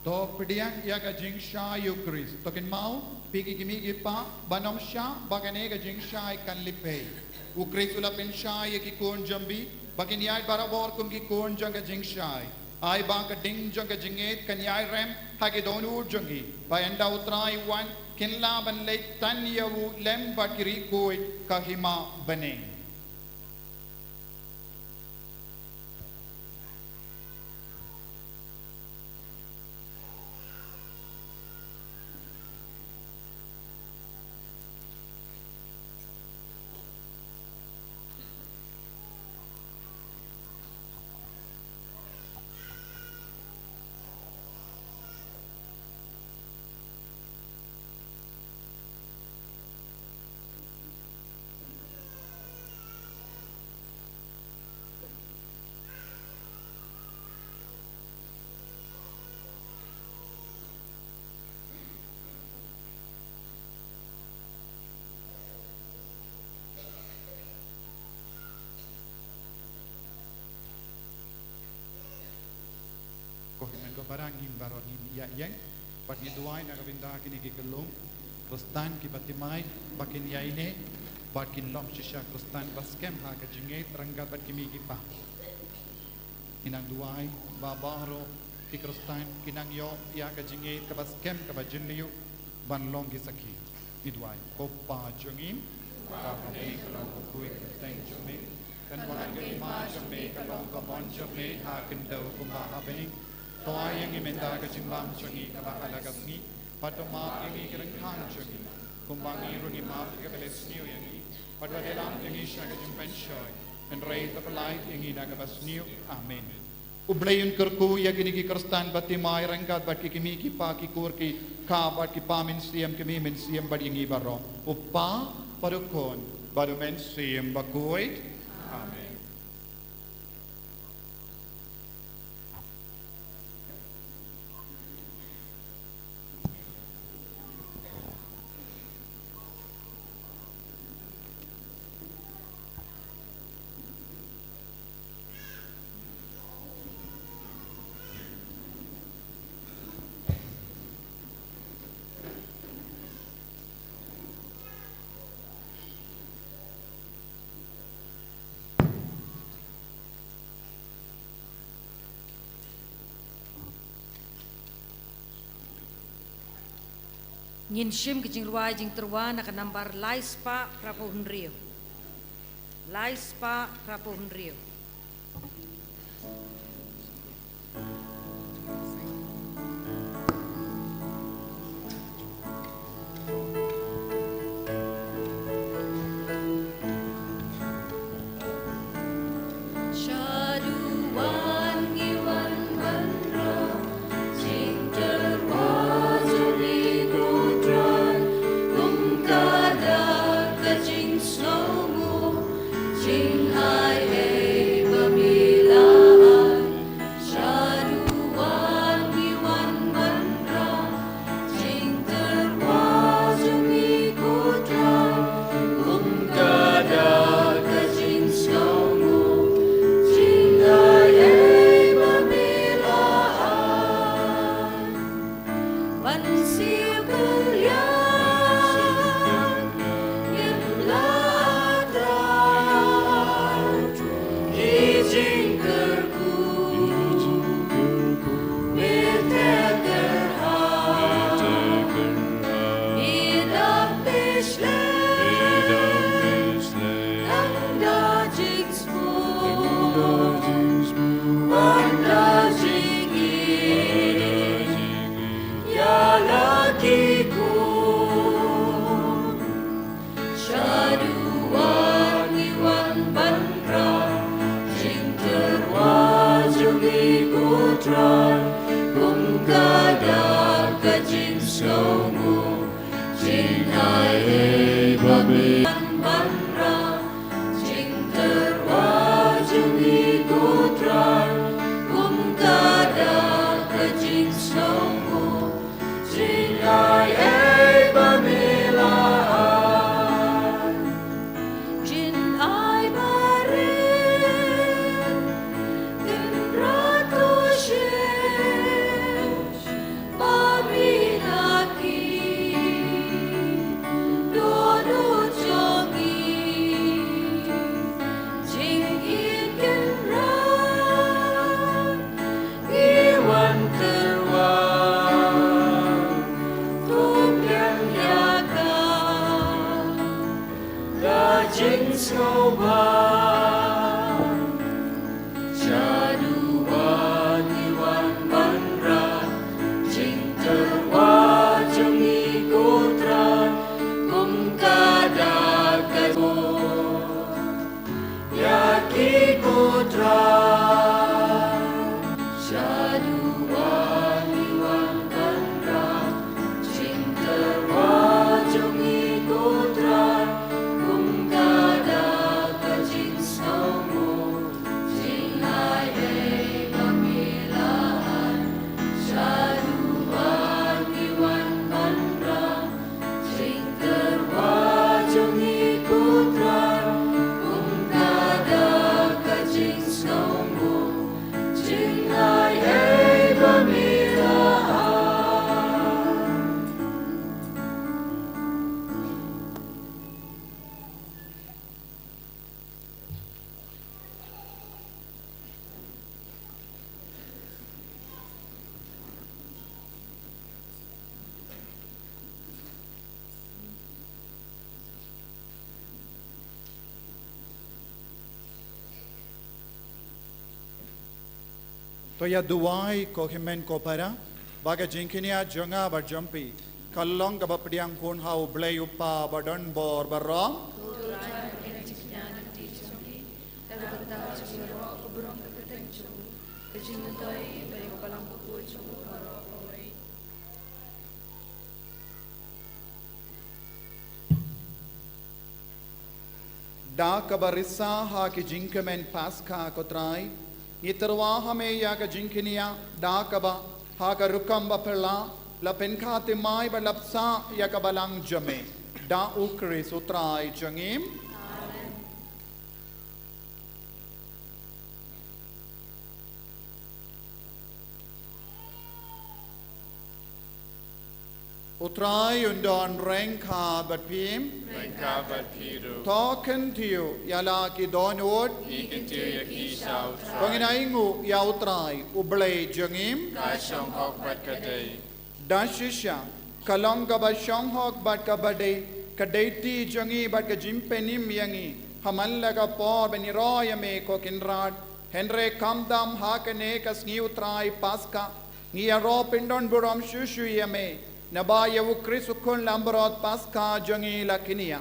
To pdiang ïa ka jingshai u Khrist. To kynmaw, phi ki kmie ki kpa, ban ym shah ba kane ka jingshai kan lip ei. U Khrist u la pynshai ïa ki khun jong phi ba kin ïaid barabor kum ki khun jong ka jingshai. Ai ba ka ding jong ka jingïeit kan ïai rem ha ki dohnud jong ki, ba ynda u Trai u wan, kin lah ban leit tan ïa u lem bad ki riewkhuid ka hima bneng. Ko hynmen ko para, ngin baroh ngin ïa ïeng bad ngin duwai na ka bynta kine ki khyllung Khristan kiba thymmai ba kin ïaineh bad kin long shisha Khristan ba skhem ha ka jingïeit ryngkat bad ki kmie ki kpa. Ngi nang duwai ba baroh ki Khristan kin nang ïoh ïa ka jingïeit kaba skhem kaba jylliew ban long ki sakhi. Ngi duwai. Ko Pa jong ngi, ba ha bneng, ka long ka kyrteng jong me. Kan wan ka hima jong me, kan long ka mon jong me ha khyndew kumba ha bneng. To ai ïa ngi mynta ka jingbam jong ngi kaba ha la ka sngi. Bad to map ïa ngi ki ryngkang jong ngi, kumba ngi ruh ngi map ïa kiba leh sniew ïa ngi. Bad wat ïalam ïa ngi sha ka jingpynshoi, hynrei to pyllait ïa ngi na kaba sniew. Amen. U Blei un kyrkhu ïa kine ki khristan ba timai ryngkat bad ki kmie ki kpa ki kur ki kha bad ki pa mynsiem kmie mynsiem bad ïa ngi baroh. U Kpa bad u Khun bad u Mynsiem Bakhuid. Amen. Ngin shim ka jingrwai jingtyrwa na ka nambar lai spah phra phew hynriew. Lai spah phra phew hynriew. To ïa duwai ko hynmen ko para, ba ka jingkñia jong nga bad jong phi ka long kaba pdiang khun ha U Blei U Kpa badonbor baroh. Ko Trai, pdiang jingkñia na ka kti jong phi, da ka bynta jong ïaroh ka burom ka kyrteng jong u, ka Jingmyntoi ïa ka balang bakhuid jong u baroh kawei. Da kaba risa ha ki jingkmen Paskha, ko Trai, ngi tyrwa ha me ïa ka jingkñia da kaba ha ka rukom baphylla la pynkha thymmai bad la bsa ïa ka balang jong me. Da U Khrist U Trai jong ngi. U Trai un don ryngkat bad phi. Ryngkat bad phi ruh. To kyntiew ïa la ki dohnud. Ngi kyntiew ïa ki sha U Trai. To ngin ainguh ïa U Trai U Blei jong ngi. Ka shong hok bad ka dei. Da shisha, ka long kaba shong hok bad kaba dei, ka dei ti jong ngi bad ka jingpynim ïa ngi ha man la ka por ban ïaroh ïa me, ko Kynrad. Hynrei khamtam ha kane ka sngi U Trai Paskha, ngi ïaroh pyndonburom shuh shuh ïa me, naba ïa U Khrist U Khun Langbrot Paskha jong ngi la kñia.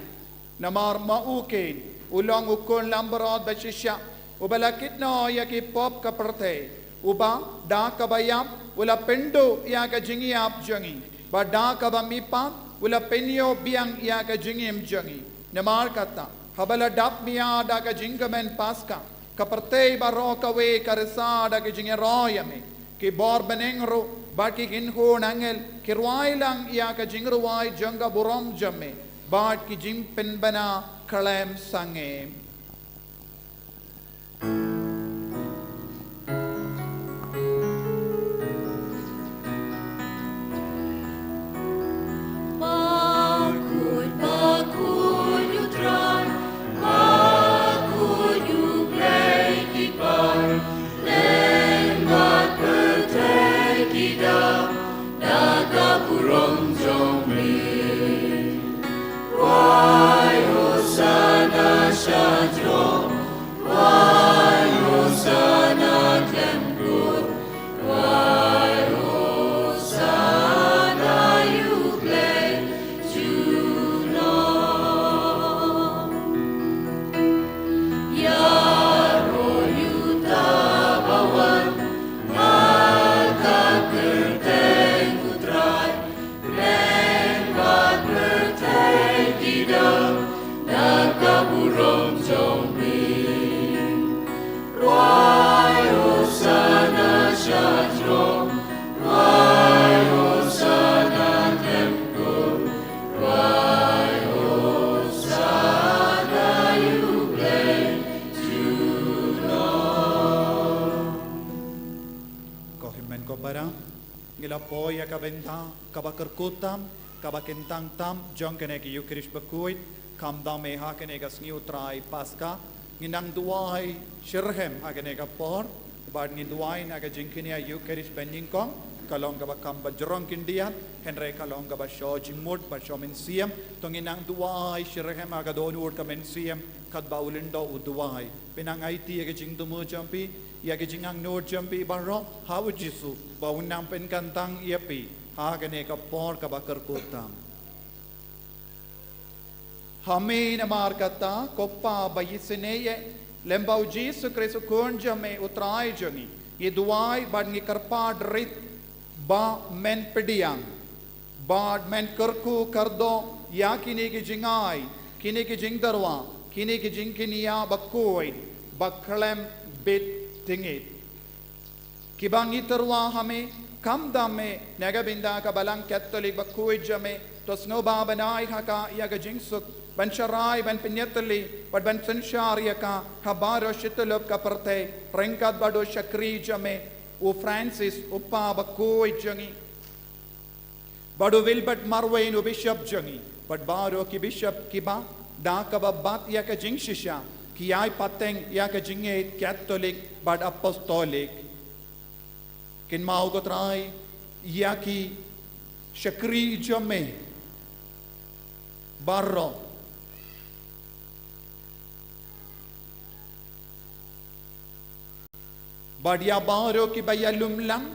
Namar ma u keiñ u long U Khun Langbrot ba shisha, uba la kit noh ïa ki pop ka pyrthei, uba da kaba ïap u la pynduh ïa ka jingïap jong ngi, bad da kaba mihpat u la pynïoh biang ïa ka jingim jong ngi. Namar kata, haba la dap mia da ka jingkmen Paskha, ka pyrthei baroh kawei ka risa da ka jingïaroh ïa me. Ki bor bneng ruh bad ki kynhun angel ki rwai lang ïa ka jingrwai jong ka burom jong me bad ki jingpynbna khlem sangeh. Bakhuid, bakhuid U Trai, bakhuid U Blei ki paid, lem bad pyrthei ki dap da ka burom jong me. Wai Hosana sha jrong, wai Hosana khlem kur, wai Hosana ïa U Blei junom. Ïaroh ïa uta ba wan ha ka kyrteng U Trai, lem bad pyrthei ki dap da ka burom jong me. Wai Hosana sha jrong, wai Hosana khlem kur, wai Hosana ïa U Blei junom. Ko hynmen ko para, ngi la poi ïa ka bynta kaba kyrkhu tam, kaba kyntang tam jong kane ka Ïukharist bakhuid, khamtam eh ha kane ka sngi U Trai Paskha. Ngin nang duwai shitrhem ha kane ka por, bad ngin duwai na ka jingkñia Ïukharist banyngkong, ka long kaba kham ba jrong khyndiat, hynrei ka long kaba shoh jingmut bad shoh mynsiem. To ngin nang duwai shitrhem ha ka dohnud ka mynsiem, katba u lyngdoh u duwai. Pynang aiti ïa ka jingthmu jong phi, ïa ka jingangnud jong phi baroh ha U Jisu, ba un nang pynkyntang ïa phi ha kane ka por kaba kyrkhu tam. Ha me namar kata, ko Pa ba isynei eh, lem bad U Jisu Khrist U Khun jong me U Trai jong ngi, ngi duwai bad ngi kyrpad rit ba men pdiang bad men kyrkhu kyrdoh ïa kine ki jingai, kine ki jingtyrwa, kine ki jingkñia bakhuid ba khlem bit tyngeh. Kiba ngi tyrwa ha me, khamtam eh na ka bynta ka Balang Katholik bakhuid jong me, to sngewbha ban ai ha ka ïa ka jingsuk ban sharai, ban pynïatylli bad ban synshar ïa ka ha baroh shi tyllup ka pyrthei, ryngkat bad u shakri jong me u Francis, u Pa bakhuid jong ngi, bad u Wilbert Marwein u Bishop jong ngi, bad baroh ki Bishop kiba da kaba bat ïa ka jingshisha ki ïai pateng ïa ka jingngeit Katholik bad Apostolik. Kynmaw ko Trai ïa ki shakri jong me baroh, bad ïa baroh kiba ïalum lang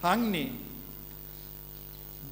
hangne,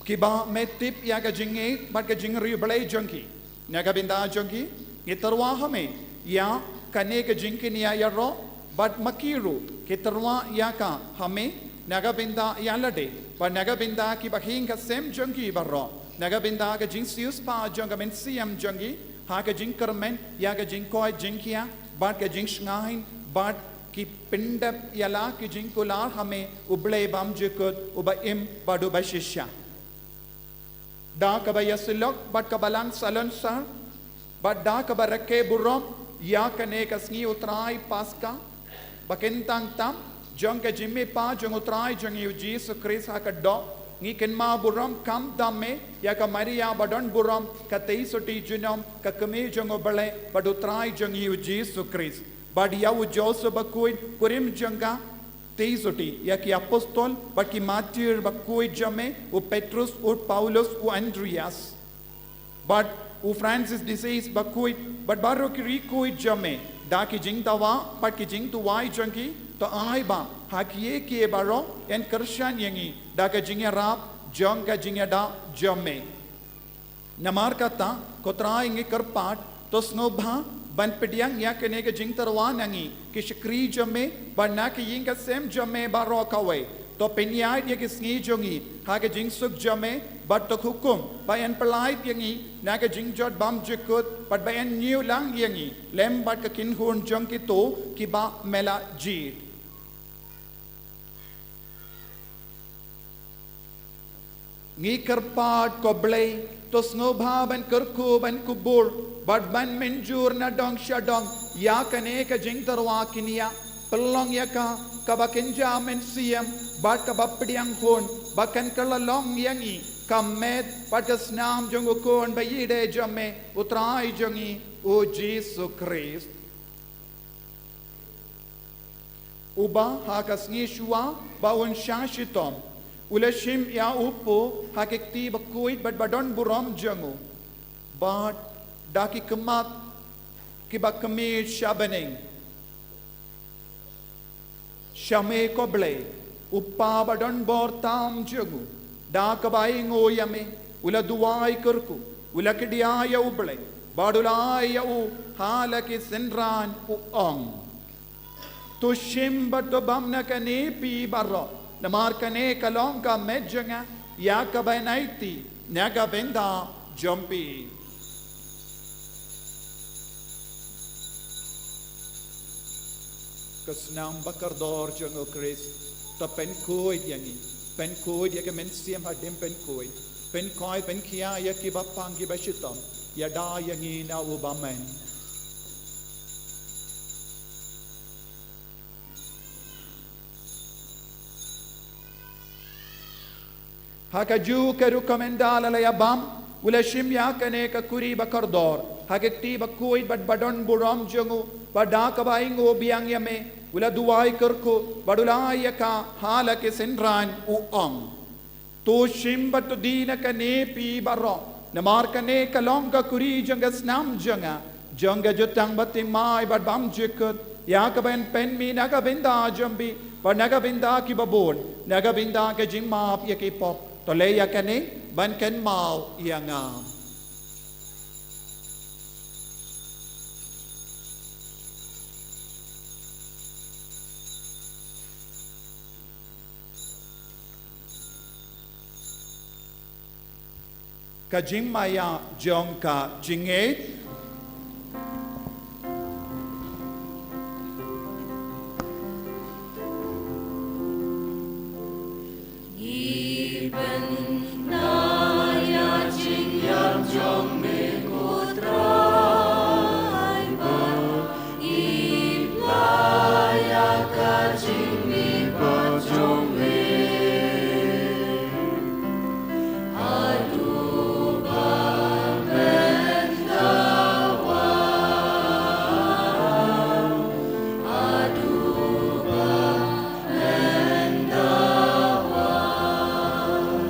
kiba me tip ïa ka jingngeit bad ka jingriewblei jong ki. Na ka bynta jong ki, ngi tyrwa ha me ïa kane ka jingkñia ïaroh Bad ma ki ruh ki tyrwa ïa ka ha me na ka bynta ïa lade, bad na ka bynta kiba ha ka sem jong ki baroh, na ka bynta ka jingsiewspah jong ka mynsiem jong ki, ha ka jingkyrmen ïa ka jingkoit jingkhiah bad ka jingshngaiñ, bad ki pyndep ïa la ki jingkular ha me, U Blei bymjukut, uba im bad uba shisha. Da kaba ïasyllok bad ka balang salonsar, bad da kaba rakhe burom ïa kane ka sngi U Trai Paska ba kyntang tam jong ka jingmihpat jong U Trai jong ngi U Jisu Khrist ha ka doh, ngi kynmaw burom kham tam eh ïa ka Maria ba don burom, ka tei sotti junom, ka kmie jong U Blei bad U Trai jong ngi U Jisu Khrist. Bad ïa u Joseph bakhuid, kurim jong ka, tei sotti ïa ki apostol bad ki martir bakhuid jong me, u Petrus, u Paulus, u Andreas, bad u Francis d'Assisi bakhuid, bad baroh ki riewkhuid jong me, da ki jingdawa bad ki jingduwai jong ki, to ai ba ha kiei kiei baroh yn kyrshan ïa ngi da ka jingïarap jong ka jingïada jong me. Namar kata, ko Trai, ngi kyrpad, to sngewbha ban pdiang ïa kane ka jingtyrwa na ngi, ki shakri jong me, bad na ki ïing ki sem jong me baroh kawei. To pynïaid ïa ki sngi jong ngi ha ka jingsuk jong me, bad to hukum ba yn pyllait ïa ngi na ka jingjot bymjukut, bad ba yn ñiew lang ïa ngi lem bad ka kynhun jong kito kiba me la jied. Ngi kyrpad, ko Blei, to sngewbha ban kyrkhu, ban kubur bad ban mynjur na dong sha dong ïa kane ka jingtyrwa kynja. Pynlong ïa ka kaba kynja mynsiem bad kaba pdiang hun, ba kan kylla long ïa ngi ka met bad ka snam jong u Khun ba ïeid jong me, U Trai jong ngi U Jisu Khrist. Uba ha ka sngi shuwa ba un shah shitom, u la shim ïa u pop ha ki kti bakhuid bad badonburom jong u, bad da ki khmat kiba khmih sha bneng, sha me, ko Blei, u Kpa badonbor tam jong u, da kaba ainguh ïa me, u la duwai kyrkhu, u la kdiah ïa U Blei bad u la ai ïa u ha la ki synran, u ong: To shim bad to bam na kane, phi baroh, namar kane ka long ka met jong nga, ïa kaba yn aiti na ka bynta jong phi. Ka snam bakordor jong U Khrist, to pynkhuid ïa ngi, pynkhuid ïa ka mynsiem hadien pynkhuid, pynkhuid pynkhiah ïa kiba pang kiba shitom, ïada ïa ngi na u bymman. Ha kajuh ka rukom ynda la ïa bam, u la shim ïa kane ka khuri bakordor ha ki kti bakhuid bad badonburom jong u, bad da kaba ainguh biang ïa me, u la duwai kyrkhu bad u la ai ïa ka ha la ki synran, u ong: To shim bad to die na kane, phi baroh, namar kane ka long ka khuri jong ka snam jong nga, jong ka jutang bathymmai bad bymjukut, ïa kaba yn pynmih na ka bynta jong phi bad na ka bynta kiba bun, na ka bynta ka jingmap ïa ki pop. To leh ïa kane ban kynmaw ïa nga. Ka jingmaïa jong ka jingngeit. Ngi pynmaïa jingïap jong me, ko Trai, bad ngi pynmaïa ka jingmihpat jong me. Haduh ba men da wan, haduh ba men da wan.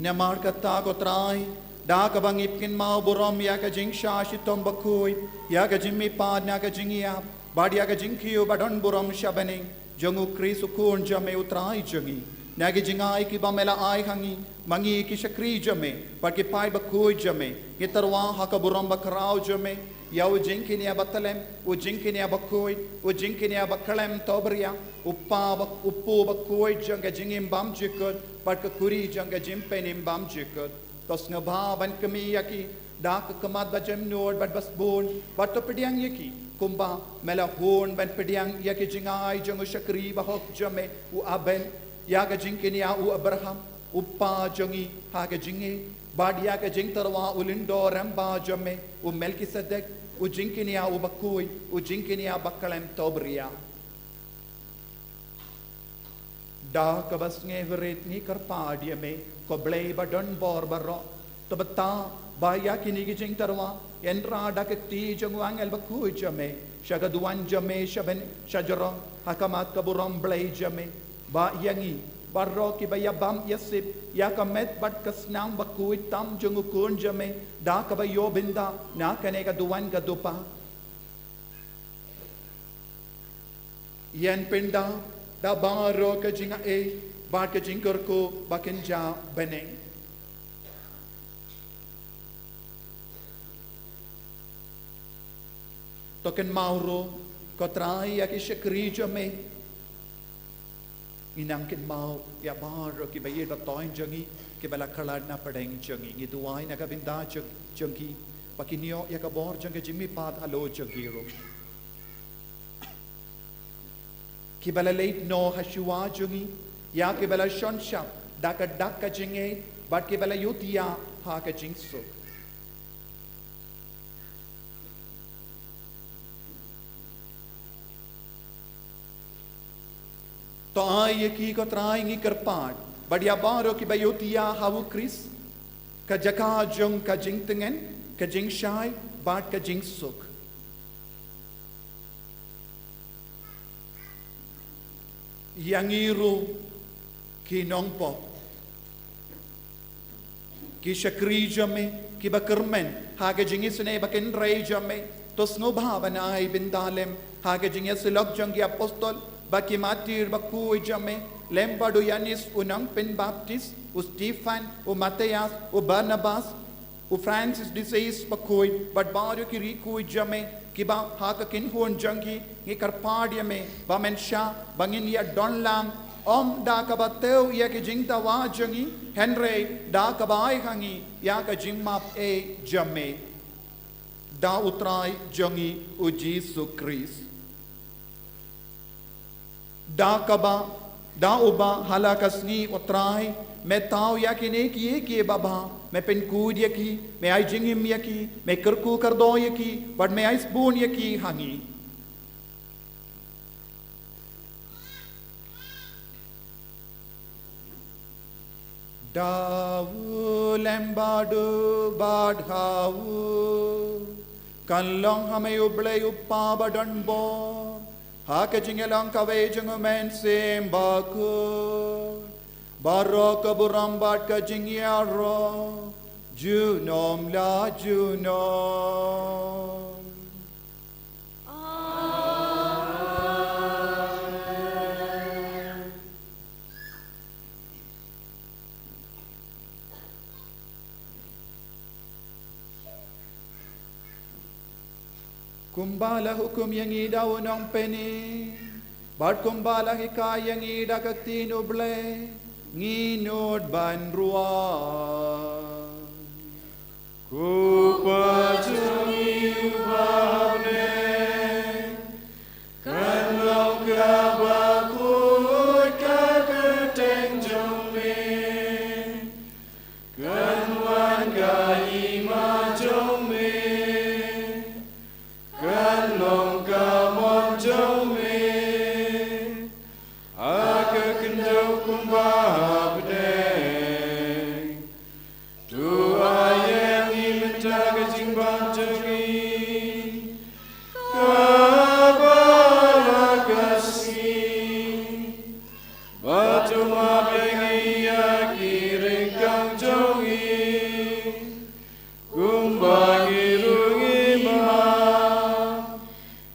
Namar kata, ko Trai, da kaba ngi pynkynmaw burom ïa ka jingshah shitom bakhuid, ïa ka jingmihpat na ka jingïap, bad ïa ka jingkiew badonburom sha bneng jong U Khrist U Khun jong me U Trai jong ngi, na ki jingai kiba me la ai ha ngi, ma ngi ki shakri jong me bad ki paid bakhuid jong me, ngi tyrwa ha ka burom bakhraw jong me, ïa u jingkñia ba tlem, u jingkñia ba khuid, u jingkñia ba khlem tobria, u pa ba, u pu ba khuid jong ka jingim bymjukut, bad ka khuri jong ka jingpynim bymjukut. To sngewbha ban kmie ïa ki da ka khmat ba jemnud bad ba sbun, bad to pdiang ïa ki kumba me la hun ban pdiang ïa ki jingai jong u shakri bahok jong me u Abel, ïa ka jingkñia u Abraham, u pa jong ngi ha ka jingngeit, bad ïa ka jingtyrwa u lyngdoh rangbah jong me u Melkisedek, u jingkñia u ba khuid, u jingkñia ba khlem tobria. Da kaba sngewrit ngi kyrpad ïa me, ko Blei ba don bor baroh. To bta ba ïa kine ki jingtyrwa, hynrei da ka kti jong u angel ba khuid jong me, sha ka duwan jong me shaban shajrong ha khmat ka burom Blei jong me, ba ïa ngi baroh kiba ïabam ïasip ïa ka met bad ka snam ba khuid tam jong u Khun jong me, da kaba ïoh bynta na kane ka duwan ka dupa, yn pyndap da baroh ka jingai bad ka jingkyrkhu ba kynja bneng. To kynmaw ruh, ko Trai, ïa ki shakri jong me. Ngi nang kynmaw ïa baroh kiba ïeit ba thoiñ jong ngi, kiba la khlad na pdeng jong ngi. Ngi duwai na ka bynta jong, jong ki, ba kin ïoh ïa ka bor jong ka jingmihpat halor jong ki ruh. Kiba la leit noh ha shuwa jong ngi, ïa kiba la shon shap da ka dak ka jingngeit, bad kiba la ïohthiah ha ka jingsuk. To ai ïa ki, ko Trai, ngi kyrpad, bad ïa baroh kiba ïohthiah ha u Khrist, ka jaka jong ka jingtngen, ka jingshai, bad ka jingsuk. Ïa ngi ruh ki nongpop, ki shakri jong me, kiba kyrmen ha ka jingisynei ba kynrei jong me, to sngewbha ban ai bynta lem ha ka jingïasyllok jong ki apostol, ba ki martir ba khuid jong me, lem bad u Ïanis u nongpynbaptis, u Stephan, u Matthias, u Barnabas, u Francis de Sales ba khuid, bad baroh ki ri khuid jong me, kiba ha ka kynhun jong ki, ngi kyrpad ïa me, ba men shah ba ngin ïa don lang, ym da kaba tiew ïa ki jingdawa jong ngi, hynrei da kaba ai ha ngi ïa ka jingmap ei jong me, da u Trai jong ngi u Jisu Khrist. Da kaba, da uba ha la ka sngi, ko Trai, me thaw ïa kine kiei kiei babha, me pynkhuid ïa ki, me ai jingim ïa ki, me kyrkhu kyrdoh ïa ki, bad me ai sbun ïa ki ha ngi. Da u lem bad u bad ha u, kan long ha me, U Blei U Kpa ba don bor, ha ka jingïalong kawei jong U Mynsiem Bakhuid, baroh ka burom bad ka jingïaroh junom la junom. Amen. Kumba la hukum ïa ngi da u Nongpynim, bad kumba la hikai ïa ngi da ka ktien U Blei, ngin nud ban rwai. Ko Pa jong ngi uba ha bneng, kan long kaba khuid ka kyrteng jong me, kan wan ka hima jong me, kan long ka mon jong me ha ka khyndew kumba ha bneng. To ai ïa ngi mynta ka jingbam jong ngi kaba la ka sngi, bad to map ïa ngi ïa ki ryngkang jong ngi, kumba ngi ruh ngi map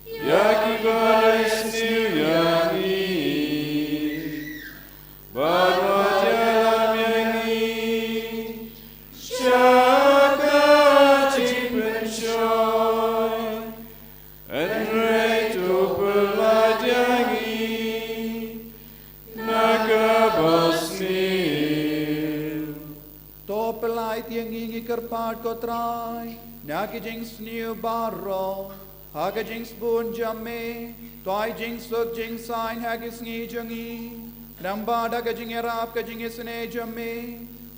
ïa kiba la ïasniew ïa ngi. Bad wat ïalam ïa ngi sha ka jingpynshoi, pat, ko Trai, na ki jingsniew baroh ha ka jingsbun jong me. To ai jingsuk jingsaiñ ha ki sngi jong ngi, namar da ka jingïarap ka jingisynei jong me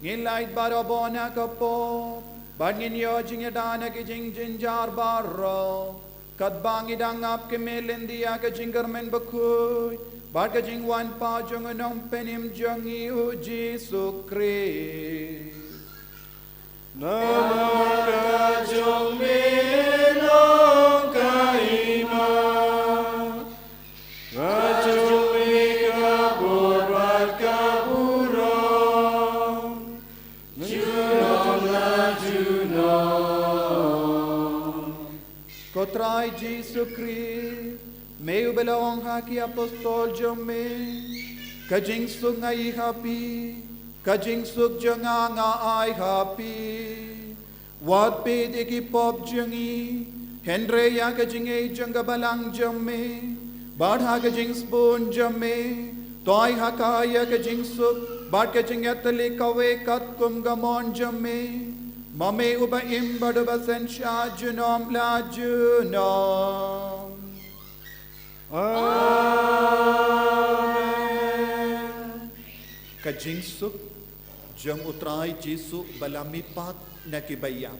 ngin lait baroh bun na ka pop, bad ngin ïoh jingïada na ki jingjynjar baroh, katba ngi dang ap kmie lynti ïa ka jingkyrmen bakhuid bad ka jingwan pat jong u Nongpynim jong ngi, u Jisu Khrist. Namar ka jong me long ka hima, ka jong me ka bor bad ka burom, junom la junom. Ko Trai Jisu Khrist, me uba la ong ha ki apostol jong me, ka jingsuk nga ai ha phi, ka jingsuk jong nga nga ai ha phi. Wat peit ïa ki pop jong ngi, hynrei ïa ka jingïeit jong ka balang jong me, bad ha ka jingsbun jong me, to ai ha ka ïa ka jingsuk bad ka jingïatylli kawei katkum ka mon jong me, ma me uba im bad uba synshar junom la junom. Amen. Ka jingsuk jong u Trai Jisu ba la mihpat na ki baïap,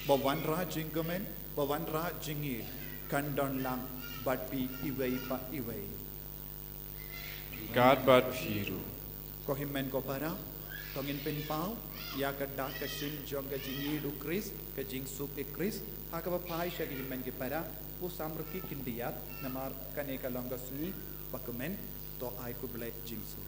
ba wanrah jingkmen, ba wanrah jingïeit, kan don lang bad phi iwei pa iwei. Kat bad phi ruh. Ko hynmen ko para, to ngin pynpaw ïa ka dak ka shim jong ka jingïeit u Khrist, ka jingsuk u Khrist, ha kaba phai sha ki hynmen ki para, u samrkhie khyndiat, namar kane ka long ka sngi ba kmen. To ai khublei jingsuk.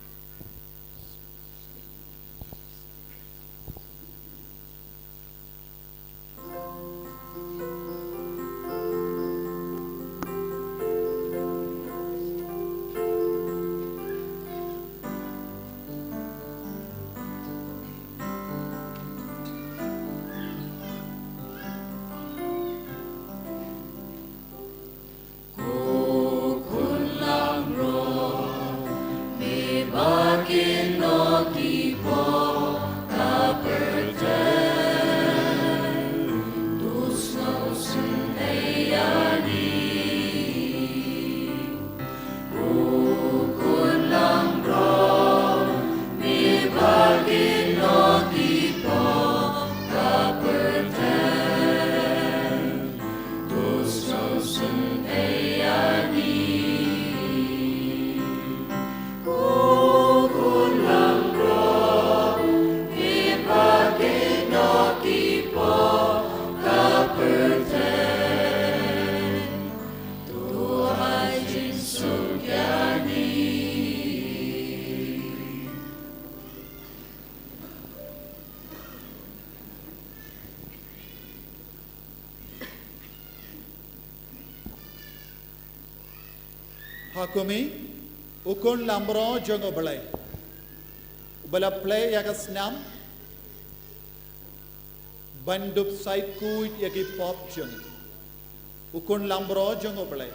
Ha kmie, u khun langbrot jong U Blei, uba la plie ïa ka snam ban dup shai khuid ïa ki pop jong ngi. U khun langbrot jong U Blei,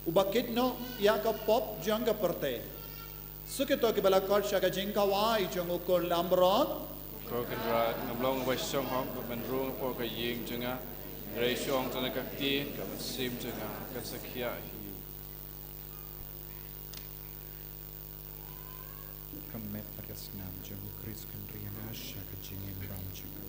uba kit noh ïa ka pop jong ka pyrthei. Suk ïa to kiba la khot sha ka jingkawei jong u khun langbrot. Ko Kynrad, ngam long uba shong hok ban rung hapoh ka ïing jong nga, hynrei shu ong tang ïa ka ktien kaba sim jong nga kan sa khiah hi. Ka met bad ka snam jong u Khrist kan ri ïa nga sha ka jingim bymjukut.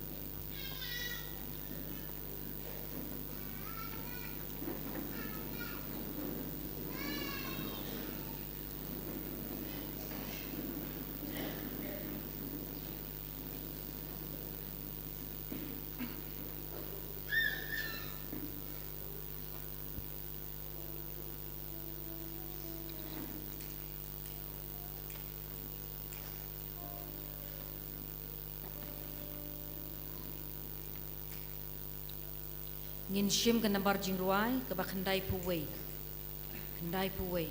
Ngin shim ka nambar jingrwai kaba khyndaiphew wei. Khyndaiphew wei.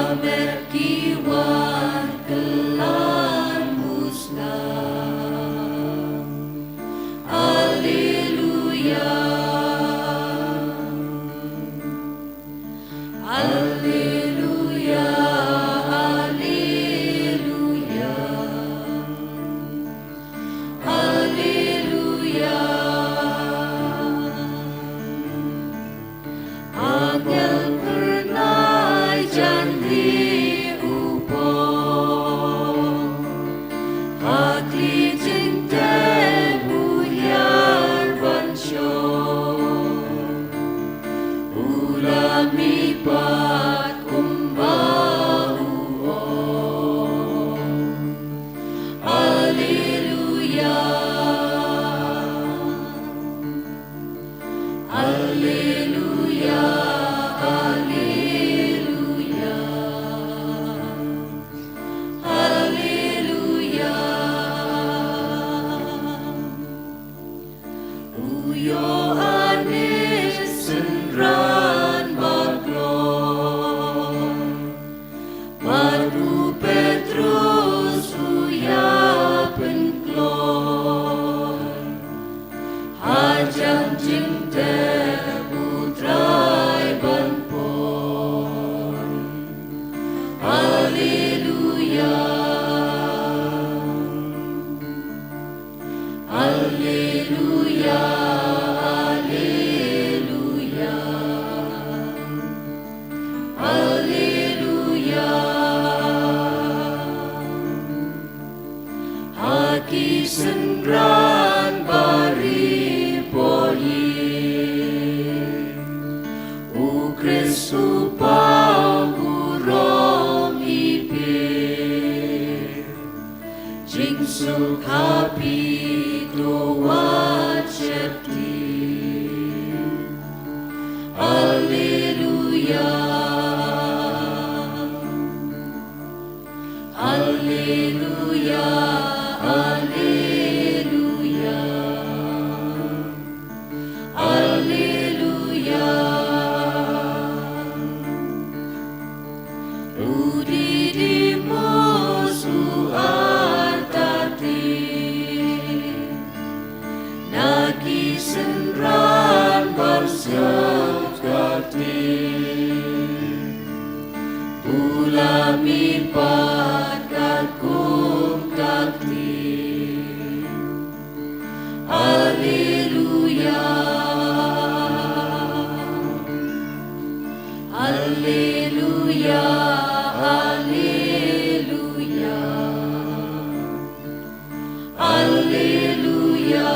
Met ki wan kylla musla. Alleluia. Alleluia, alleluia. Alleluia. Angel phyrnai jan ri u pong. Ha khlieh jingtep u hiar ban shong. U la mihpat kumba u ong. Alleluia. Alleluia, alleluia, alleluia. U Ïoannis synran baklong. Bad u Petrus u ïa pynkloi. Hajan jingtep u Trai ban poi. Alleluia. Alleluia, alleluia. Alleluia. Ha ki synran ba ri poli. U Khrist u paw burom ïa phi. Jingsuk ha phi to wat sheptieng. Alleluia. Alleluia, alleluia, alleluia. U Didimus u artatien na ki synran ban sngewthuh. U la mihpat katkum ka ktien. Alleluia. Alleluia, alleluia. Alleluia.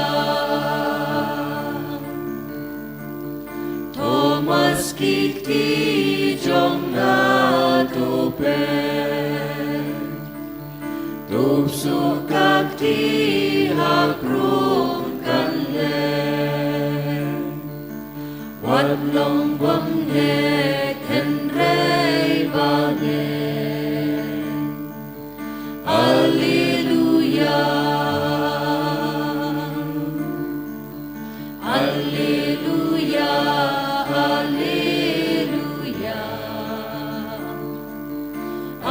Thomas ki kti jong nga to peit. To suk ka kti ha krung kan leh. Wat long bym ngeit hynrei ba ngeit. Alleluia. Alleluia, alleluia,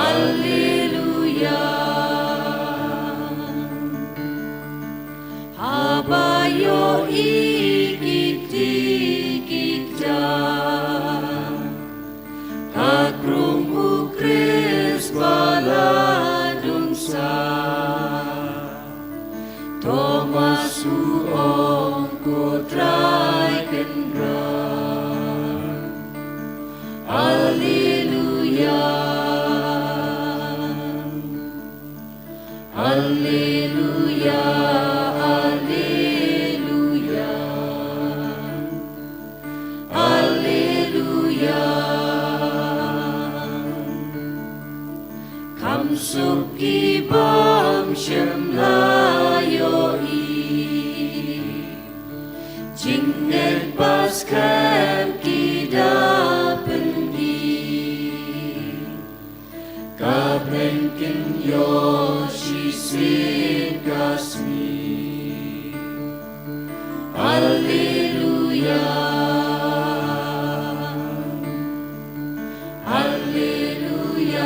alleluia. Haba ïohi ki kti ki kjat ka krung u Khrist ba la dung sah. Thomas u ong, Ko Trai Kynrad. Alleluia. Alleluia, alleluia, alleluia. Kham suk ki bym shym la ïohi jingngeit ba skhem ki da pynhiar. Ka bneng kin ïoh shisien ka sngi. Alleluia. Alleluia.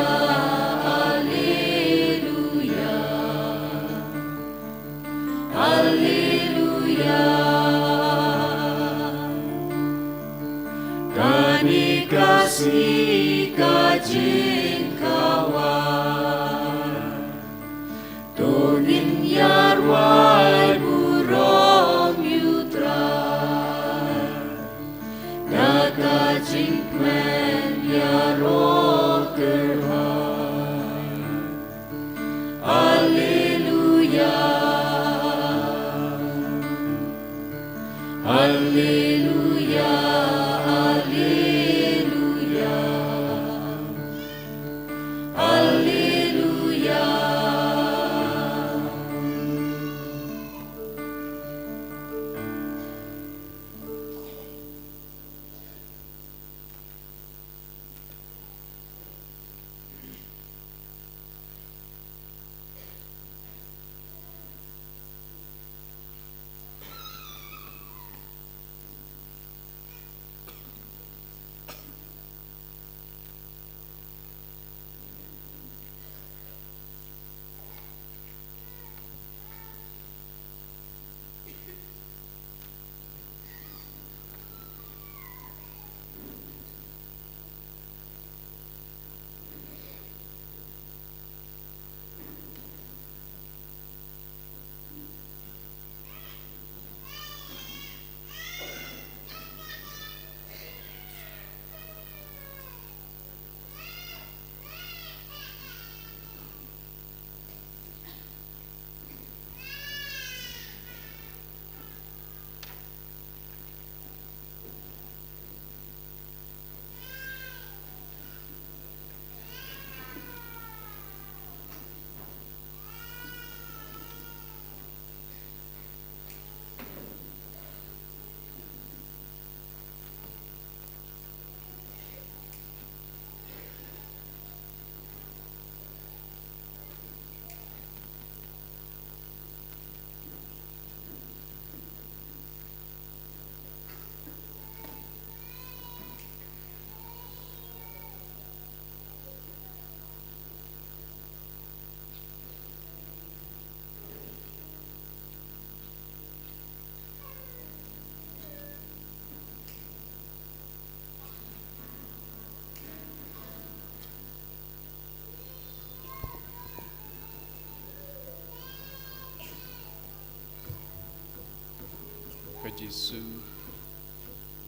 Jisu,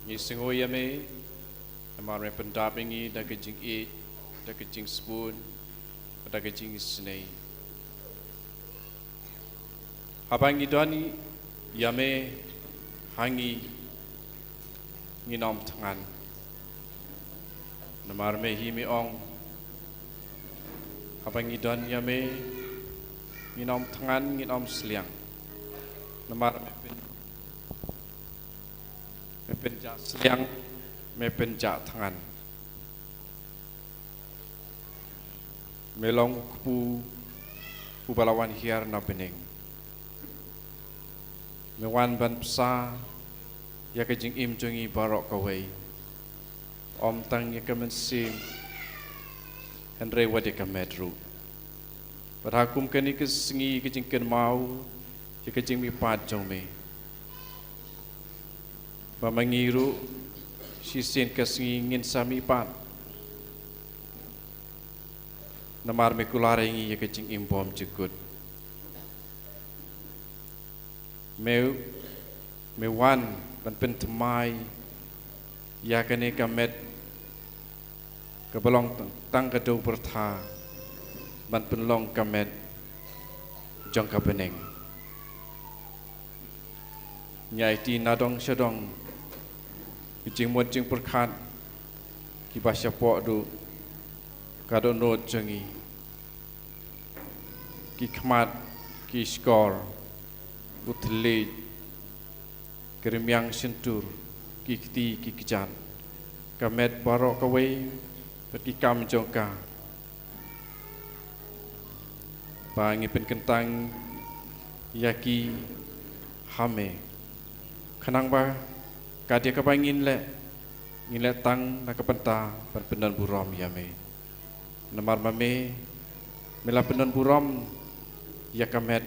ngi sngew ïa me, namar me pyndap ïa ngi da ka jingïeit, da ka jingsbun, da ka jingisynei. Haba ngi don ïa me ha ngi, ngin ym thngan. Namar me hi me ong, haba ngi don ïa me, ngin ym thngan, ngin ym sliang. Namar me pyn, me pynjah sliang, me pynjah thngan. Me long u kpu uba la wan hiar na bneng. Me wan ban bsa ïa ka jingim jong ngi baroh kawei. Ym tang ïa ka mynsiem, hynrei wat ïa ka met ruh. Bad ha kum kane ka sngi ka jingkynmaw ïa ka jingmihpat jong me, ba ma ngi ruh shisien ka sngi ngin sa mihpat. Namar me kular ïa ngi ïa ka jingim bymjukut. Me, me wan ban pynthymmai ïa kane ka met kaba long tang, tang ka dewbyrtha ban pynlong ka met jong ka bneng. Ngi aiti na dong sha dong, ki jingmut jingpyrkhat kiba shapoh duh, ka dohnud jong ngi, ki khmat, ki shkor, u thylliej, ki rmiang shyntur, ki kti, ki kjat, ka met baroh kawei, bad ki kam jong ka. Ba ngi pynkyntang ïa ki ha me. Khnang ba ka dei kaba ngin leh, ngin leh tang na ka bynta ban pyndonburom ïa me. Namar ma me, me la pyndonburom ïa ka met,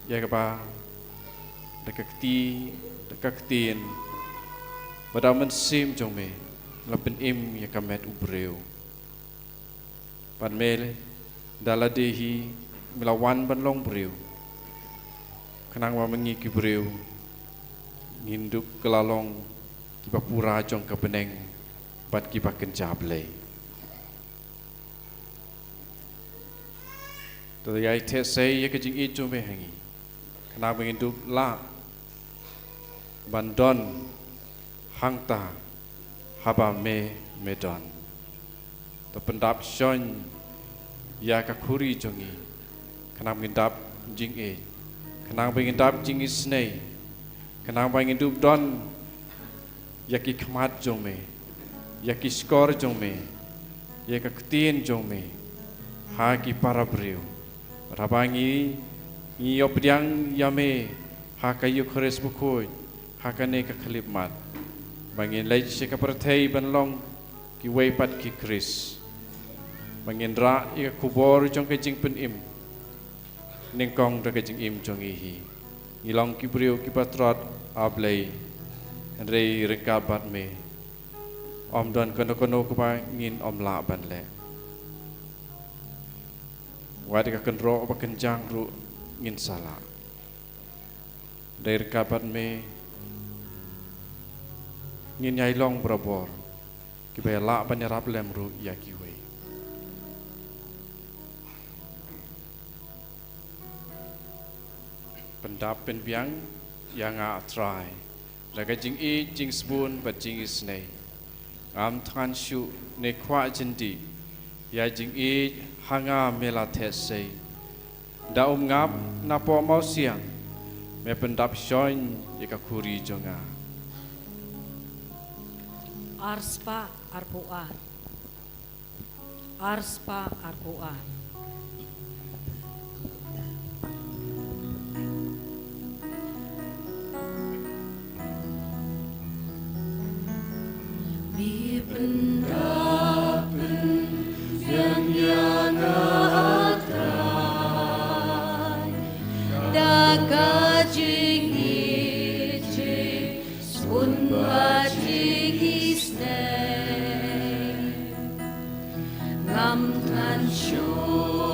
ïa kaba da ka kti, da ka ktien, bad da u mynsiem jong me, me la pynim ïa ka met u briew. Bad me, da lade hi, me la wan ban long briew. Khnang ba ma ngi ki briew ngin dup kylla long kiba pura jong ka bneng bad kiba kynja Blei. To ïai theh sei ïa ka jingïeit jong me ha ngi. Khnang ba ngin dup lah ban don hangta haba me, me don. To pyndap shon ïa ka khuri jong ngi. Khnang ba ngin dap jingïeit. Khnang ba ngin dap jingisynei. Khnang ba ngin dup don ïa ki khmat jong me, ïa ki shkor jong me, ïa ka ktien jong me ha ki para briew. Bad haba ngi, ngi ïoh pdiang ïa me ha ka Eukharist bakhuid, ha kane ka khyllipmat, ba ngin leit sha ka pyrthei ban long kiwei pat ki Khrist, ba ngin rah ïa ka khubor jong ka jingpynim nyngkong da ka jingim jong ngi hi. Ngi long ki briew kiba trot, A Blei, hynrei ryngkat bad me, ym don kano kano kaba ngin ym lah ban leh. Wat ïa ka kynroh ba kynjang ruh ngin sa lah. Hynrei ryngkat bad me ngin ïai long barabor kiba ïa lah ban ïarap lem ruh ïa kiwei. Pyndap pynbiang ïa nga, A Trai, da ka jingïeit, jingsbun bad jingisynei. Ngam thngan shuh ne kwah jyndih, ïa jingïeit ha nga me la theh sei. Da um ngap napoh mawsiang, me pyndap shon ïa ka khuri jong nga. Arspah arphew ar. Arspah arphew ar. Me pyndap pynbiang ïa nga, A Trai, da ka jingïeit, jingsbun bad jingisynei. Ngam thngan shuh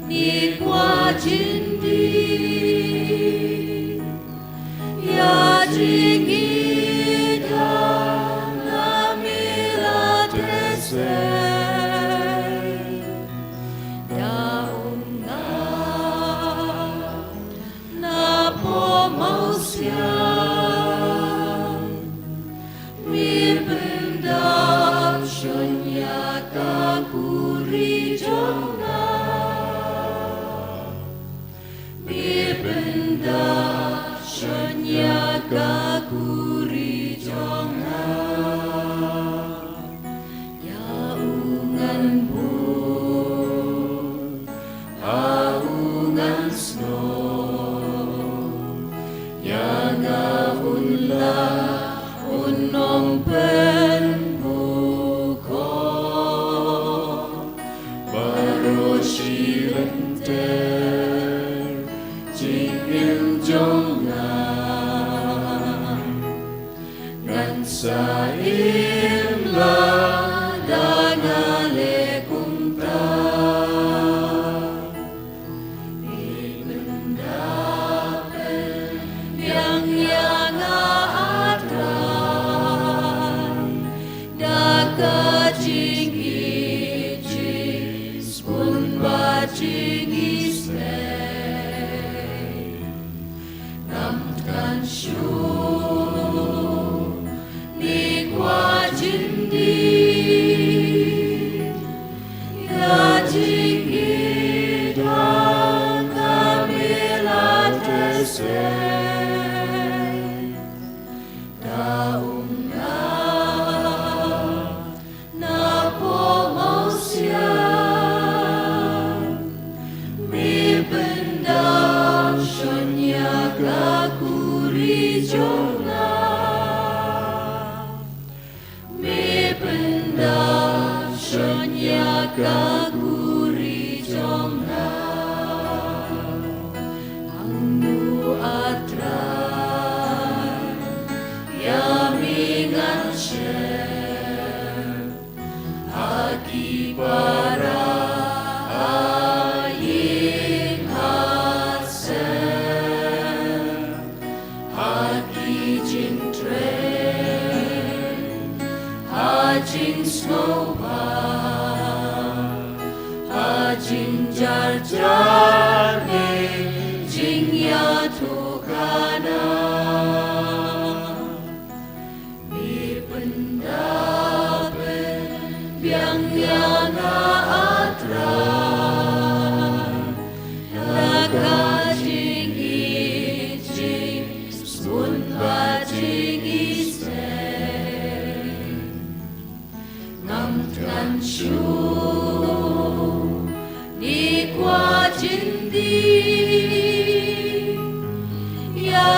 ne kwah jyndih, ïa Ing i da nga mi la te se. Da ung nga na po mau siang. Mi pyndap shon ïa ka kuri jong nga. Mi pyndap shon ïa ka kuri jong nga. Ïa u ngan bun, ha u ngan snoh. Ïa nga un lah un ong pynbukor. Baroh shi lynter jingim jong nga. Ngan sa im lada nga leh kumta. Pynbiang ïa nga, A Trai, da ka jingïeit, jingshun bad jingisynei. Ngam than shuh, ngi kwah jingdih. Ïa jingïeit ha nga me la te sei. Da ung nga na po mau siang. Me pyndap shon ïa ka kuri jong nga. Me pyndap shon ïa ka kuri jong nga. Hangno, A Trai, ïa me ngan shim? Ha ki para, ha ïing ha sem, ha ki jingtrei, ha jingsngewbha, ha jingjar jar ne jingïathuhkhana. Me pyndap pynbiang ïa nga, A Trai, da ka jingïeit, jingshun bad jingisynei. Ngam than shuh, ngi kwah jingdih. Ïa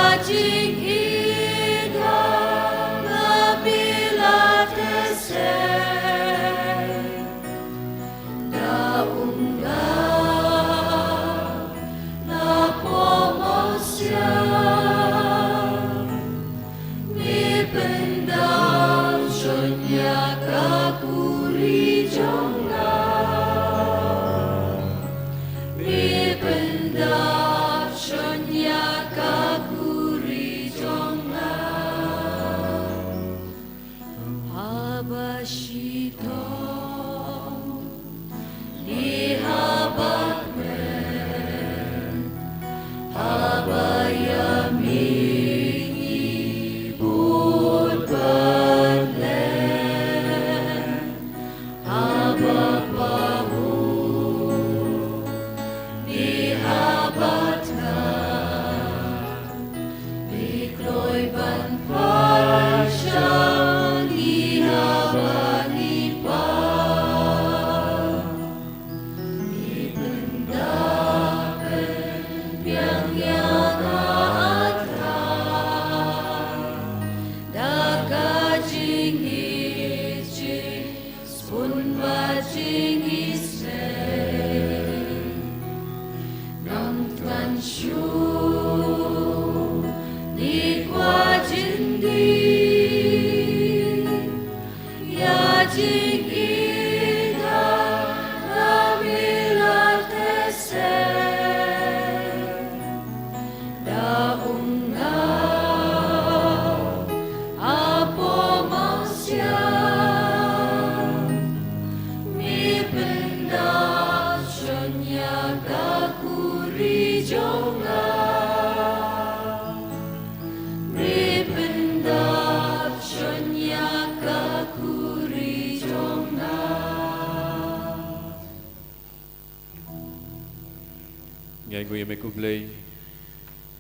Ngi ai nguh ïa me ko Blei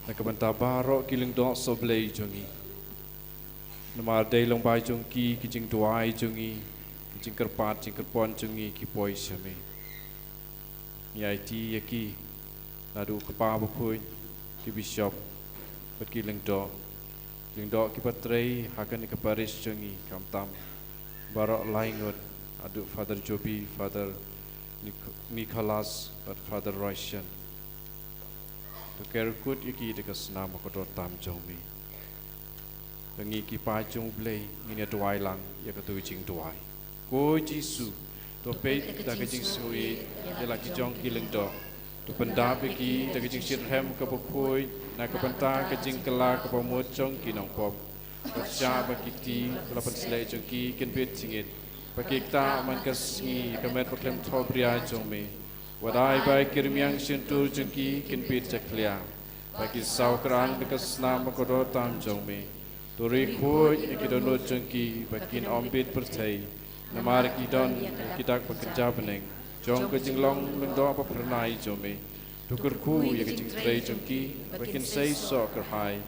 na ka bynta baroh ki lyngdoh sohblei jong ngi. Namar dei lyngba jong ki, ki jingduwai jong ngi, ki jingkyrpad jingkyrpon jong ngi ki poi sha me. Ngi aiti ïa ki naduh u Kpa Bakhuid, ki bishop bad ki lyngdoh, ki lyngdoh kiba trei ha kane ka parish jong ngi, khamtam baroh lai ngut, naduh Father Joby, Father Nic-, Nicholas bad Father Royshan. To kyrshan kut ïa ki da ka snam ba kordor tam jong me. Ba ngi ki paid jong U Blei ngin ïa duwai lang ïa kato ka jingduwai. Ko Jisu, to peit da ka jingsngewbha ïa la ki jong ki lyngdoh. To pyndap ïa ki da ka jingshitrhem kaba khuid na ka bynta ka jingkylla kaba mut jong ki nongpop. Bad shah ba ki kti la pynsleh jong ki kin bit jingit, ba ki ktah man ka sngi ïa ka met bakhlem thohbria jong me. Wat ai ba ki rmiang shyntur jong ki kin bit jakhlia, ba ki saw krang da ka snam ba kordor tam jong me. To ri khuid ïa ki dohnud jong ki ba kin ym bit pyrthei, namar ki don ïa ki dak ba kynja bneng jong ka jinglong lyngdoh ba phyrnai jong me. To kyrkhu ïa ka jingtrei jong ki ba kin sei soh kyrhai,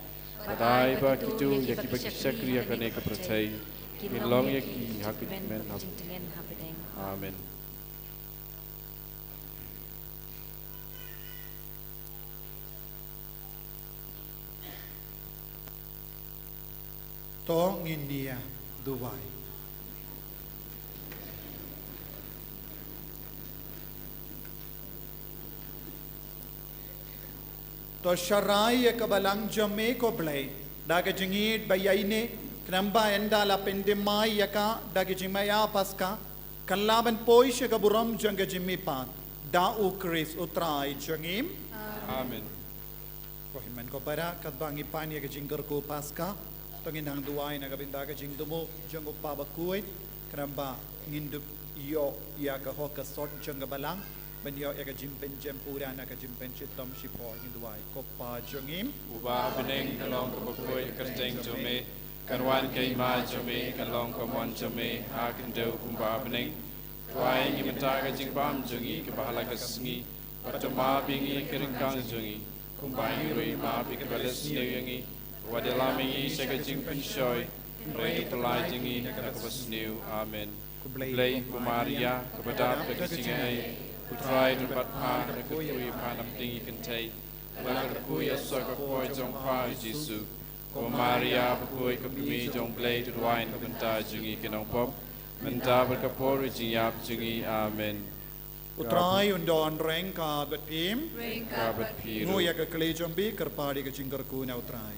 wat ai ba kito ïa kiba ki shakri ha kane ka pyrthei kin long ïa ki ha ka jingmen hapdeng. Amen. To ngin ïa duwai. To sharai ïa ka balang jong me ko Blei da ka jingïeit ba ïaineh, khnang ba ynda la pyndem mai ïa ka da ka jingmaïa Paska, kan lah ban poi sha ka burom jong ka jingmihpat da U Khrist U Trai jong ngi. Amen. Ko hynmen ko para, katba ngi pan ïa ka jingkyrkhu Paska, to ngin nang duwai na ka bynta ka jingthmu jong U Kpa Bakhuid, khnang ba ngin dup ïoh ïa ka hok ka sot jong ka balang ban ïoh ïa ka jingpynjem pura na ka jingpynshitom shipor. Ngin duwai. Ko Pa jong ngi uba ha bneng, ka long kaba khuid ka kyrteng jong me, kan wan ka hima jong me, kan long ka mon jong me ha khyndew kumba ha bneng. To ai ngi mynta ka jingbam jong ngi kaba ha la ka sngi, bad to map ïa ngi ïa ki ryngkang jong ngi, kumba ngi ruh ngi map ïa kiba leh sniew ïa ngi. Wat ïalam ïa ngi sha ka jingpynshoi, hynrei to pyllait ïa ngi na kaba sniew. Amen. Ko Blei, ko Maria kaba dap da ka jingaiei, U Trai u don bad pha, la kyrkhu ïa pha na pdeng ki kynthei, la kyrkhu ïa u soh ka kpoh jong pha U Jisu. Ko Maria bakhuid, ko Kmie jong U Blei, to duwai na ka bynta jong ngi ki nongpop, mynta bad ka por jingïap jong ngi. Amen. U Trai un don ryngkat bad phi. Ryngkat bad phi ruh. Nguh ïa ka kli jong phi, kyrpad ïa ka jingkyrkhu na U Trai.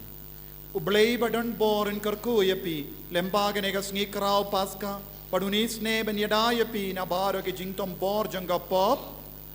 U Blei ba don bor un kyrkhu ïa phi lyngba kane ka sngi khraw Paska, bad un isynei ban ïada ïa phi na baroh ki jingthombor jong ka pop.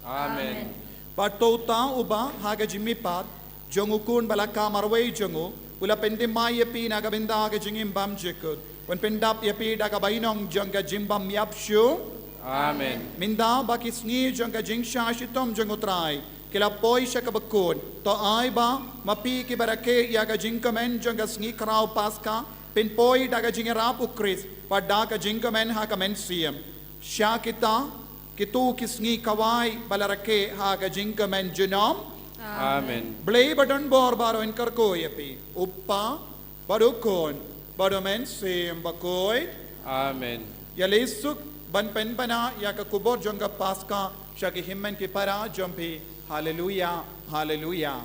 Amen. Bad to uta uba ha ka jingmihpat jong U Khun ba la kha marwei jong u, u la pyndem mai ïa phi na ka bynta ka jingim bymjukut, un pyndap ïa phi da ka bainong jong ka jingbym ïap shuh. Amen. Mynta ba ki sngi jong ka jingshah shitom jong U Trai ki la poi sha kaba kut, to ai ba ma phi kiba rakhe ïa ka jingkmen jong ka sngi khraw Paska phin poi da ka jingïarap U Khrist bad da ka jingkmen ha ka mynsiem. Sha kita kito ki sngi khawai ba la rakhe ha ka jingkmen junom. Amen. Blei ba don bor baroh un kyrkhu ïa phi, U Kpa bad U Khun bad U Mynsiem Bakhuid. Amen. Ïa leit suk ban pynbna ïa ka khubor jong ka Paska sha ki hynmen ki para jong phi. Haleluya, haleluya.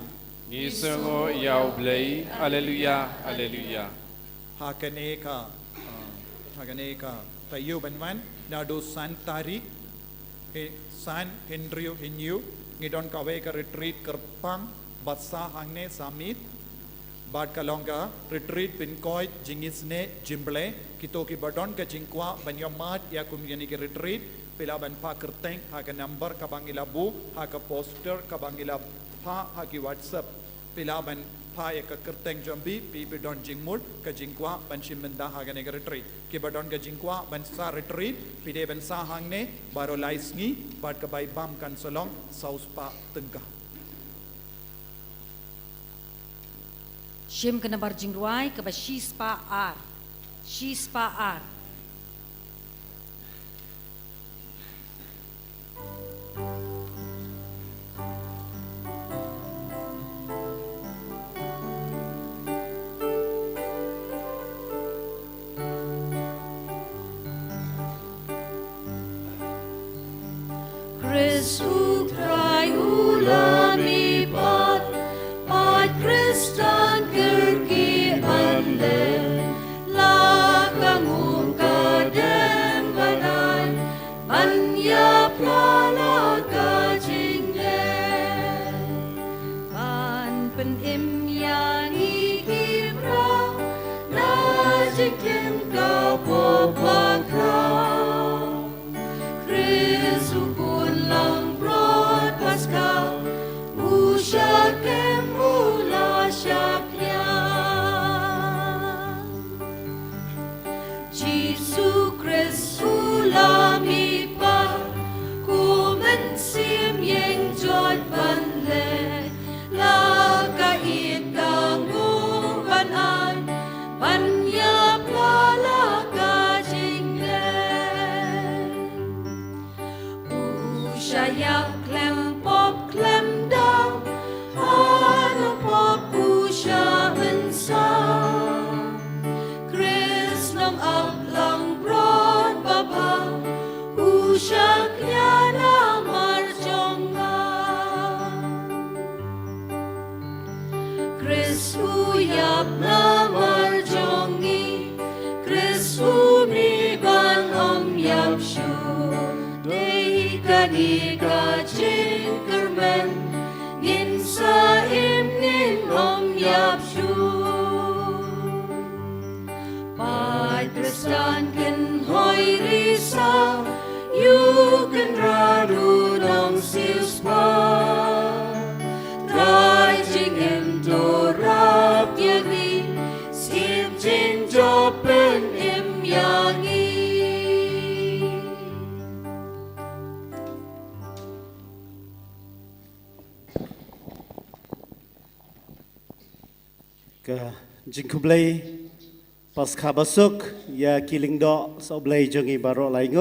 Ngi sngewnguh ïa U Blei. Haleluya, haleluya. Ha kane ka, ah, ha kane ka taïew ban wan naduh san tarik, eh, san, hynriew, hynñiew, ngi don kawei ka retreat kyrpang, bad sa hangne sa miet, bad ka long ka retreat pynkoit jingisynei jingblei. Kito kiba don ka jingkwah ban ïoh mad ïa kum kine ki retreat, phi lah ban phah kyrteng ha ka number kaba ngi la buh ha ka poster kaba ngi la phah ha ki WhatsApp. Phi lah ban phah ïa ka kyrteng jong phi, phi, phi don jingmut, ka jingkwah ban shim bynta ha kane ka retreat. Kiba don ka jingkwah ban sah retreat, phi dei ban sah hangne baroh lai sngi, bad ka bai bam kan sa long saw spah tyngka. Shim ka nambar jingrwai kaba shi spah ar. Shi spah ar. U Trai u la mih pat, pat Khristan kyrkieh ban leh, la ka nguh ka dem ban ai, ban ïapla la ka jingleh. Ban pynim ïa ngi ki briew, na jingtim ka pop bakhraw. Khrist u bun langbrot Paskha, u shah kem u la shah khia. Jisu Khrist u la mih pat, kum mynsiem ïeng jot ban leh, la ka ïit ka nguh ban ai, ban ïapla la ka jingleh. U shah ïap khlem pop khlem daw, ha nongpop u shah mynsaw. Khrist nongap langbrot babha, u shah khia namar jong nga. Khrist u ïap namar jong ngi, Khrist u mih ban ym ïap shuh. Dei kane ka jingkyrmen, ngin sa im ngin ym ïap shuh. Pat Khristan kynhoi risa, ïa u Kynrad u nongsiewspah. Trai jingim to rap ïa ngi, siem jingjop pynim ïa ngi. Ka jingkhublei Paskha basuk ïa ki lyngdoh sohblei jong ngi baroh lai